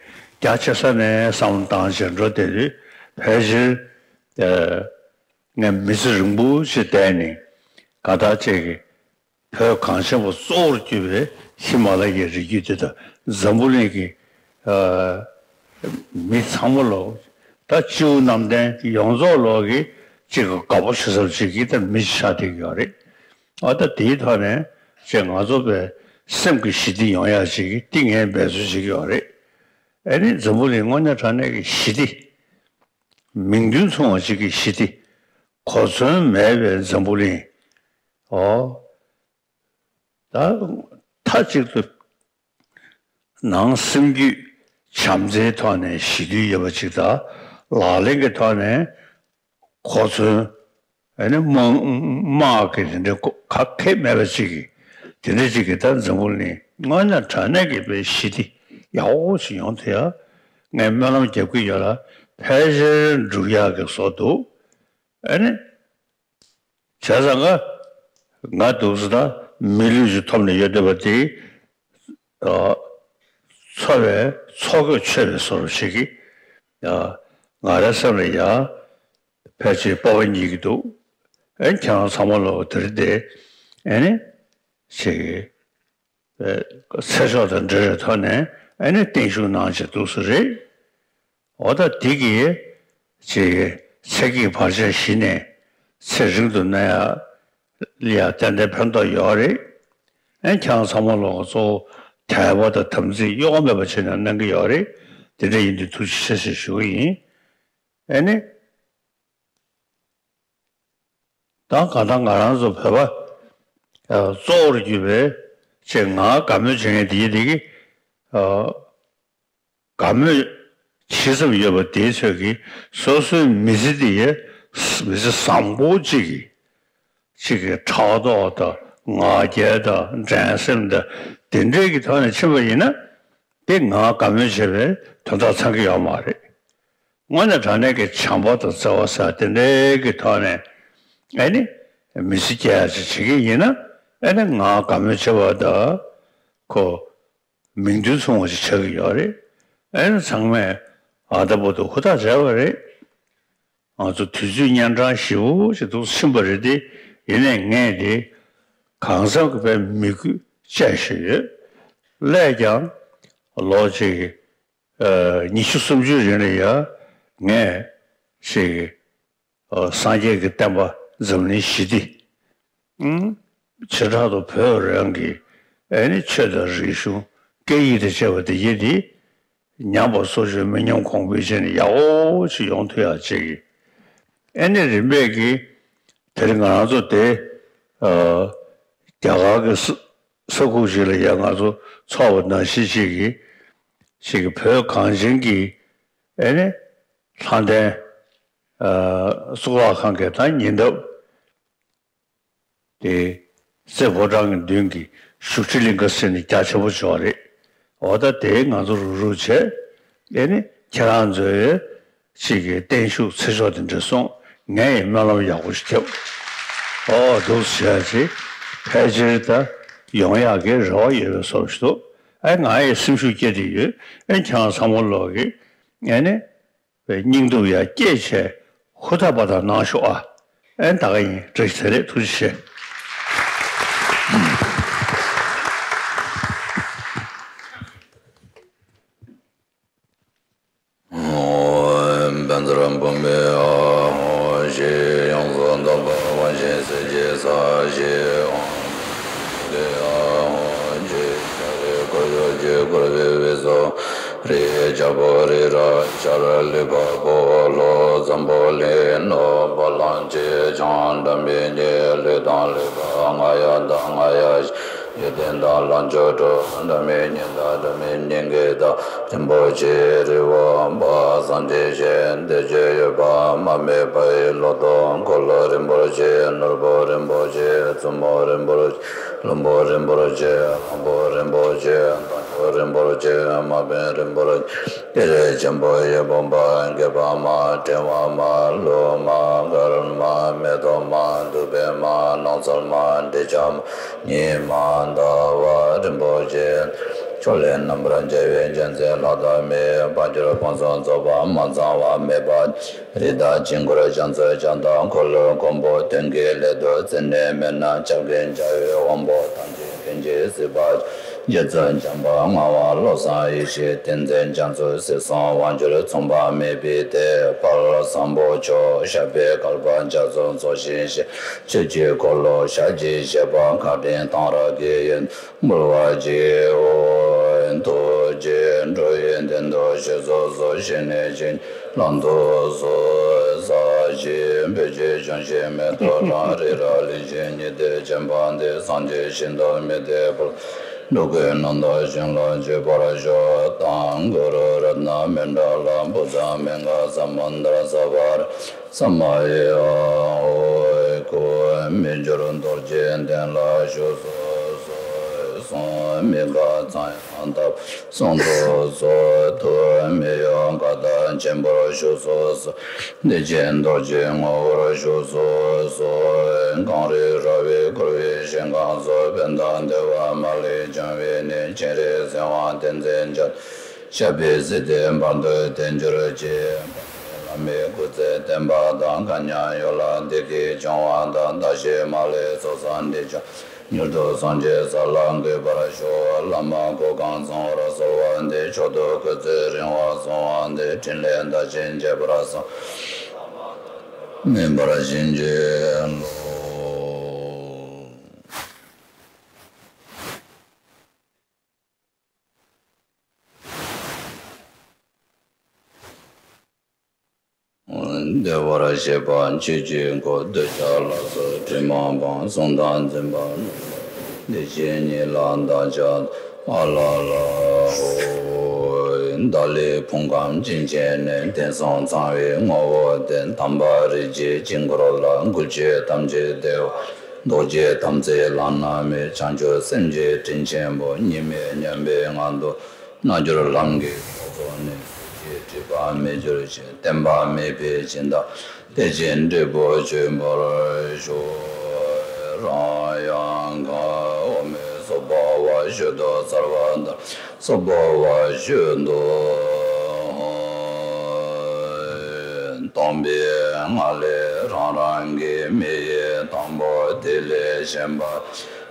རྒྱ་ཆེ་ས་ནས་བསམ་བློ་བཏང་བྱས་འགྲོ་བསྡད་དུས་ཕལ་ཆེར་ཨ་ངས་མི་ཚེ་རིང་པོ་ཞིག་བསྡད་ནས་ག་ད་ཅིག་གི་བོད་གངས་ཅན་པ་གཙོ་བོར་གྱུར་པའི་ཧི་མ་ལ་ཡའི་རི་རྒྱུད་འདི་དང་འཛམ་བུ་གླིང་གི་ཨ་མི་ཚང་མ་ལོ་ད་སྤྱི་བོ་གནམ་བསྟན་ཡོངས་རྫོགས་ལོ་གི་གཅིག་གི་དགའ་པོ་བྱེད་ས་གཅིག་གི་ད་མི་ཞིག་ཆགས་བསྡད་ཀྱི་ཡོད་རེད། ཨ་ད་དེའི་ཐོག་ནས་ཅིག་ང་ཚོ་བའི་སེམས་ཀྱི་ཞི་བདེ་ཡོང་ཡག་ཅིག་གི་འདི་ངས་འབད་རྩོལ་བྱེད་ཀྱི་ཡོད་རེད། ཨ་ནི་འཛམ་བུ་གླིང་དངོས་གནས་དྲང་གནས་ཀྱི་ཞི་བདེ། མིང་དོན་མཚུངས་པ་ཅིག་གི་ཞི་བདེ། གོ་མཚོན་མེད་པའི་འཛམ་བུ་གླིང་། ཨོ། ད་མཐའ་གཅིག་ཏུ་ནང་སེམས་རྒྱུད་བྱམས་བརྩེའི་ཐོག་ནས་ཞི་དུལ་ཡོད་པ་ཅིག་དང་། ལག་ལེན་གྱི་ཐོག་ནས་གོ་མཚོན་ཨ་ནི་དམག་དམག་གི་དེ་འདྲའི་གོ་ག་གེ་མེད་པ་ཅིག་གི་དེ་འདྲ་ཅིག་གི་ད་འཛམ་བུ་གླིང་དངོས་གནས་དྲང་གནས་ཀྱི་དཔེ་ཞི་བདེ་ཡག་པོ་ཞིག་ཡོང་ཐུབ་ཡ་ངས་སྨོན་ལམ་རྒྱབ་ཀྱི་ཡོད་ལ། ཕལ་ཆེར་འགྲུབ་ཡག་གི་བཟོ་འདུག། ཨ་ནི། བྱས་ཙང་ང་ང་འདུག་སེ་ད་མི་ལུས་ཀྱི་ཐོབ་ནས་ཡོད་བསྡད་པ་དེ་ཨ་འཚོ་བའི་འཚོ་གོས་ཆོད་པའི་བཟོ་འདྲ་ཞིག་གིས་ཨ་ང་རའི་སེམས་ལ་ཡ་ཕལ་ཆེར་སྤོབས་པ་རྙེད་ཀྱི་འདུག། ཨ་ནི་ཁྱེད་རང་ཚང་མ་ལོ་དེར་བསྡད་ཨ་ནི་ཞིག་ཚེ་སྲོག་དང་འབྲེལ་བའི་ཐོག་ནས་ཨ་ནི་བརྟན་བཞུགས་གནང་བྱས་འདུག་སེ་རེད། འོ་ད་འདི་གིས་ཅིག་ཚེ་གཅིག་བར་ཆད་ཞི་ནས་ཚེ་རིང་དུ་གནས་ཡ་ལ་ཡ་ཏན་ཏན་ཕན་ཐོགས་ཡོད་རེད། ཨ་ནི་ཁྱེད་རང་ཚང་མ་ལོ་གཙོ་བོ་དད་པ་དང་དམ་ཚིག་གཡོ་བ་མེད་པ་བྱས་ནས་གནང་གི་ཡོད་རེད། དེ་འདྲ་ཡིན་དུས་ཐུགས་རྗེ་ཆེ་ཞེས་ཞུ་གི་ཡིན། ཨ་ནི། ད་གང་ལྟར་ང་རང་ཚོ་བོད་པ་ཨ་གཙོ་བོར་གྱུར་པའི་ཅིག་ང་དགའ་མོས་བྱེད་མཁན་དེ་ཡིན་དེ་གི་ཨ་དགའ་མོས་ཇི་ཙམ་ཡོད་པ་དེའི་ཚོད་ཀྱིས་སོ་སོའི་མི་ཚེ་འདི་ཡི་མི་ཚེ་བཟང་པོ་ཅིག་གི་ཅིག་གི་ཕྲག་དོག་དང་ང་རྒྱལ་དང་འགྲན་སེམས་དང་དེ་འདྲའི་གི་ཐོག་ནས་ཕྱིན་པ་ཡིན་ན། དེ་ང་དགའ་མོས་བྱེད་པའི་དོན་དག་ཚང་གི་ཡོད་མ་རེད། དངོས་གནས་དྲང་གནས་ཀྱི་བྱམས་པ་དང་བརྩེ་བ་ཟེར་དེ་འདྲའི་གི་ཐོག་ནས་ཨ་ནི་མི་ཚེ་སྐྱེལ་ཡག་ཅིག་བྱེད་ཀྱི་ཡིན་ན། ཨེ་ནི་ང་དགའ་མོས་བྱེད་པ་དང་ཁོ་མིང་དོན་མཚུངས་པ་ཞིག་ཆགས་ཀྱི་ཡོད་རེད། ཨེ་ནི་ཚང་མས་ཨ་ད་བར་དུ་ཧུར་ཐག་བྱས་པ་རེད། ང་ཚོ་དུས་ཚོད་གཉན་འཕྲང་ཞེ་པོ་ཅིག་ཏུ་ཕྱིན་པ་རེད་དེ། ཡིན་ནའི་ངས་དེ་གང་འཚམ་གྱི་དཔེ་མི་དགོས་བཅད་ཞུས་ཡོད། སླད་ཀྱང་ལོ་གཅིག་གི་ཉི་ཤུ་སུམ་ཅུའི་རིང་ལ་ཡང་ངས་ཅིག་སངས་རྒྱས་ཀྱི་བསྟན་པ་འཛམ་གླིང་ཞི་བདེ་ཨང་། བྱེ་བྲག་ཏུ་བོད་རང་གི་ཨེ་ནི་ཆོས་དང་རིག་གཞུང་སྐད་ཡིག་དང་བཅས་པ་དེ་ཡིན་དེ། ཉམས་པ་སོར་ཆུད་མི་ཉམས་གོང་འཕེལ་བྱས་ནས་ཡག་པོ་ཅིག་ཡོང་ཐུབ་ཡག་ཅིག་གི། ཨེ་ནི་རིམ་པས་ཀྱིས་དེར་ང་རང་ཚོ་དེ་ཨ་རྒྱ་གར་གྱི་ས་ས་ཁུག་ཅིག་ལ་ཡང་ང་ཚོ་ཚོགས་པ་ནང་བཞིན་ཅིག་གི་ཅིག་གི་བོད་གངས་ཅན་གྱི་ཨེ་ནི་ལྷ་ལྡན་ཨ་གཙུག་ལག་ཁང་གི་ད་ཉེ་འདབས། དེ་རྩེ་ཕོ་བྲང་གི་མདུན་གྱི་བཞུགས་ཁྲི་གླིང་ག་ཟེར་ནས་རྒྱ་ཆེན་པོ་བྱས་པ་རེད། འོ་ད་དེ་ང་ཚོ་རུག་རུག་བྱས། ཨེ་ནི་ཁྱེད་རང་ཚོའི་ཅིག་གི་བརྟན་བཞུགས་ཚེ་ཤོག་དེ་འདྲ་སོང་། ངས་ཡང་སྨོན་ལམ་ཡག་པོ་ཞིག་བརྒྱབ། ཨོ་འདུག་བྱས་ཅིག་ཕལ་ཆེར་ད་ཡོང་ཡག་གི་རེ་བ་ཡོད་པའི་བཟོ་ཞིག་འདུག་ཨེ་ང་ཡང་སེམས་ཤུགས་སྐྱེད་དེ་ཡོད། ཨེ་ཁྱེད་རང་ཚང་མ་ལོག་གི་ཨེ་ནི། པའི་སྙིང་སྟོབས་ཡར་སྐྱེད་བྱས་ཧུར་ཐག་པ་དང་གནང་ཤོག་ཨ། ཨེ་ད་ག་ཡིན། བཀྲ་ཤིས་བདེ་ལེགས། ཐུགས་རྗེ་ཆེ། བཛྲ་བྷཱུ་མི་ཨཱཿཧཱུྃ། ཡོངས་སུ་དག་པའི་དབང་ཞིང་གསལ་བྱེད་ས་ཞེས་ཨོཾ་ལི་ཨཱཿཧཱུྃ། ཅེས་བྱ་བའི་སྐུ་གཟུགས་ཀྱིས་བསྐོར་བའི་དབུས་སུ། རིའི་རྒྱལ་པོ་རི་རབ་ཤར་ལུས་འཕགས་པོ་ལྷོ་འཛམ་བུ་གླིང་ནུབ་བ་ལང་སྤྱི་བྱང་སྒྲ་མི་སྙན་ལུས་དང་ལུས་པ་ལྔ་ཡབ་དང་ལྔ་ཡབ་གཞན་ཡོན་ཏན་དང་ལྷ་མཆོག་དྲུག་སྒྲ་མི་སྙན་དང་སྒྲ་མི་སྙན་གྱི་བདག་རིན་པོ་ཆེའི་རི་བོ་འབའ་སངས་རྒྱས་ཞེས་འདི་ཕྱི་ཡོད་པ་མ་སྨོས་པ་ཡི་ལོ་ཏོག་འཁོར་ལོ་རིན་པོ་ཆེ་ནོར་བུ་རིན་པོ་ཆེ་བཙུན་མོ་རིན་པོ་ཆེ། བློན་པོ་རིན་པོ་ཆེ། དབང་པོ་རིན་པོ་ཆེ། དང་ཆོས་རིན་པོ་ཆེ། དམག་དཔོན་རིན་པོ་ཆེ། གཏེར་ཆེན་པོ་ཡི་བུམ་པ་སྐྱེས་པ་མ། ཕྲེང་བ་མ། ལུགས་མ། དཀར་མ། མེ་ཏོག་མ། བདུག་སྤོས་མ། ནགས་ཚལ་མ། འབྲས་ཆང་མ། ཉི་མ་ཟླ་བ་རིན་པོ་ཆེ། ཕྱོགས་ལས་རྣམ་པར་རྒྱལ་བའི་རྒྱལ་མཚན་ལྷ་དང་མིའི་དཔལ་འབྱོར་ཕུན་སུམ་ཚོགས་པ་མ་ཚང་བ་མེད་པ། རི་དྭགས་འཇིམ་མགར་རྒྱ་མཚོའི་བྱ་དང་འཁོར་ལོའི་མགོན་པོ། དོན་གྱི་སླད་དུ་བཙིར་ནས་མེད་ན་སྐྱབས་མགོན་བྱ་བའི་དབང་པོ། ཐམས་ཅད་མཁྱེན་ཅིང་གཟིགས་པ། རྗེ་བཙུན་བྱམས་པ་མངའ་དབང་བློ་བཟང་ཡེ་ཤེས་བསྟན་འཛིན་རྒྱ་མཚོའི་སྲིད་གསུམ་དབང་ཕྱུག་མཚུངས་པ་མེད་པའི་གདེང་དཔལ་བཟང་པོ་མཆོག་ཞབས་པད་བསྐལ་པ་རྒྱ་མཚོ་མཚོ་བཞིན་གཤེགས། ཆོས་ཀྱི་འཁོར་ལོ་ཞལ་གྱིས་བཞེས་པ་མཁའ་ལྡིང་གཏང་རག་གི་ཡོན་འབུལ་བར་བགྱིའོ། ཐུགས་རྗེས་འགྲོ་བའི་དོན་དུ་གཤེགས་སུ་གསོལ། བཞེས་ནས་བྱིན་གྱིས་བརླབ་ཏུ་གསོལ། ས་གཞི་སྤོས་ཀྱི་ལྗོན་ཤིང་མེ་ཏོག་དང་། རི་རབ་གླིང་བཞི་ཉི་ཟླས་བརྒྱན་པ་འདི། སངས་རྒྱས་ཞིང་དུ་མི་ལྡན་པ། འགྲོ་ཀུན་རྣམ་དག་ཞིང་ལ་སྤྱོད་པར་ཤོག་ཏཾ་གུ་རུ་རཏྣ་མཎྜལ་བུདྡྷ་མིང་ག་ས་མནྟྲ་ས་བ་ར་ས་མ་ཡེ་ཨཱཿཧཱུྃ། མི་འགྱུར་རྡོ་རྗེ་གདན་ལ་བཞུགས་སུ་གསོལ། གསུང་མི་ཁ་ཚངས་དབྱངས་བཏབ་གསུང་དུ་གསོལ། ཐུགས་མི་གཡོ་མཁའ་ལྟར་ཆེན་པོར་བཞུགས་སུ་གསོལ། བདེ་ཆེན་རྡོ་རྗེ་ངོ་བོར་བཞུགས་སུ་གསོལ། གངས་རི་ར་བས་བསྐོར་བའི་ཞིང་ཁམས་སུ། ཕན་དང་བདེ་བ་མ་ལུས་འབྱུང་བའི་གནས། སྤྱན་རས་གཟིགས་དབང་བསྟན་འཛིན་རྒྱ། ཞབས་པད་སྲིད་མཐའི་བར་དུ་བརྟན་གྱུར་ཅིག་བླ་མའི་སྐུ་ཚེ་བརྟན་པ་དང་། མཁའ་མཉམ་ཡུལ་ལ་བདེ་སྐྱིད་འབྱུང་བ་དང་། བདག་གཞན་མ་ལུས་ཚོགས་བསགས་འདི་ཕྱོགས། མྱུར་དུ་སངས་རྒྱས་ས་ལ་འགོད་པར་ཤོག་བླ་མ་གཽ་གང་ཚང་བར་གསོལ་བ་འདེབས། མཆོག་ཏུ་སྐུ་ཚེ་རིང་བར་གསོལ་བ་འདེབས། ཕྲིན་ལས་མཐར་ཕྱིན་རྒྱས་པར་གསོལ། མེ་འབར་བྱིན་གྱིས་རློབས། བདེ་བར་གཤེགས་པ་ཆོས་ཀྱི་སྐུ། གདུལ་བྱ་ལ་སོགས་དྲི་མ་སྤངས། གསུང་དང་འཛིན་པ་རྣམ་པར་དག། བདེ་ཆེན་ཉིད་ལ་བདག་ཅག་ཨ་ལ་ལ་ཧོ། བདག་ལུས་ཕུང་ཁམས་ཅན་ཆེན་ནས། དེང་སང་ཚངས་པའི་ངོ་བོ་སྟེ། དམ་པ་རིགས་ཀྱི་དཀྱིལ་འཁོར་ལ། འགུལ་སྐྱོད་ཐམས་ཅད་བདེ་བ། རྡོ་རྗེ་དམ་ཚིག་ལམ་སྣ་མེད། བྱང་ཆུབ་སེམས་ཀྱི་སྤྲིན་ཆེན་པོ། གཉིས་མེད་མཉམ་པའི་ངང་དུ་རྣལ་འབྱོར་ལམ་གྱི་གོ་འཕང་ནས། སྲིད་ཀྱི་སྒྲིབ་པ་མེད་གྱུར་ཅིག་བརྟན་པ་མེད་པའི་སྦྱིན་བདག་བདེ་ཆེན་འབྲས་བུ་སྤྱོད་པར་ཤོག་རང་ཡང་གང་ ཤུལ་དུ་གསལ་བ་ལྟར་སོགས་པ་བ་ཤུལ་དུ། སྟོང་པའི་ངང་ལས་རང་རང་གི་མིག་ཡིད་དང་པོ་དེ་ལས་གཞན་པ་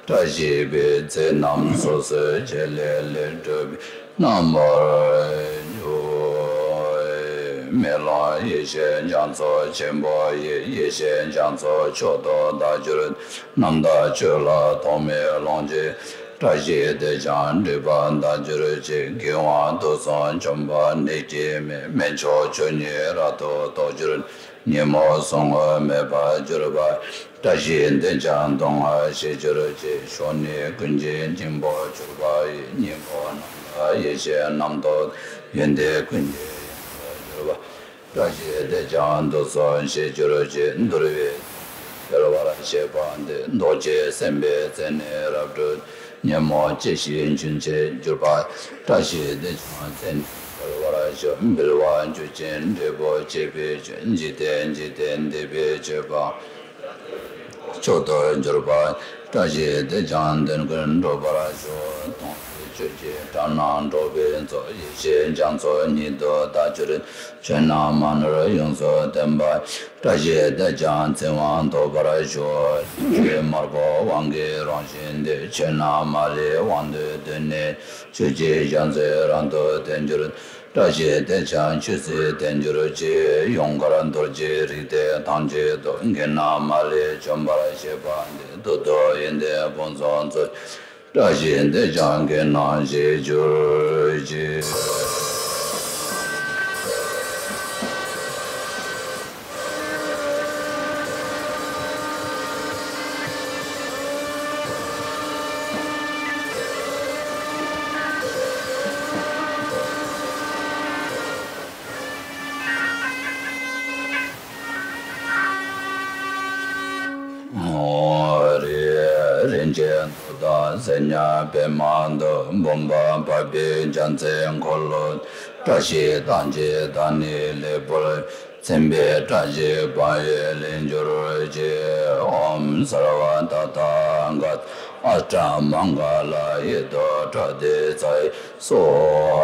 བཀྲ་ཤིས་པའི་ཚིག་རྣམས་སོ་སོའི་བྱེད་ལས་ལས་གྲུབ་པའི་རྣམ་པར་གྱུར། མེ་ལོང་ཡེ་ཤེས་རྒྱ་མཚོ་ཆེན་པོ་ཡི། ཡེ་ཤེས་རྒྱ་མཚོ་མཆོག་ཏུ་བདག་གྱུར། རྣམ་དག་ཆོས་ལ་ཐོགས་མེད་ལོངས་སྤྱོད། བཀྲ་ཤིས་དེས་ཀྱང་སྒྲིབ་པ་དག་གྱུར་ཅིག་དགེ་བ་དུག་གསུམ་འཇོམས་པ་ནད་ཀྱིས་མེད། སྨན་མཆོག་ཆོས་ཉིད་རབ་ཏུ་རྟོགས་གྱུར། ཉོན་མོངས་ཟུག་རྔུ་མེད་པར་གྱུར་པ། བཀྲ་ཤིས་དེས་ཀྱང་སྡུག་བསྔལ་ཞི་གྱུར་ཅིག་ཞོགས་ནས་ཀུན་གྱི་སྙིང་པོར་གྱུར་པ་ཡི། སྙིང་པོ་རྣམ་དག་ཡེ་ཤེས་རྣམ་རྟོག་ཡོན་ཏན་ཀུན་གྱི་ཡོན་ཏན་གྱུར་པ། བཀྲ་ཤིས་དེས་ཀྱང་དུག་གསུམ་ཞི་གྱུར་ཅིག་འདུལ་བའི་སྤེལ་བར་བྱེད་པ་འདི། ལྡོག་ཕྱིར་སེམས་དཔའི་རྩལ་ནི་རབ་སྤྲོས། ཉོན་མོངས་ཅི་ཞིག་འབྱུང་བྱེད་གྱུར་པ། བཀྲ་ཤིས་དེས་ཀྱང་རྩལ་ནི་སྤེལ་བར་ཤོག་འབུལ་བ་འཇུག་ཅིང་འབྲས་བུ་བྱེད་པའི་ཆོས། འཇིག་རྟེན་འཇིག་རྟེན་འདས་པའི་སྤྱོད་པ། མཆོག་ཏུ་གྱུར་པ། བཀྲ་ཤིས་དེས་ཀྱང་དོན་ཀུན་འགྲུབ་པར་ཤོག་སྟོང་པའི་ཆོས་ཀྱི་སྒྲ་རྣམས་སྒྲོག་པའི་མཚོ། ཡེ་ཤེས་རྒྱ་མཚོ་ཉིད་དུ་བདག་གྱུར། ཆོས་རྣམས་མ་ནོར་ཡོངས་སུ་ལྡན་པ། བཀྲ་ཤིས་དེས་ཀྱང་ཚིག་དབང་ཐོབ་པར་ཤོག་ཆོས་དམར་པོ་དབང་གི་རང་བཞིན་ཏེ། ཆོས་རྣམས་མ་ལུས་དབང་དུ་འདོད་ནས། ཆོས་ཀྱི་ཞལ་མཛོད་རབ་ཏུ་བསྟན་གྱུར། བཀྲ་ཤིས་དེས་ཀྱང་ཆོས་སྲིད་བརྟན་གྱུར་ཅིག་ཡུངས་ཀར་རྡོ་རྗེའི་རིགས་ཏེ་ཐམས་ཅད་དུ། འགལ་རྣམ་མ་ལུས་འཇོམས་པར་བྱེད་པ་འདི། བདུད་དང་ཡོན་ཏན་ཕུན་སུམ་ཚོགས། བཀྲ་ཤིས་དེས་ཀྱང་འགལ་རྣམ་ཞི་གྱུར་ཅིག་རིན་ཆེན་མདོག་དང་ཟེར་ཉམས་པདྨ་འདབ། འབུམ་པ་འཕགས་པའི་རྒྱལ་མཚན་འཁོར་ལོ། བཀྲ་ཤིས་རྟགས་ཀྱི་བདག་ཉིད་ལེགས་པར། མཚན་དཔེའི་བཀྲ་ཤིས་འབར་བའི་གླིང་གྱུར་ཅིག་ཨོཾ་སརྦ་ཏ་ཐཱ་ག་ཏ་ཨ་ཊ་མངྒ་ལ་ཡེ་ཏོ་ཏྲ་ཏེ་ཙཱ་ཡེ་སྭཱ་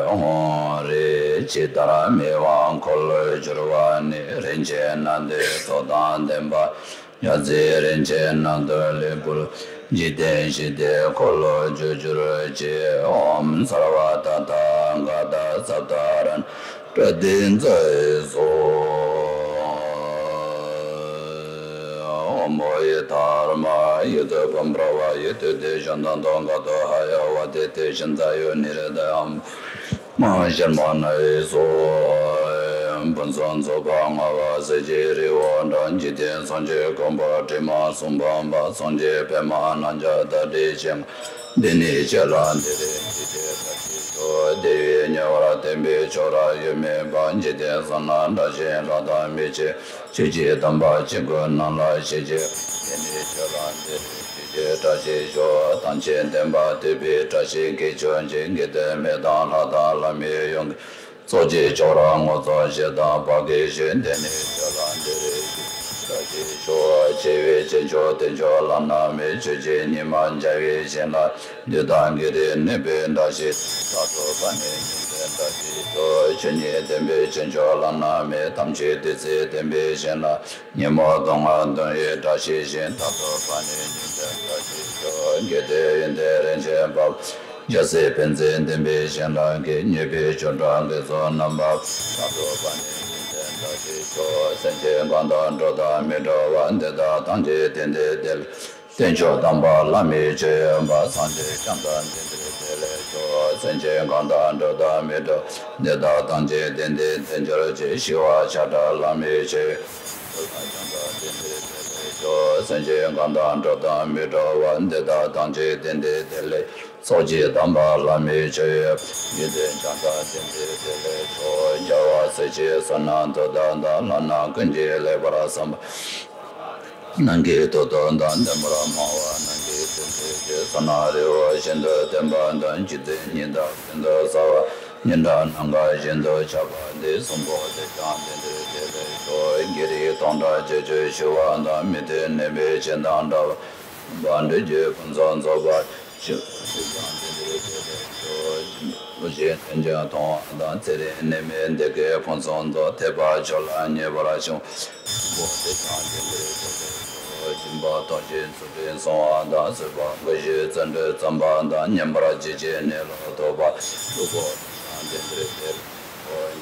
ཧཱ། ཧཱུྃ་ཧྲཱིཿ་ཇི་ལྟར་མི་དབང་འཁོར་ལོས་སྒྱུར་བ་ནི། རིན་ཆེན་སྣ་བདུན་ཚོགས་དང་ལྡན་པ། ཡ་མཚན་རིན་ཆེན་སྣ་བདུན་ལེགས་པར། འཇིག་རྟེན་ཞི་བདེའི་འཁོར་ལོ་སྒྱུར་གྱུར་ཅིག་ཨོཾ་སརྦ་ཏ་ཐཱ་ག་ཏ་ཙཏཱ་ར་ཎ་ཏྲ་ཏེ་ཙཱ་ཡེ་སྭཱ་ཧཱ། ཨོཾ་བོ་དྷརྨཱ་ཡེ་ཙོ་བྷཾ་པྲ་ཝཱ་ཡེ་ཏུ་ཏེ་ཤཱནྟ་ཏོ་ག་ཏོ་ཧ་ཡ་བ་ཏེ་ཏེ་ཤཱནྟ་ཡོ་ནི་རེ་ད་ཨོཾ་མ་ཧཱ་ཤརྨ་ན་ཡེ་སྭཱ་ཧཱ། ཕུན་སུམ་ཚོགས་པ་མངའ་བ་གསེར་གྱི་རི་བོ་འདྲ། འཇིག་རྟེན་སངས་རྒྱས་གོ་འཕང་དྲི་མ་གསུམ་སྤངས་པ། སངས་རྒྱས་པདྨ་རྣམ་བཀྱག་དང་འདྲ་ཞིང་། འདི་ནི་ཁྱེད་ལ་འདིར་འཇིགས་བྱེད་བཀྲ་ཤིས་ཤོག་དེ་བས་ཉེ་བར་བསྟན་པའི་ཕྱོགས་ར་ཡོད་མེད་པ། འཇིག་རྟེན་གསུམ་ན་དགྲ་གཤེ་ལྷ་དང་མི་ཆོས། ཆོས་ཀྱི་དམ་པ་ཆོས་སྐུ་རྣམས་ལ་ཞི་བྱེད། འདི་ནི་ཁྱེད་ལ་འདིར་ཞི་བྱེད་བཀྲ་ཤིས་ཤོག་དམ་ཆོས་བསྟན་པ་དད་པའི་བཀྲ་ཤིས་ཀྱི་མཆོག་ཅིང་། དགེ་འདུན་མི་དང་ལྷ་དང་ལྷ་མིན་ཡོངས་ཀྱི་ཚོགས་ཀྱི་མཆོག་ར་ངོ་ཚ་ཞེ་སྡང་བག་གི་ཞོན། འདི་ནི་ཁྱེད་ལ་འདིར་ཞི་བྱེད་བཀྲ་ཤིས་ཤོག་ཆེ་བའི་ཆོས་མཆོག་དེ་མཆོག་བླ་ན་མེད། ཆོས་ཀྱི་ཉི་མ་འཇའ་བའི་བཞིན་ལ། བདུད་དང་བགེགས་རིགས་གནོད་པའི་བཀྲ་ཤིས། རྟག་ཏུ་ཕན་ནུས་ཉིན་མཚན་བཀྲ་ཤིས་ཤོག་ཆོས་ཉིད་བདེན་པའི་ཆོས་མཆོག་བླ་ན་མེད། དམ་ཆོས་བདུད་རྩི་ལྡན་པའི་བཞིན་ལ། ཉོན་མོངས་སྡུག་བསྔལ་གདུང་བའི་བཀྲ་ཤིས་ཤིང་། རྟག་ཏུ་ཕན་ནུས་ཉིན་མཚན་བཀྲ་ཤིས་ཤོག་དགེ་འདུན་ཡོན་ཏན་རིན་ཆེན་འབར། རྒྱལ་སྲས་ཕན་བརྩེ་ལྡན་པའི་བཞིན་ལ་མཁས། མྱུར་བའི་ཆོས་སྒྲ་དགེ་ཚོགས་རྣམ་པར། རྟག་ཏུ་ཕན་ནུས་ཉིན་མཚན་བཀྲ་ཤིས་ཤོག་སེམས་ཅན་གང་དག་འགྲོ་དང་མི་འགྲོ་བ། འདི་དག་ཐམས་ཅད་དེང་འདིར་བདེ་ལེགས། དཀོན་མཆོག་དམ་པ་ལྷ་མིའི་ཆོས་ཡོད་པ། སངས་རྒྱས་བསྐྱངས་དང་དེང་འདིར་བདེ་ལེགས་ཤོག་སེམས་ཅན་གང་དག་འགྲོ་དང་མི་འགྲོ། འདི་དག་ཐམས་ཅད་དེང་འདིར་བདེ་འགྱུར་ཅིག་ཞི་བ་ཆགས་བྲལ་ལྷ་མིའི་ཆོས་ཡོད་པ། བསྐྱངས་དང་དེང་འདིར་བདེ་ལེགས་ཤོག་སེམས་ཅན་གང་དག་འགྲོ་དང་མི་འགྲོ་བ། འདི་དག་ཐམས་ཅད་དེང་འདིར་བདེ་ལེགས། ཚོགས་ཀྱི་དམ་པ་ལྷ་མིའི་ཆོས་ཡོད་པ། དགེ་འདུན་བསྐྱངས་དང་དེང་འདིར་བདེ་ལེགས་ཤོག་རྒྱལ་བ་སྲས་ཀྱི་བསོད་ནམས་མཐུ་དང་ལྡན། ལྷ་རྣམས་ཀུན་གྱིས་ལེགས་པར་བསམ་པ། རྣམས་ཀྱི་མཐུ་སྟོབས་དང་ལྡན་པར་སྨྲ་བ། རྣམས་ཀྱི་སེམས་ཅན་གྱི་བསོད་ནམས་རི་བོ་བཞིན་དུ་ལྡན་པ་དང་། རྒྱུ་མཚན་ཉི་ཟླ་བཞིན་དུ་གསལ་བ། སྙན་གྲགས་ནམ་མཁའ་བཞིན་དུ་ཁྱབ་པ་འདི། གསུང་པོ་དེས་ཀྱང་དེང་འདིར་བདེ་ལེགས་ཤོག་བགེགས་རིགས་སྟོང་ཕྲག་བརྒྱད་ཅུ་ཞི་བ་དང་། མི་མཐུན་ནད་མེད་ཞི་དང་འདྲ་བ། འགྲོ་རྒྱུ་ཕུན་སུམ་ཚོགས་པ། ཞིང་། བདེ་ཞིང་དེ་འདིར་སྐྱེ་བར་ཤོག །ཀླུ་ཞིང་ཐོན་ཀྱང་མཐོང་བ་དང་། ཚེ་རིང་ནད་མེད་བདེ་སྐྱིད་ཕུན་སུམ་ཚོགས། ཐེག་པ་མཆོག་ལ་ཉེ་བར་ཤོག །སྙིང་པོ་བདེ་ཞིང་དེ་འདིར་སྐྱེ་བར་ཤོག །སྦྱིན་པ་ཐོགས་ཤིང་ཚུལ་ཁྲིམས་སྲུང་བ་དང་། བཟོད་པ་བསྔོ་ཞིང་བརྩོན་འགྲུས་བརྩམ་པ་དང་། ཉན་པར་བྱེད་ཅིང་གནས་ལ་ཐོགས་པ། སློབ་དཔོན་བདེ་ཞིང་དེ་འདིར་སྐྱེ་བར་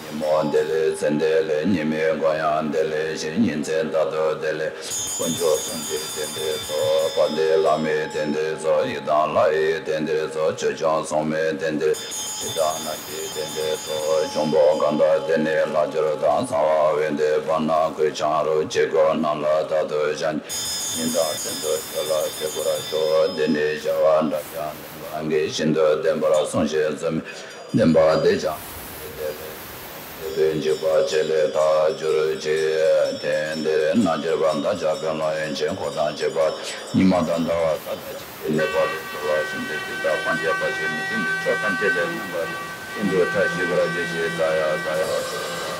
ཉིན་མོ་བདེ་ལེགས་མཚན་བདེ་ལེགས། ཉི་མའི་མགོན་ཡང་བདེ་ལེགས་ཤིང་། ཉིན་མཚན་རྟག་ཏུ་བདེ་ལེགས། དཀོན་མཆོག་གསུམ་གྱི་རྟེན་འབྲེལ་ཚོགས། དཔལ་ལྡན་བླ་མའི་རྟེན་འབྲེལ་ཚོགས། ཡི་དམ་ལྷ་ཡི་རྟེན་འབྲེལ་ཚོགས། ཆོས་སྐྱོང་སྲུང་མའི་རྟེན་འབྲེལ། སྲི་དང་ནགས་ཀྱི་རྟེན་འབྲེལ་ཚོགས། འབྱུང་པོ་གང་དག་བདེ་གནས་ལྷག་གྱུར་དང་། གསང་བ་འོད་ལྡན་བར་སྣང་གོས་འཆང་རུ། སྐྱེ་དགུའི་ནང་ལ་རྟག་ཏུ་བཞེངས། ཉིན་དང་མཚན་དུ་མཆོད་ལ་སྤྱོད་པར་ཤོག །འདི་ནི་བྱ་བ་འདྲ་ཀྱང་ལེན་པ་གིས། ཤིན་ཏུ་བདེན་པར་གསུངས་ཤིང་གསོལ། བདེན་པ་བདེ་ཞིང་དེ་ལས་འཇིགས་པ་བཅས་ལས་ཐར་གྱུར་ཅིག །དེང་འདིར་སྣང་གྱུར་པ་བདག་ཅག་དཔོན་སློབ་ཡོན་ཆེན་འཁོར་དང་བཅས་པ། ཉི་མ་དང་ཟླ་བ་ས་དང་ཆུ་ཡི་གནས་པ་ལས་གྲོལ་བར་ཤོག །འདིར་སྡིག་དང་ཕམ་བྱས་པ་ཞིག་མི་བྱེད་པའི་ཕྱོགས་ཐམས་ཅད་ལས་རྣམ་པ་ཀུན་ཏུ་བཀྲ་ཤིས་པར་གྱུར་ཅིག །ད་ཡ་ད་ཡ།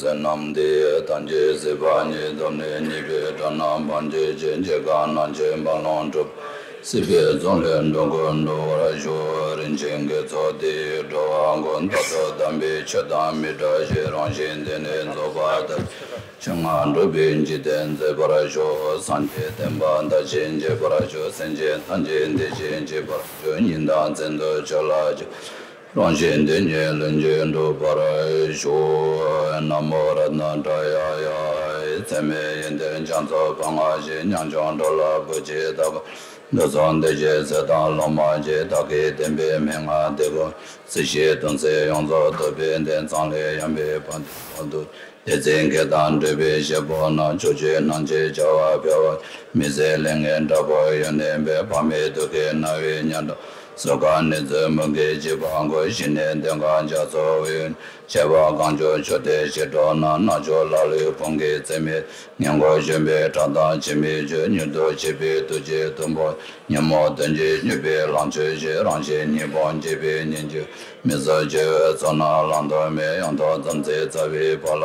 བསོད་ནམས་འདི་ཡིས་ཐམས་ཅད་གཟིགས་པ་ཉིད། ཐོབ་ནས་ཉེས་པའི་དགྲ་རྣམས་ཕམ་བྱས་ཤིང་། སྐྱེ་རྒ་ན་འཆིའི་རྦ་ཀློང་འཁྲུགས། སྲིད་པའི་མཚོ་ལས་འགྲོ་ཀུན་སྒྲོལ་བར་ཤོག །རིན་ཆེན་དགེ་ཚོགས་འདི་ཡིས་འགྲོ་བ་ཀུན། རྟག་ཏུ་དམ་པའི་ཆོས་དང་མི་འབྲལ་ཞིང་། རང་གཞན་འདི་ནས་རྫོགས་པ་ཐམས་ཅད། ཆོས་རྣམས་སྒྲུབ་པའི་འཇིག་རྟེན་མཛེས་པར་ཤོག །སངས་རྒྱས་བསྟན་པ་དར་ཞིང་རྒྱས་པར་ཤོག །སེམས་ཅན་ཐམས་ཅད་བདེ་ཞིང་སྐྱིད་པར་ཤོག །ཉིན་དང་མཚན་དུ་ཆོས་ལ་སྤྱོད། རང་གཞན་དོན་གཉིས་ལྷུན་གྱིས་གྲུབ་པར་ཤོག །ན་མོ་རཏྣ་ཏྲ་ཡ་ཡ། ཚད་མེད་ཡོན་ཏན་རྒྱ་མཚོ་འཕང་བ་ཞིག །ཉམ་ཆུང་འགྲོ་ལ་བུ་གཅིག་ལྟ་བུ། འདོད་སོང་འདོད་བྱེད་ཚེ་དང་ལོ་མ་གཅིག །བདག་གིས་བསྟན་པའི་མན་ངག་འདི་ཀུན། སྲིད་ཞིའི་དོན་མཛད་ཡོངས་རྫོགས་ཐུབ་པའི་མཐུས། མཚམས་ལས་ཡངས་པའི་བར་དུ་བར་དུ། དེ་ཚེ་མཁས་དང་འདྲིས་པའི་བཤེས་པོ་རྣམས། ཕྱོགས་བཅུའི་སྣང་བྱེད་བྱ་བ་འཕེལ་བར། མི་ཟད་ལས་ངན་དྲག་པོའི་ཡོན་ཏན་འཕེལ། ཕ་མའི་དུག་གིས་ན་བའི་ཉམ་ཐག་སོས་ཀ་ནི་ཚོའི་མུ་གེས་འཇིགས་པ་འགོས། ཞི་གནས་གདེངས་ཀ་རྒྱ་མཚོའི་དབུས། བྱེ་བ་གང་བྱུང་ཆུ་གཏེར་ཞིག་འགྲོ་ན། རྣམ་ཅོག་ལ་ལུས་ཕུང་གི་རྩེ་མོ། ངན་སྒོ་གཞོམ་པའི་ཕྲག་དོག་ཅི་མི་བྱུང་། མྱུར་དུ་ཞི་བའི་ཐུགས་རྗེས་ཐུབ་པར། ཉོན་མོངས་གདོན་གྱིས་མྱོས་པའི་ལོངས་སྤྱོད་ཕྱིར། རང་གཞན་གཉིས་ཕུང་འཇིག་པའི་ཉེན་ཆེ། མི་བཟོད་ཆེ་བའི་ཚོགས་རྣམས་བླང་དོར་མེད། ཡང་དག་བྱམས་བརྩེའི་རྩ་བའི་བག་ལ།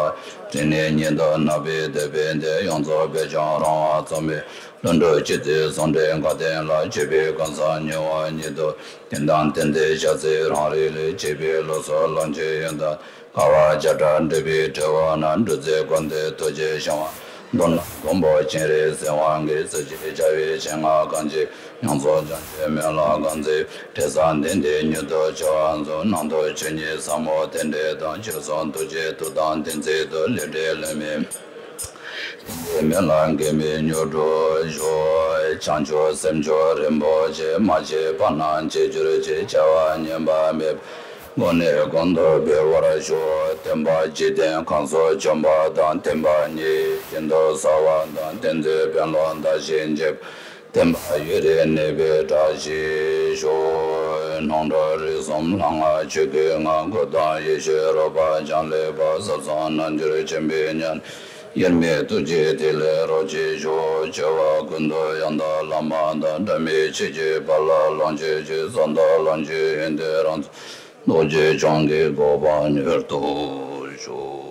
དྲིན་ལན་ཉིད་དུ་བརྣག་པའི་དད་པས་འདེབས། ཡོངས་རྫོགས་པད་འབྱུང་རང་དབང་རྫོགས་སྨིན། ལྷུན་གྲུབ་སྤྱི་རྫས་ཟུང་འབྲེལ་དགའ་ལྡན་ལ། སྤྱོད་པའི་གང་ཟག་མྱུར་བ་ཉིད་དུ། བསྟན་དང་བསྟན་འཛིན་ཞབས་ཕྱི་རང་རིགས་ལས། བྱིས་པའི་ལོ་ཚོད་ལོངས་སྤྱོད་ཡོན་ཏན། དཀའ་བ་བརྒྱ་ཕྲག་འགྲིབ་པའི་འཁྲི་བ་ན། འབྲུ་རྩེ་ཀུན་ཏུ་ཐུགས་རྗེས་བྱིན་པ། མདོར་ན་མགོན་པོ་སྤྱན་རས་གཟིགས་དབང་གིས། སྲིད་ཞིའི་བྱ་བའི་ཆེད་མངགས་གང་བྱེད། ཡོངས་རྫོགས་བྱང་ཆུབ་སྨོན་ལམ་གང་མཛད། འབྲས་བུ་དེ་འདྲའི་མྱུར་དུ་ཆེ་བར་མཛོད། ནང་དུ་ཆོས་ཉིད་ཟབ་མོ་རྟེན་འབྲེལ་དང་། ཆོས་སྲུང་ཐུགས་རྗེའི་མཐུ་དང་ལྡན་ཚུལ་དུ། ལས་འབྲས་ལས་མེད་དེ་འདྲའི་སྨོན་ལམ་གེགས་མེད་མྱུར་འགྲུབ་ཤོག །བྱང་ཆུབ་སེམས་མཆོག་རིན་པོ་ཆེ། མ་སྐྱེས་པ་རྣམས་སྐྱེ་གྱུར་ཅིག །བྱ་བ་ངན་པ་མེད་པར། ཀུན་ནས་ཀུན་ཏུ་འཕེལ་བར་ཤོག །བསྟན་པ་འཇིག་རྟེན་གང་སར་བྱོན་པ་དང་། བསྟན་པ་ཉིད་ཀྱི་ཞིང་དུ་གསལ་བ་དང་། བསྟན་འཛིན་དཔོན་སློབ་དར་ཞིང་རྒྱས། བསྟན་པ་ཡུན་རིང་གནས་པའི་བཀྲ་ཤིས་ཤོག །སྣང་གྲོལ་རིགས་གསུམ་ལྷ་སྔགས་ཆོས་སྐུའི་ངང་། སྐུ་གདུང་ཡེ་ཤེས་རོལ་པ་འཆང་ལེགས་པར། ཟབ་གསང་རྣལ་འབྱོར་ཆེན་པོའི་ཉམས། དབྱེར་མེད་ཐུགས་རྗེའི་ཐིག་ལེ་རོ་གཅིག་ཤོག །སྐྱེ་བ་ཀུན་ཏུ་ཡང་དག་བླ་མ་དང་། སྒྲ་མེད་ཆོས་ཀྱི་དཔལ་ལ་ལོངས་སྤྱོད་ཅིང་། གསང་བདག་ལོངས་སྤྱོད་ཡོན་ཏན་རང་རྩལ། རྡོ་རྗེ་འཆང་གི་གོ་འཕང་མྱུར་ཐོབ་ཤོག